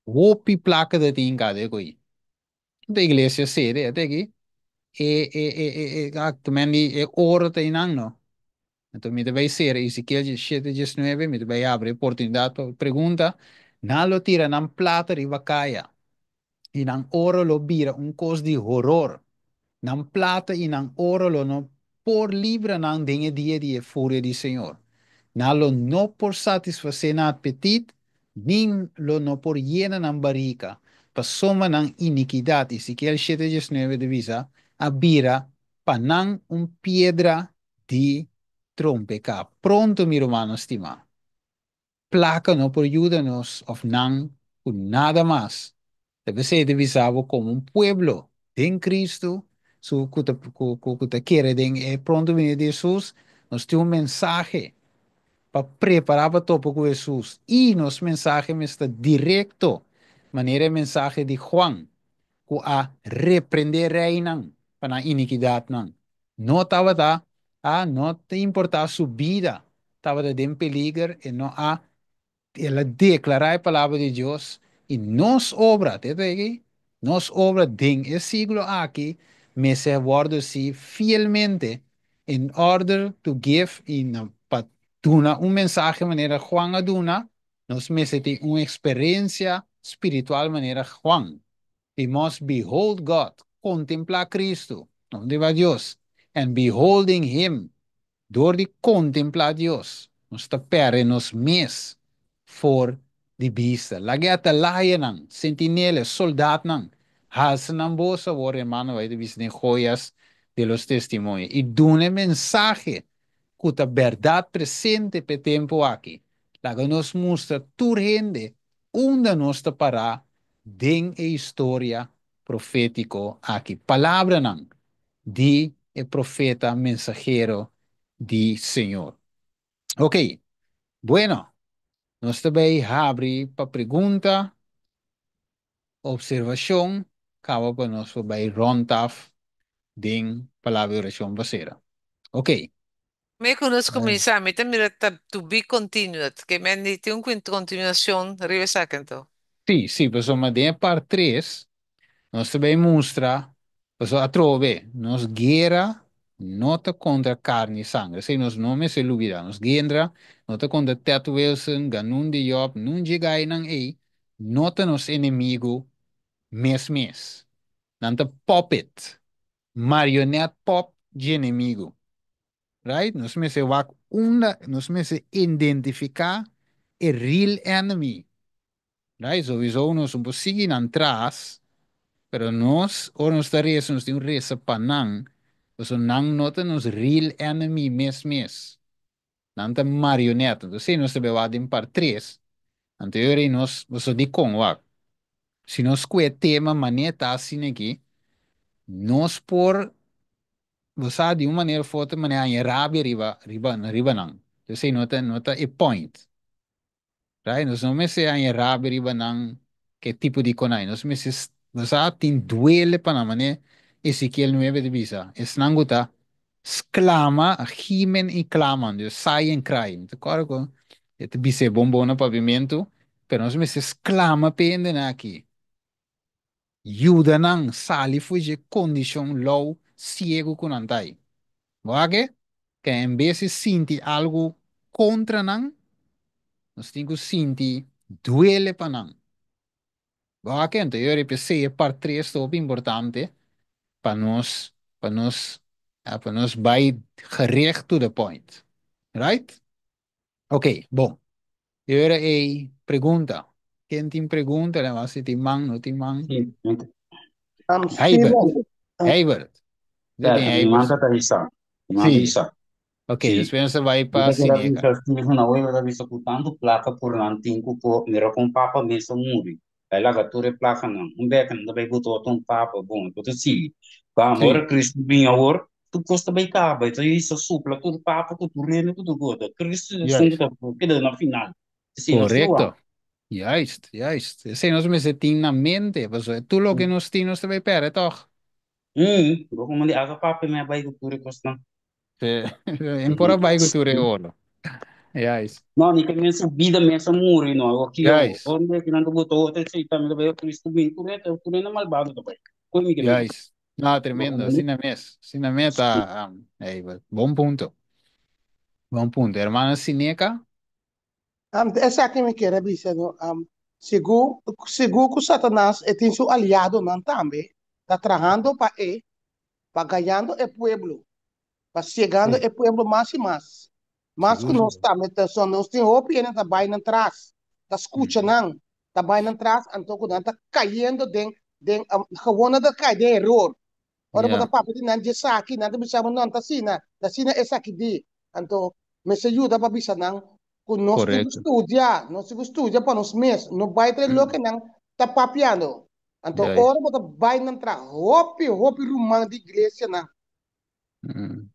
Hopi plaka ta tin kada e ko'i. Anto e iglesia sede, ata aki, e e e e e ah, ta men di e oro ta einan no. Anto mi ta bai sera Ezekiel 7:19, mi ta bai abri e oportunidat pa pregunta, nan lo tira nan plata riba kaya, i nan oro lo bira un kos di horor. Nan plata i nan oro lo no por libra nan den e dia di e furia di Señor. Nan lo no por satisfasé nan apetit, ni lo no por yena nan barika, pasobra nan inikidat, Ezekiel 7:19 ta bisa, a bira pa nan un piedra di trompeká. Pronto, mi rumannan stimá, plaka no por yuda nos òf nan ku nada mas. Ta p'esei ta bisa bo komo un pueblo den Kristu su ku ta ku ku ku ta kere den e pronto binida di Hesus, nos tin un mensahe pa prepará pa topa ku Hesus i nos mensahe mester ta direkto manera e mensahe di Juan ku a reprendé reinan pa nan inikidatnan. No tabata a no ta importá su bida tabata den peliger e no a El a deklará e palabra di Dios i nos obra, te ta aki, nos obra den e siglo aki mester wòrdu hasi fielmente in order to give i na pa duna un mensahe manera Juan a duna, nos mester tin un eksperensia spiritual manera Juan. We must behold God, kontemplá Kristu, donde va Dios, and beholding Him Dor di kontemplá Dios, nos ta pèrdè nos mes for di bista. Laga e atalayanan, sentinelas, soldatnan, halsa nan bos awor, hermano, bai ta bisa den Joyas de los Testimonios, i duna e mensahe ku ta bèrdat presente p'e tempu aki. Laga nos mustra tur hende unda nos ta pará den e historia profétiko aki. Palabranan di e profeta mensahero di Señor. Ok, bueno, nos ta bay habri pa pregunta, observacion, caba pa nos por bay rond af den palabra di oracion pa cera. Ok. Me ku nos kuminsá, mi ta mira ta to be continued, ke men di tin un continuacion riba esaki anto. Sí, sí, pasobra den e part tres nos ta bay mustra, pasobra atrobe nos guera no ta contra carne y sangre, esey nos no mester lubida, nos guera no ta contra Ted Wilson, Ganun Diop, nun dje gainan ey no ta nos enemigo mes mes, nan ta puppet, marionet pop dje enemigo. Right? Nos mester wak unda, nos mester identifica e real enemy. Right? Sowieso nos no por sigui nan tras, pero nos, ora nos ta reza, nos tin un reza pa nan, pasobra nan no ta nos real enemy mes mes. Nan ta marioneta. Entonces si nos ta bay wak den part tres, anto e ora ei nos, pasobra dikon wak? Si nos kue tema manera ta asina aki, nos por Bo sa di un manera of otro manera haña rabia riba riba riba nan. Esei no ta no ta e point. Right? Nos no mester haña rabia riba nan ke tipo di konai. Nos mester bo sa tin duele pa nan manera Ezekiel nuebe ta bisa. Esnan ku ta sklama, gimen i klaman, dus sigh and cry. Mi ta kòrda ku e ta bisa e bon bon na papiamentu, pero nos mester sklama p'e hendenan aki. Yuda nan sali for dje kondishon lou siegu ku nan ta ei. Bo a ke? Ke en bes di sinti algu kontra nan, nos tin ku sinti duele pa nan. Bo a ke? Anto yo repesei e part tres ta hopi importante pa nos, pa nos, pa nos bai gericht to the point. Right? Ok, bon. E ora ei pregunta. Ken tin pregunta? Lema wak si tin man, no tin man. Sí, Heibert. Steven, Heibert. Yo Ja, tin mi Heibert. man ta bisa. Mi man ta Sí. bisa. Ok, Sí. despues nos ta bai Mi pa ta keda Sineca. bisa Steven awe mi ta bisa ku tantu plaka por nan tin ku por mira kon papa mes a muri. Bai laga tur e plakanan. Un bek nan ta bai buta otro un papa. Bon, e por ta sigui. Bam, Sí. ora Cristo bin awor, tur kos ta bai kaba. E ta hisa supla tur papa ku tur hende ku tur gota. Cristo ta esun ku Juist. ta keda na final. Esei nos ta wak. Korekto. Juist, juist. Esei nos mester tin na mente, pasobra tur loke nos tin nos ta bai pèrdè tòg. Bo komo di aka papia mi a bai ku tur e kosnan. Sí. En por a bai ku tur e oro. Juist. No, ni ke men su bida mes a muri no. Awor ki awor. Juist. Ora ke nan ta bota otro esei tambe ta bai Cristo bin tur e tur e na malbado ta bai. Koe mi ke men. Juist. No, tremendo. Asina mes. Asina mes ta. Ey, bon punto. Bon punto. Hermana Sineca? Esaki mi kier a bisa no, sigur sigur ku Satanas e tin su aliadonan tambe ta trahando pa e, pa gañando e pueblo, pa siegando Sí, e pueblo mas i mas. Mas ku sigur, nos sigur. tambe ta so nos tin hopi hende ta bai nan tras, ta skucha nan, ta bai nan tras anto ku nan ta kayendo den den gewoon nan ta kai den eror. Ora bo ta Ja, papia di nan djesaki, nan ta bisa bo, no, ta asina, ta asina esaki di. Anto, mester yuda pa bisa nan ku nos tin ku korekto. studia, nos tin ku studia pa nos mes, no bai tra loke nan ta papiando. Anto ora bo ta bai nan tra hopi hopi ruman di iglesianan.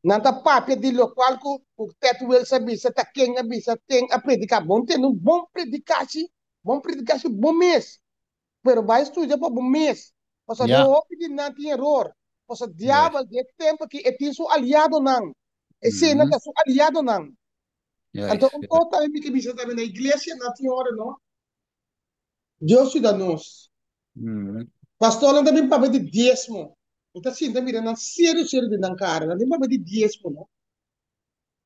Nan ta papia di lokual ku ku Ted Wills a bisa, ta ken a bisa, ten a prediká. Bon tende un bon predikashi, bon predikashi bo mes. Pero bai studia pa bo mes. Pasobra den hopi di nan tin eror. Pasobra diabel di e tempu aki e tin su aliadonan. Eseinan ta su aliadonan. Anto un kos tambe mi ke bisa tambe na iglesia nan tin ora no. Dios yuda nos. Pastornan ta bin papia di diesmo. Mi ta sinta mira nan serio serio den nan kara. Nan tin papia di diesmo no.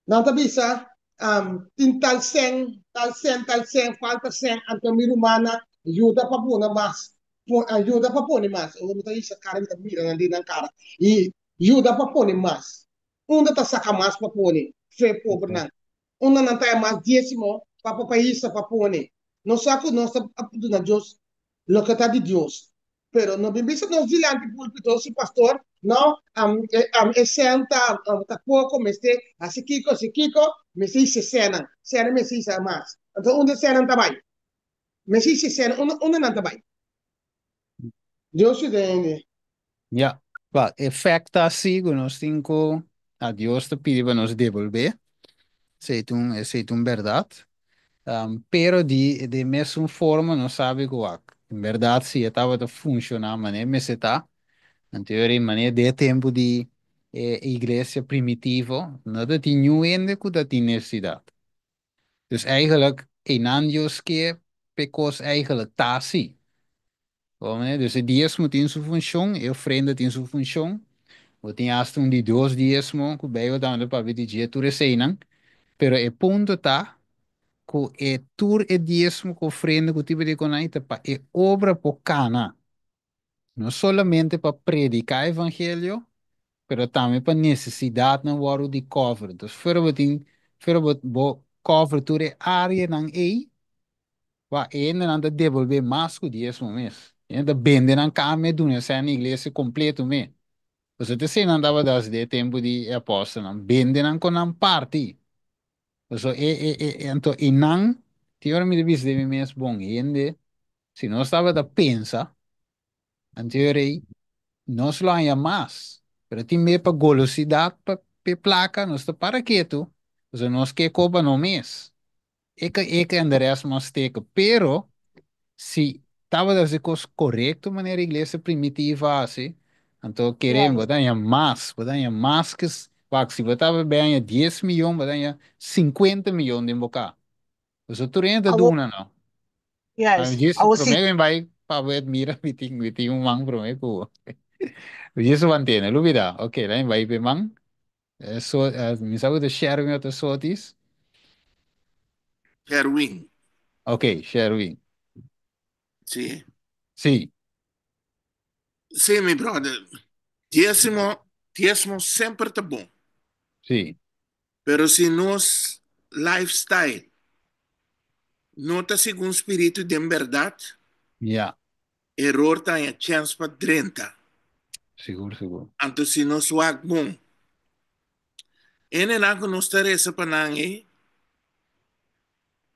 Nan ta bisa tin tal sèn, tal sèn, tal sèn, falta sèn, anto mi rumannan yuda pa pone mas, yuda pa pone mas. Ora mi ta hisa kara mi ta mira nan den nan kara i yuda pa pone mas. Unda ta saka mas pa pone? Fe pobernan. Unda nan ta e mas diesimo pa pa hisa pa pone. Nos sa ku nos ta duna Dios loke ta di Dios. Pero no bin bisa nos dilanti pulpito si pastor, no, e sèn ta ta poko, mester hasi kiko, hasi kiko, mester hisa e sènnan, sènnan mester hisa mas. Anto unda e sènnan ta bai? Mester hisa e sènnan, unda unda nan ta bai? Dios yuda hende. Ya, ba, e fèkt ta si ku nos tin ku a Dios ta pidi pa nos debolbé, esei ta un esei ta un bèrdat. Pero di di mesun forma nos sabi ku wak, en bèrdat si e tabata funshoná manera mester ta, anto e manera den e tempu di e iglesia primitivo no ta tin niun hende ku ta tin nesesidat. Dus eigenlijk einan Dios ke p'e kos eigenlijk ta asi. Bo mane? Dus e diesmo tin su funshon, e ofrenda tin su funshon. Bo tin asta un di dos diesmo ku Beibel tambe ta papia di dje, tur eseinan. Pero e punto ta ku e tur e diesmo ku ofrenda ku tipo di konai ta pa e obra por kana. No solamente pa prediká evangelio, pero tambe pa nesesidatnan wòrdu di cover. Dus fuera bo tin, fuera bo bo cover tur e areanan ei, Wak, e hendenan ta debolbé mas ku diesmo mes. E hende ta bende nan kame e duna esei na iglesia kompleto me. Pasobra ta esei nan tabata hasi den e tempu di e apòstelnan, bende nan kon nan parti. Pasobra e e e anto i nan, tin ora mi ta bisa den mi mes, bon hende, si nos tabata pensa, anto e rei, nos lo haña mas. Pero tin be pa golosidat pa p'e plaka nos ta para ketu, pasobra nos ke koba no mes. Eka eka en de rest mas steken. Pero si tabata hasi kos korekto manera iglesia primitiva a hasi, anto kere bo ta haña mas, bo ta haña mas ke, wak si bo tabata bay haña dies miyon, bo ta haña sinkuenta miyon den bo ka. Pasobra tur hende ta duna no. Yes. Djis Awor si. prome ku mi bai pa bo admira mi tin mi tin un man prome ku bo. Djis bo a ntende, lubida. Ok, laat mi bai pa e man. So, mi sa ku ta Sherwin òf ta Sotis. Sherwin. Ok, Sherwin. Sí. Sí. Sí, mi brother. Diesimo, diesmo semper ta bon. Sí. Pero si nos lifestyle no ta segun spiritu den berdad, Ja. eror ta haña chèns pa drenta. Sigur, sigur. Anto si nos wak bon, hendenan ku nos ta resa pa nan ei,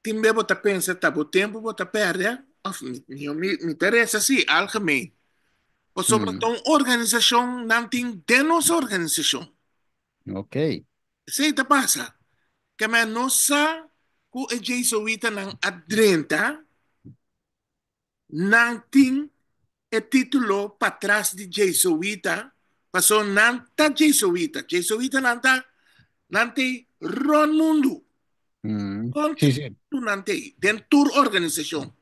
tin be bo ta pensa ta bo tempu bo ta pèrdè, òf mi, mi ta resa sí, algemeen. Pasobra ta un organisashon nan tin den nos organisashon. Ok. Esei ta pasa. Kemey nos sa ku e jesuitanan a drenta. Nan tin e título patras di jesuita, paso nan ta jesuita. Jesuitanan ta, nan t'ei rond mundu. Rond Sí, sí. mundu nan t'ei, den tur organisashon.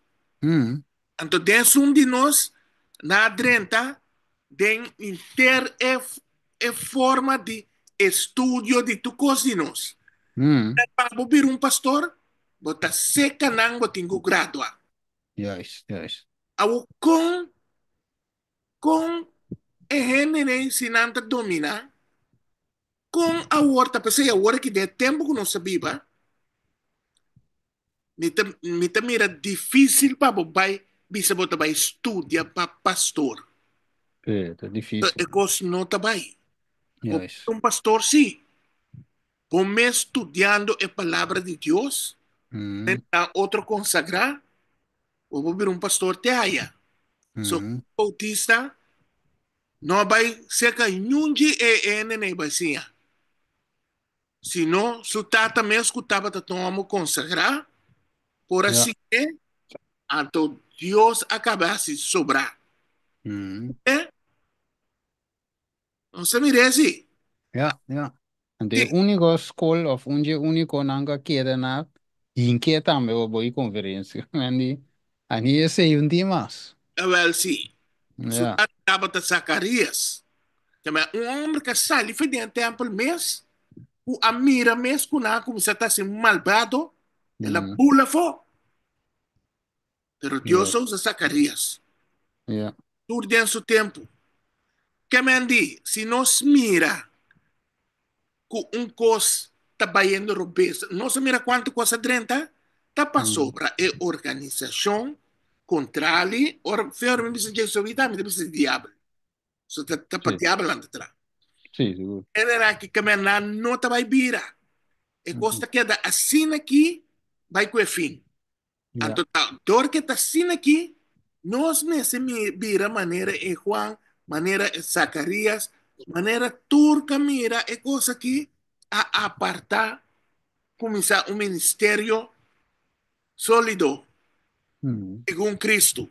Anto den esun di nos, nan a drenta den henter e e forma di estudio di tur kos di nos. Pa bo bira un pastor, bo ta seka nan, bo tin ku gradua. Juist, juist. Awor kon kon e hendenan si nan ta dominá? Kon awor ta p'esei awor aki den e tempu ku nos ta biba mi ta mi ta mira difísil pa bo bai bisa bo ta bai studia pa pastor. Sí, ta difísil. E kos no ta bai. Bo Juist. un pastor sí. Bo mes studiando e palabra di Dios, na otro konsagrá, bo por bira un pastor te aya. So Bautista no a bai serka niun dje e hendenan ei bai siña, sino su tata mes ku tabata ta un hòmber konsagrá por a siñ'é, anto Dios a kaba hasi sobrá. Nos ta mira esei. Ja, ja. Anto e úniko skol òf un dje únikonan ku a keda na hinke tambe pa bo e konferensia. Men di, ani esei un tin mas. Awèl sí. Su tata tabata Zakarias. Tambe un hòmber ku a sali for den e tèmpel mes, ku a mira mes ku nan a kuminsá ta hasi malbado, el a bula afó. Pero Dios a usa Zacarías. Tur den su tempu. Ke men di, si nos mira ku un kos ta bayendo robes, nos a mira kuantu kos a drenta, ta pasobra e organisashon kontrali, ora mi bisa jesuita, mi ta bisa diabel. So ta, ta pa diabel nan ta tra. Sí, sigur. Era aki ke men nan no ta bai bira. E kos ta keda asina aki bai ku e fin. Anto ta dor ke ta asina aki, nos mester bira manera e Juan, manera e Zacarias, manera tur ka mira e kos aki a aparta kuminsá un ministerio sólido segun Cristo.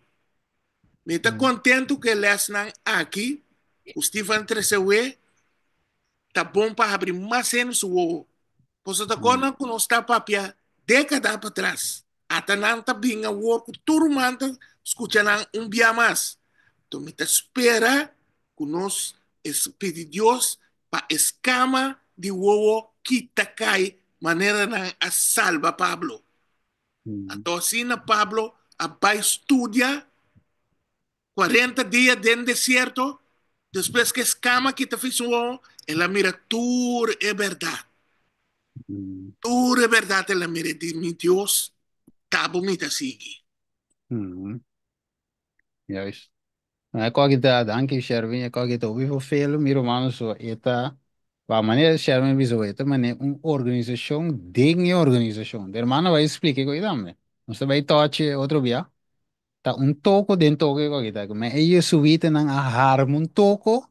Mi ta kontentu ku e lèsnan aki ku Stephen trese awe ta bon pa habri mas hende su wowo. Pasobra ta kòrda ku nos ta papia dékada patras. Ata nan ta bin awor ku tur ruman ta skucha nan un bia mas. Enton mi ta spera ku nos pidi Dios pa e skama di wowo kita kai manera nan a salba Pablo. Anto asina Pablo a bai studia 40 dia den desierto, despues ku e skama kita fi su wowo, el a mira tur e bèrdat. Tur e bèrdat el a mira, e di, Mi Dios, ta bo mi ta sigui. Juist. Nou, e koki ta, danki Sherwin, e koki ta hopi vervelen, mi ruman, so e ta, pa manera Sherwin bisa e ta manera un organisashon den e organisashon. De hermano bai splika e koki tambe. Nos ta bai tochi otro bia. Ta un toko den toko e koki ta. Me e jesuitanan a harma un toko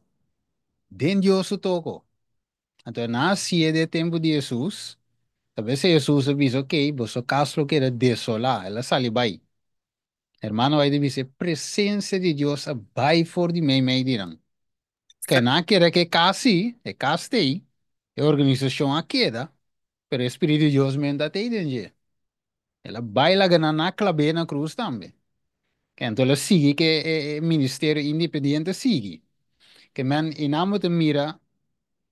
den Dios su toko. Anto nan a hasié den e tempu di Hesus. Ta bes Hesus a bisa, ok, boso kas lo keda desolá. El a sali bai. Hermano bai ta bisa e presencia di Dios a bai for di meimei di nan. Ke nan a keda ku e kas sí, e kas t'ei, e organisashon a keda, pero e Spiritu di Dios men ta t'ei den dje. El a bai laga nan a klab'é na krus tambe. Ke anto el a sigui ku e ministerio independiente sigui. Ke men i nan bo ta mira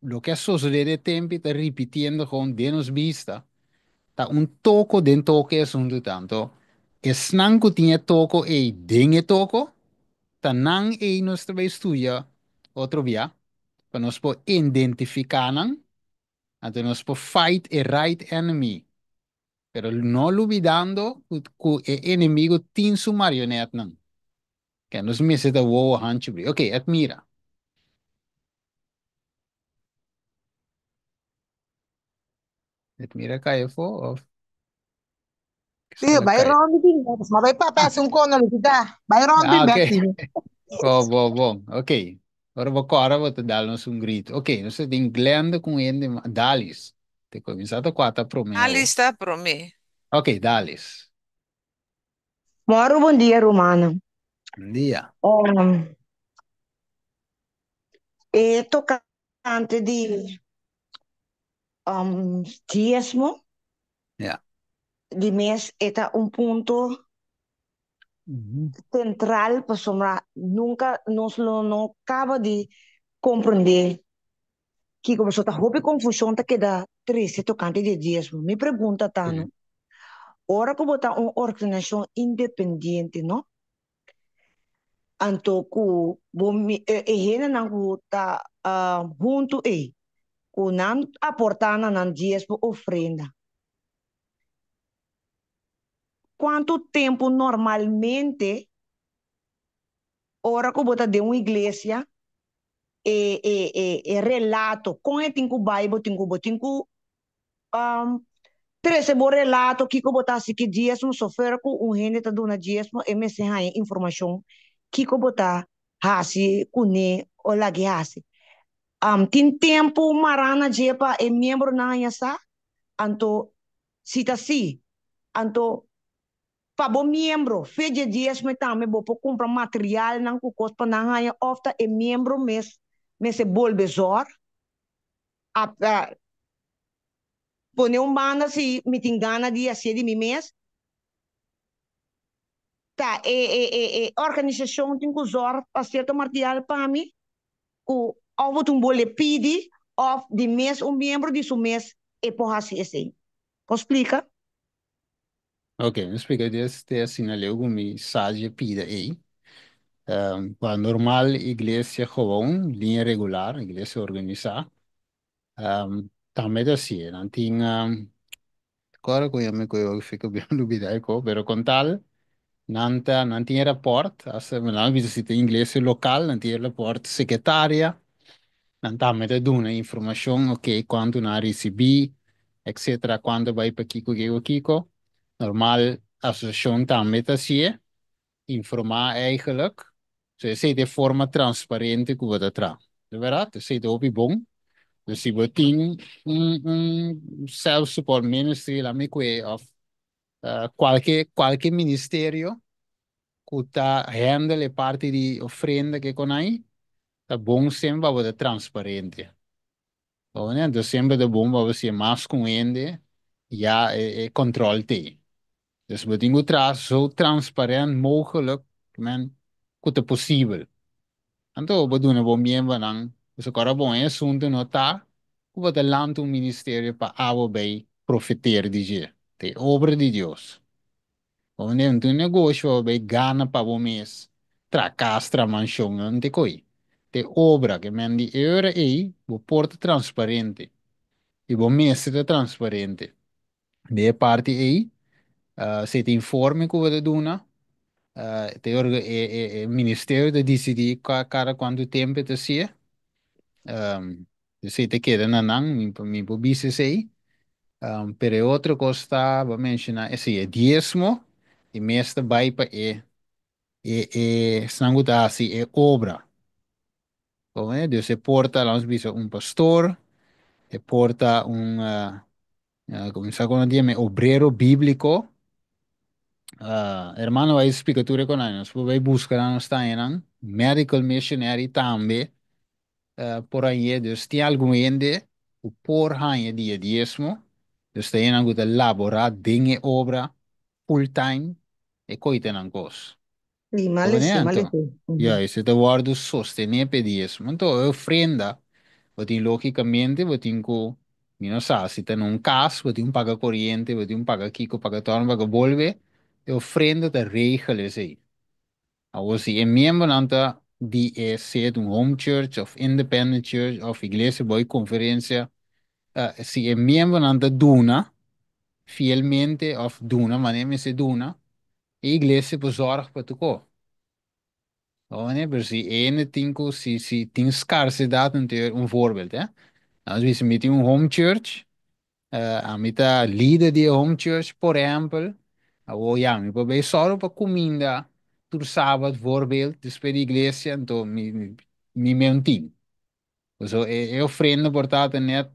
loke a sosodé den e tempu ta ripitiendo gewoon den nos bista. Ta un toko den toko e asuntu ta. Anto esnan ku tin e toko ei den e toko, ta nan ei nos ta bai studia otro bia pa nos por identifiká nan, anto nos por fight e right enemy. Pero no lubidando ku e enemigo tin su marionetnan. Ke nos mester ta wowo hanchu bri. Ok, Edmira. Edmira kai afó of Sí, bai rond di bin bek. Ma bai papia haci un kono lupita. Bai rond bin Ah, bek ok. sí. Bon, bon, bon. Ok. Ora bo kòrda bo ta dal nos un grito. Ok, nos ta tin Glenda ku hende ma Dalis. Te kuminsá ta kuata promé awor. Dalis ta promé. Ok, Dalis. Moro bon dia rumannan. Bon dia. Um, e tocante di um, diesmo, Ja. di mes e ta un punto central pasobra nunca nos lo no caba di comprende kiko pasobra ta hopi confusion ta keda trece tocante di e diesmo. Mi pregunta ta no, ora cu bo ta un organisacion independiente no, anto cu bo e hendenan cu ta hunto ey cu nan aporta na nan diesmo ofrenda, Cuanto tempo normalmente ora cu bo ta den un iglesia e e e e relato con e tin cu bay bo tin cu bo tin cu trece bo relato kico bo ta haci ki diesmo sofer cu un hende ta duna diesmo e mester haya informacion. kiko bo ta hasi kuné o lag'é hasi. Tin tempu mará na dje pa e miembronan haña sa? Anto si ta si, anto pa bo miembro fe dje diesmo tambe bo por kumpra materialnan ku kos pa nan haña òf ta e miembro mes mester bolbe zòrg? A pone un banda si mi tin gana di hasié di mi mes. Ta e e e e organisashon tin ku zòrg pa sierto material pa mi ku òf bo ta un bole pidi òf di mes un miembro di su mes e por hasi esei. Por splika? Ok, mi splika des te asina leu ku mi sa dje pida ei. Pa normal iglesia gewoon, liña regular, iglesia organisá, tambe ta hasié. Nan tin, kòrda ku ya mi ku yo fika bien lubidá e ko, pero kon tal nan ta nan tin e rapòrt, hasta nan a bisa si ta iglesia lokal, nan tin e rapòrt sekretaria, nan tambe ta duna informashon, ok, kuantu nan a risibí, etcetera, kuantu a bai pa kiko, kiko, kiko. Normal asosiashon tambe ta hasié, informá eigenlijk. So esei ta e forma transparente ku bo ta traha. De bèrdat, esei ta hopi bon. Dus si bo tin un un self support ministry laat mi kue òf kualke kualke ministerio ku ta handle e parti di ofrenda ke konai, ta bon semper pa bo ta transparente. Bo ne? Entonces semper ta bon pa bo siña mas ku un hende ya e e control t'ei. Dus bo tin ku traha zo transparent mogelijk men ku ta posibel. Anto bo duna bo miembernan pasobra ora bon e asuntu no ta ku bo ta lanta un ministerio pa abo bay profeter di dje. Ta e obra di Dios. Bo mende no tin un negoshi pa bo bay gana pa bo mes, traha kas, traha manshon, no ta ko'i. Ta e obra ke men di e ora ei bo por ta transparente i bo mester ta transparente. Di e parti ei, si ta informe ku bo ta duna, te ora e e e ministerio ta disidí kada kuantu tempu e ta hasié. Esei ta keda na nan, mi por bisa esei. Pero e otro kos ta, bo a menshoná esei, e diesmo i mes ta bai pa e e e esnan ku ta hasi e obra. Como e? Dus e por ta, laat ons bisa, un pastor, e por ta un, como sa con e obrero bíblico. Hermano vai explica tur e con nos por vai busca nan nos taña nan. Medical missionary tambe por hañ'é. Dus tin algun hende cu por haña di e diesmo. Dus ta hendenan cu ta labora den e obra full time, e coita nan cos. Sí, mal Pone ese, mal anto. ese. Ja, ese ta wòrdu sostené p'e diesmo. Anto, e ofrenda, bo tin lógikamente, bo tin ku, mi no sa, si ta na un kas, bo tin un paga koriente, bo tin un paga kiko, paga tòrno, paga bolbe, e ofrenda ta regel esei. Awor, si e miembronan ta di e sea ta un home church òf independent church òf iglesia bou e konferensia, si e miembronan ta duna fielmente òf duna manera mester duna, E iglesia por zorg pa tuko. Oye, pero si ene tin ku si si tin skarsedat anto un voorbeeld hè. Nos bisa mi tin un home church, ami ta lider di e home church por ehempel, awor ya mi por bay sòru pa kuminda tur sabat voorbeeld despues di iglesia anto mi mi mi tin. Pasobra e e ofrenda por ta ta net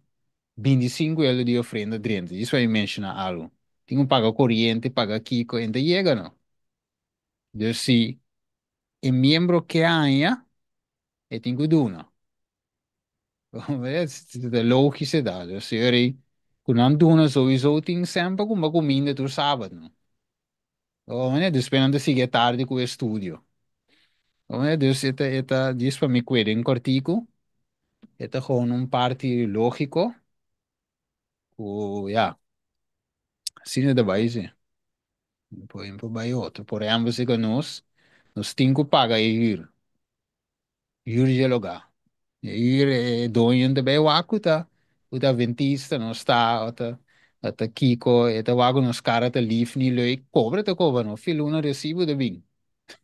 25 euro di ofrenda drenta. Djis pa mi menciona algo. Tin cu paga coriente, paga kico, en ta yega no. Dus si e miembro ke haña, e tin cu duna. Ta logisch da. Dus si ora cu nan duna sowieso tin semper cumpra cuminda tur sabad no. Despues nan ta sigui e tardi cu estudio. Dus e ta e ta djis pa mi cuida en cortico. E ta gewoon un parti logico cu ya, asina ta bay si. Por por bay otro. Por ehempel si cu nos, nos tin cu paga e huur. Huur dje lugá. E huur e doño ta bay wak cu ta cu ta adventista nos ta o ta o ta kico e ta wak cu nos cara ta lief ni leuk cobra ta cobra no filuna recibo ta bin.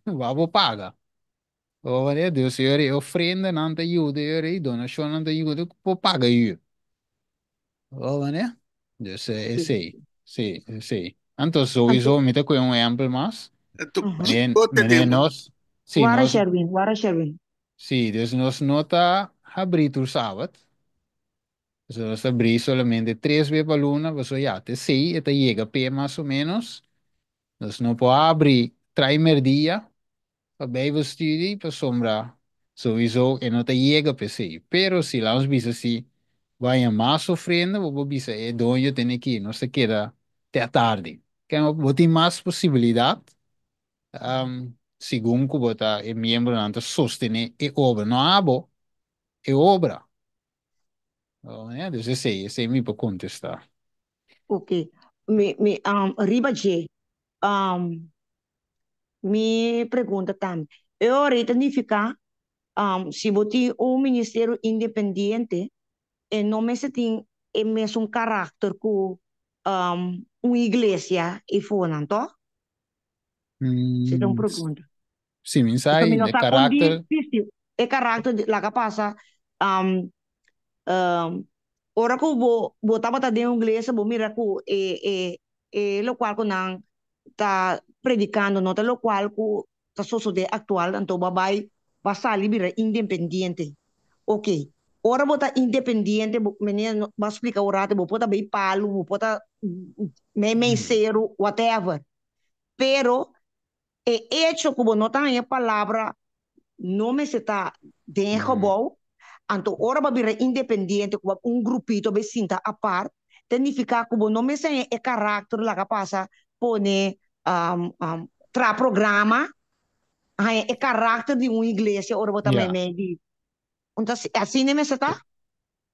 Wak bo paga. Bo manera dus e ora e ofrendanan ta yuda e ora e donashonnan ta yuda ku por paga huur. Bo manera dus esei si esei. Anto souiso mi ta kohe un ehempel mas. Meneer nos. Sí, Wara nos, Sherwin, wara Sherwin. sí, dus nos no ta habrí tur sabat. Dus nos ta habrí solamente tres be pa luna, paso ya, te sei, e ta yega p'e mas o menos. Nos no por habri traimerdia pa Bijbelstudie, pasobra sowieso e no ta yega p'esei. Pero si laat ons bisa si bo haña mas ofrenda, bo por bisa e doño tene ki, nos ta keda te atardi. Ken bo tin mas posibilidad, segun ku bo ta e miembronan ta sostené e obra, no abo, e obra. Dus esei, esei mi por kontestá. Ok. Mi, mi, riba dje, Mi pregunta ta, e ora ei ta nifiká si bo tin un ministerio independiente e no mester tin e mesun karakter ku un iglesia ei fonan, tòg? Esei ta un pregunta. Si, mi sa Pasobra mi no e sa kon di karakter. bisti e karakter di laga pasa ora ku bo bo tabata den un iglesia bo mira ku e e e lokual ku nan ta predicando no ta locual cu ta sosode actual anto bo a bay bo a sali bira independiente ok ora bo ta independiente bo meneer bo a splica un rato bo por ta bay palu bo por ta mey mey cero whatever pero e hecho cu bo no ta haña palabra no mester ta den e gebouw, anto ora bo a bira independiente cu un grupito a bay sinta apart, ta nifica cu bo no mester haña e karakter laga pasa pone traha programa, haña e karakter di un iglesia ora bo ta meimei di, asina mester ta?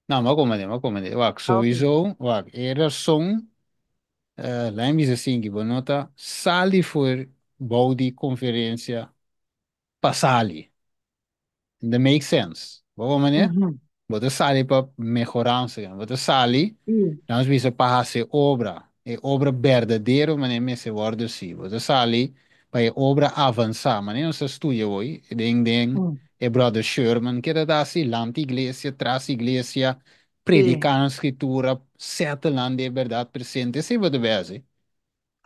No, mi a komende, mi a komende. Wak, sowieso, wak, e rason, laat mi bisa asinki, bo no ta sali for bou di konferensia pa sali. That make sense. Bo por manera? Bo ta sali pa mejoransa, bo ta sali, laat nos bisa, pa hasi obra, e obra berdadero manera mester wòrdu hasi. Bo ta sali pa e obra avansá, manera nos ta studia hoy den den e brother Sherman keda ta hasi, lanta iglesia, tras iglesia, prediká nan skritura, settle nan den e bèrdat presente, esei bo ta bai hasi.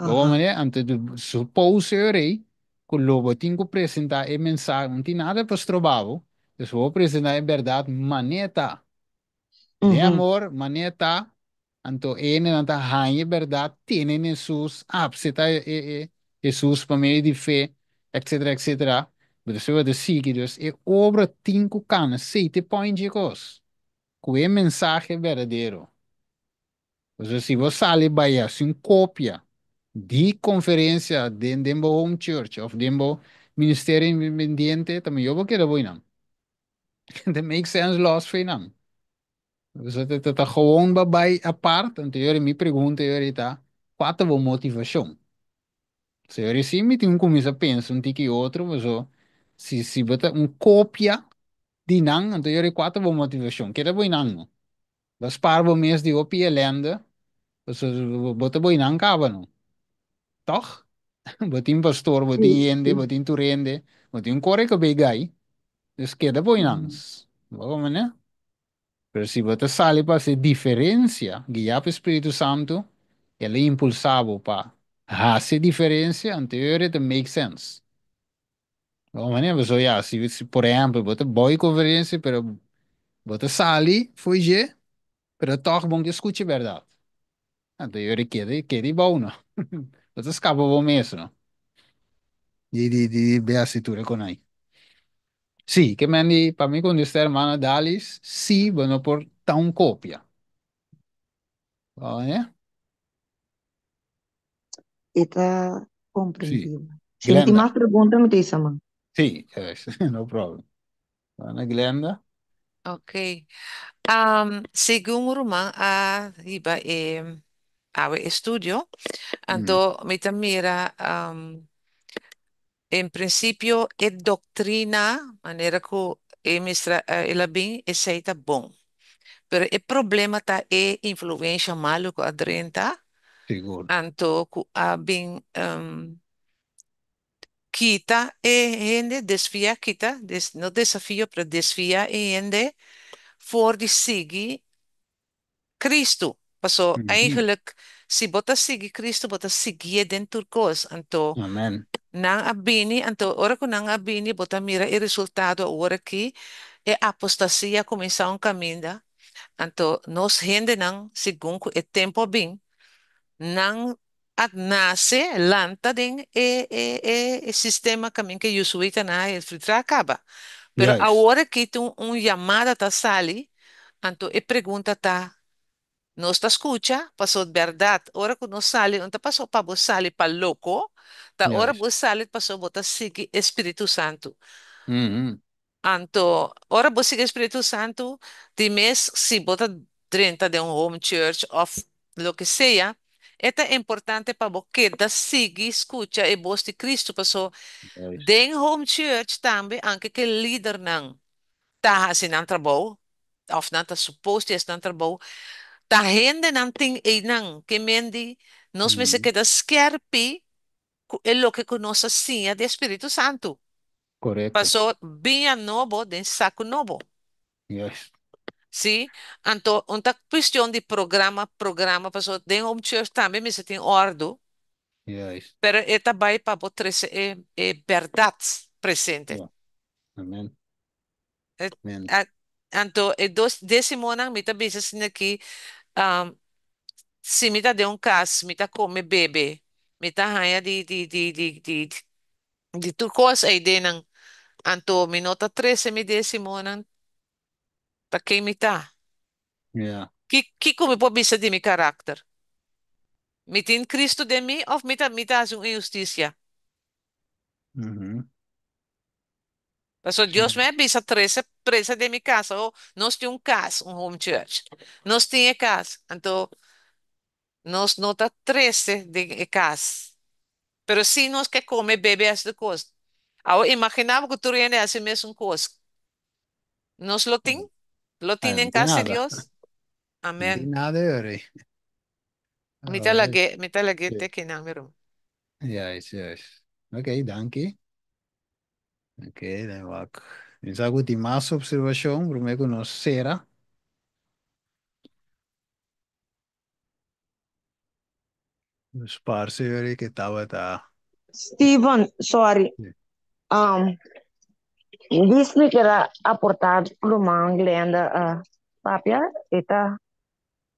Bo por manera? Anto suppose rei ku lo bo tin ku presentá e mensahe, no tin nada pa stroba bo, dus bo por presentá e bèrdat manera ta. Den amor, manera ta, Anto e hendenan ta haña e bèrdat, tene na Hesus, apseptá e Hesus pa medio di fe, etsetera, etsetera. Bo ta sibi bo ta sigui Dios. E obra tin ku kana, esei ta e point dje kos, ku e mensahe berdadero. Pasobra si bo sali bai hasi un kopia di konferensia den den bo home church òf den bo ministerio independiente, ta mihó bo keda bo einan. Ta make sense lòs for einan. Pasobra ta ta gewoon bo bai apart, anto yori mi pregunta yori ta, kua ta bo motivashon? So yori si mi tin kuminsa pensa un tiki otro, paso si si bo ta un kopia di nan, anto yori kua ta bo motivashon? Keda bo einan no? Bo spar bo mes di hopi elende, paso bo ta bo einan kaba no? Tòg? Bo tin pastor, bo tin hende, bo tin tur hende, bo tin un kore kabei gai, dus keda bo einan. Bo komprende? Pero si bo ta sali pa hasi diferensia, guiá pa e Spiritu Santu, el a impulsá bo pa hasi diferensia, anto e ora e ta make sense. Bo manera? Pasobra ya, si si por ehèmpel bo ta bou e konferensia pero bo ta sali fo'i dje, pero tòg bo no ke skucha e bèrdat. Anto e ora e keda keda ei bou no. Bo ta skapa bo mes no. Di di di be hasi tur e konai. Sí, ke men di pa mi kontestá hermana Dalis, sí, bo no por ta un kopia. Bo eh? E ta Sí. komprendibel. Si mi tin Glenda. mas pregunta mi ta bisa man. Sí, no problem. Hermana Glenda. Ok. Segun ruman a hiba e awe estudio, anto mi ta mira En principio e doctrina, manera cu e ministra el a bin, esey ta bon. Pero e problema ta e influencia malo cu a drenta, Sigur. anto cu a bin kita e hende, desvia, kita, des, no desafio, pero desvia e hende for di sigui Cristo. Paso eigenlijk, si bo ta sigui Cristo, bo ta siguié den tur cos. Anto, Amen. Nan a bini, anto ora ku nan a bini, bo ta mira e resultado awor aki, e apostasia a kuminsá un kaminda, anto nos hendenan, segun ku e tempu a bin, nan a nase, lanta den e e e e sistema kaminda ku e Yusuitanan a infiltrá kaba. Pero awor aki tin un yamada ta sali, anto e pregunta ta, Nos ta skucha, paso bèrdat, ora ku nos sali, no ta paso pa bo sali pa loko, ta ora bo sali paso bo ta sigui e Spiritu Santu. Anto, ora bo sigui e Spiritu Santu, di mes si bo ta drenta den un home church òf loke sea, e ta importante pa bo keda sigui skucha e bos di Kristu, paso den home church tambe anke ke lidernan ta hasi nan trabou, òf nan ta supos di hasi nan trabou, ta hendenan tin einan ke men di nos mester keda skèrpi ku e loke ku nos a siña di e Spiritu Santu. Paso biña nobo den saku nobo. Sí, anto un ta kuestion di programa, programa, paso den home church tambe mester tin òrdu, pero e ta bai pa bo trese e e bèrdat presente. Amen. Anto e dos desimonan mi ta bisa asina aki, si mi ta den un kas, mi ta kome bebe, mi ta haña di di di di di di tur kos ei den nan, anto mi no ta trese mi desimonan, ta ken mi ta? Kiko mi por bisa di mi karakter? Mi tin Cristo den mi òf mi ta mi ta hasi un inhustisia? Pasobra Dios me a bisa trese presa den mi kas. Awo nos tin un kas, un home church. Nos tin e kas, anto nos no ta trese den e kas. Pero si nos ke kome, bebe, hasi tur kos. Awo imagina bo ku tur hende hasi mesun kos. Nos lo tin? Lo tin Ay, den no tin kas di nada. Dios? No Amen. tin nada, Yuri. Mi ta Alright. lag'é, mi ta lag'é te kinan, mi ruman. Juist, juist. Oké, danki. Ok, dan wak. Mi sa ku tin mas observashon promé ku nos sera. Nos parse yori ke tabata. Steven, sorry. Um, dis mi kier a aportá ruman Glenda a papia, e ta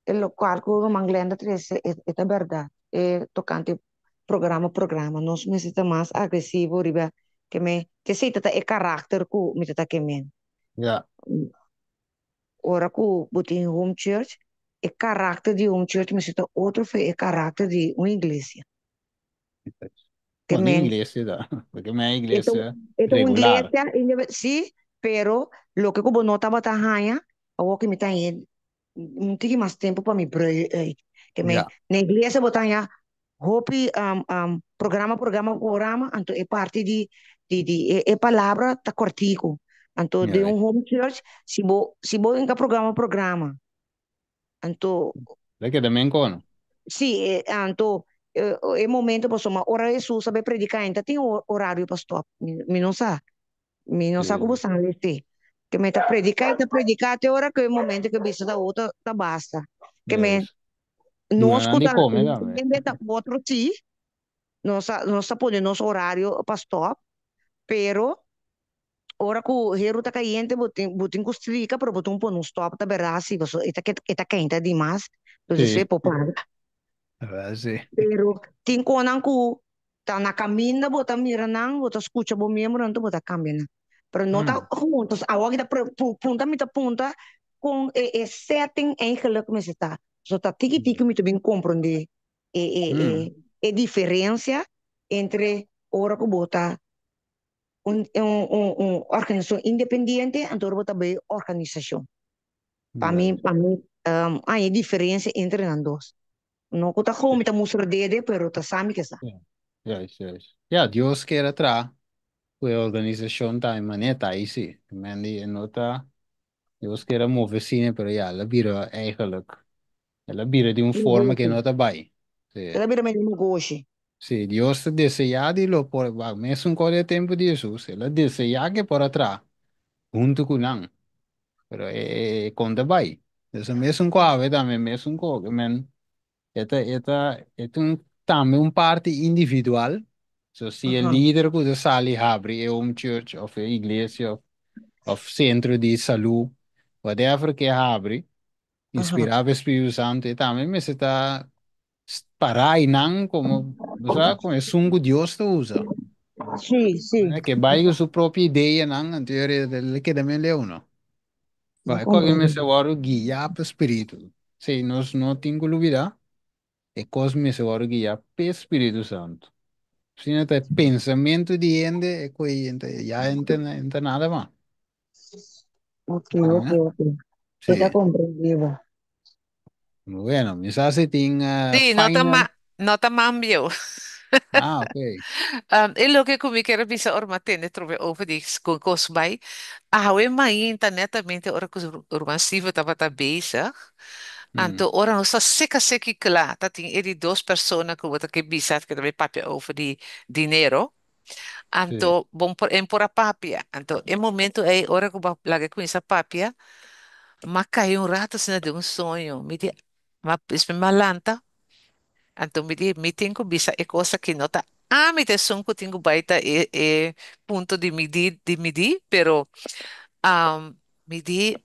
E lokual ku ruman Glenda trese e ta bèrdat, e tokante programa programa nos mester ta mas agresivo riba ke me kesei ta ta e karakter ku mi ta ta ke men. Ora ku bo tin home church e karakter di home church mester ta otro for e karakter di un iglesia. Ke Bueno, men iglesia ta, porque mi e ta iglesia e ta un regular. iglesia si pero loke ku bo no tabata haña awor ku mi ta haña un tiki mas tempo pa mi brui uit. Ke men, na iglesia bo ta haña hopi programa, programa, programa, anto e parti di di di e e palabra ta kortiku. Anto den un home church, si bo si bo hinka programa, programa, anto Ta keda men kono. Si, e anto e momento pasobra ora Hesus a bai prediká, e no ta tin orario pa stòp. Mi no sa. Mi no sa ku bo sa leste. Ke men ta prediká i ta prediká te ora ku e momento ke bisa ta otro ta basta. Ke men nos ku ta hende ta otro si, nos ta nos ta pone nos orario pa stòp, pero ora ku heru ta kayente bo tin bo tin ku strika pero bo tin ku pone un stòp ta bèrdat si pasobra e ta e ta kenta dimas, entonces e por para. Pero tin konan ku Ta na kaminda bo ta mira nan, bo ta skucha bo miembronan, anto bo ta kambia nan. Pero no ta huntos. Awor aki ta punta mi ta punta kon e e setting eigenlijk mester ta. So ta tiki tiki mi ta bin komprondé e e e e diferensia entre ora ku bo ta un un un organisashon independiente anto ora bo ta bai organisashon. Pa mi pa mi hay e diferensia entre nan dos. No ku ta gou mi ta mustra dede, pero ta sa mi ke sa. Juist, juist. Ja, Dios kier a traha ku e organisashon ta e manera ta ei si. Mandy, e no ta, Dios kier a move asina, pero ya, el a bira eigenlijk, el a bira di un forma ku e no ta bai. Si. El a bira medio negoshi. Si, Dios ta deseá di lo por, wak, mesun kos den e tempu di Hesus, el a deseá ku e por a traha huntu ku nan, Pero e e kon ta bai. Entonces mesun ku awe tambe mesun ku men e ta e ta e ta un tambe un parti individual. So si e lider ku ta sali habri e home church of e iglesia of sentro di salú, whatever ke habri, inspirá pa e Spiritu Santu, e tambe mester ta pará einan komo, bo sa, komo esun ku Dios ta usa. Sí, sí. Ke bai ku su propio ideanan, anto e keda men leu, no? Mi Ba, e mester komprendé. wòrdu guiá pa Spiritu. Sí, nos no tin ku lubidá, e kos mester wòrdu guiá pa Spiritu Santu. Si no ta e pensamentu di hende, e koi ya no ta nada mas. Ok, ok, ok. Mi ta Sí. komprendé bo. Bueno, mi sa si tin Sí, no ta final. ma, no ta mambio. Ah, ok. E loke ku mi kier bisa ora mi a tende trobe over di kon kos bai. Awe mainta netamente ora ku ruman Steven tabata bezig. Anto ora nos ta seka seki kla ta tin e di dos persona ku bo ta ke bisa ku ta bai papia over di dinero. Anto bon por en por a papia. Anto e momento ei ora ku bo a laga kuminsa papia, m'a kai un rato asina den un soño. Mi di, m'a despues m'a lanta. Anto mi di, mi tin ku bisa e kos aki no ta ami ta esun ku tin ku bai ta e e punto di midi di midi, pero mi di,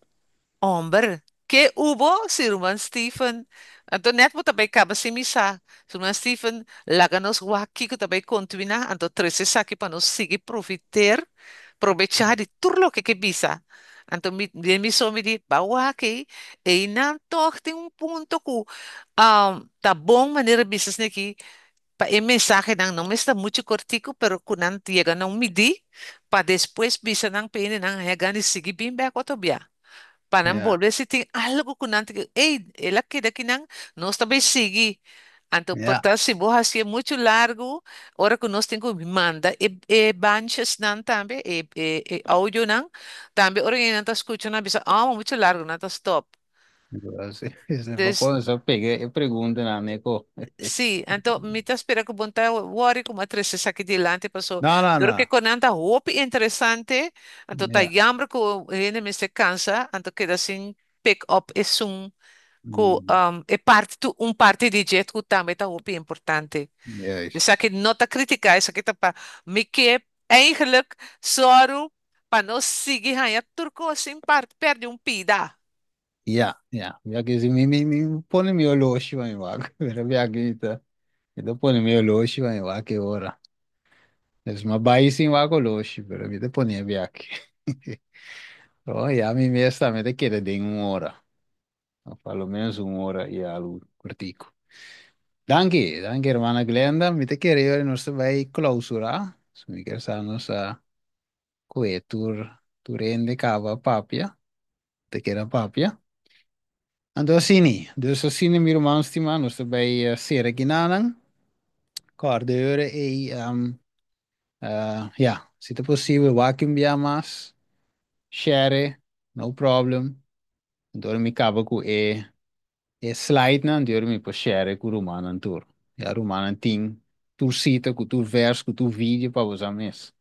Homber, ke hubo? Si ruman Stephen. Anto net bo ta bai kaba sin mi sa. Si ruman Stephen, laga nos wak kiko ta bai kontinuá, anto trese esaki pa nos sigui profiter, probechá di tur loke ke bisa. Anto mi, den mi so mi di, ba wak ei, einan tòg tin un punto ku ta bon manera bisa esaki pa e mensahenan no mester ta muchu kortiku, pero ku nan yega na un midí pa despues bisa nan pa hendenan haña gana di sigui bin bèk otro bia. Pa nan bolbe si tin algu ku nan ta ke, ey, el a keda akinan, nos ta bai sigui. Anto por ta si bo hasié muchu largu, ora ku nos tin ku manda e e banchesnan tambe, e e e audionan, tambe ora nan ta skucha nan bisa, oh, muchu largu, nan ta stòp. Dus, Dus so pega e preguntanan neko. Sí, anto mi ta spera ku bon ta wòri ku mi a trese esaki dilanti paso No, no, dor ke no. konan ta hopi interesante, anto ta jamber ku hende mester kansa, anto keda sin pick up esun ku e parti tu un parti di dje ku tambe ta hopi importante. Esaki no ta kritiká, esaki ta pa mi ke eigenlijk sòru pa no sigui haña tur kos sin pèrdè un pida. Ja, ja. Ya ke si mi mi mi pone mi oloshi pa mi wak. Pero ya ke mi ta mi ta pone mi oloshi pa mi wak e ora. Dus m'a bai sin wak oloshi, pero mi ta pone biaki. Oh, ya mi mes tambe ta keda den un ora. Of a lo menos un ora i algu kortiku. Danki, danki hermana Glenda. Mi ta kere yori nos ta bai klausurá. So mi kier sa nos a kue tur tur hende kaba papia. Ta keda papia. Anto asini, dus asina mi ruman stimá, nos ta bai sera kinanan. Kòrda e ora ei, ya, si ta posibel wak un bia mas, share, no problem. Anto ora mi kaba ku e e slidenan, anto ora mi por share ku rumannan tur. Ya rumannan tin tur sita ku tur vers ku tur video pa boso mes.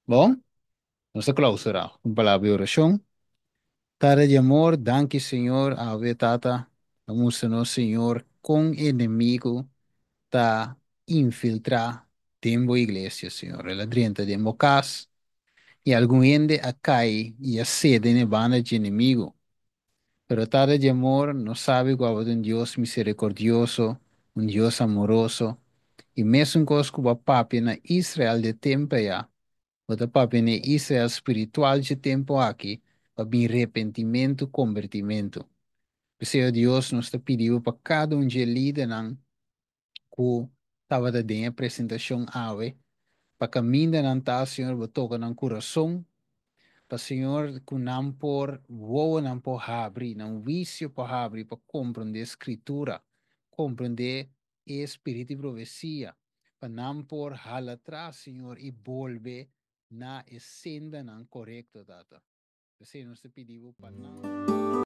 Bon? Nos ta clausura un palabra di oracion. Tata di amor, danki Señor, awe Tata, a mustra nos Señor con enemigo ta infiltra den bo iglesia, Señor. El a drenta den bo cas y algun hende a cay y a cede n'e banda dje enemigo. Pero Tata di amor, nos sabi cu abo ta un Dios misericordioso, un Dios amoroso, y mesun cos cu bo a papia na Israel de tempo aya, Bo ta papia n'e Israel spiritual dje tempu aki pa bin repentimentu, kombertimentu. P'esei, o Dios, nos ta pidi bo pa kada un dje lidernan ku tabata den e presentashon awe, pa kaminda nan ta, Señor, bo toka nan kurason, pa, Señor, ku nan por wowonan por habri, nan wisio por habri pa komprondé Skritura, komprondé e spiritu di profesia, pa nan por hala tras, Señor, i bolbe na e sendanan korekto, Tata. P'esei nos ta pidi Bo pa nan.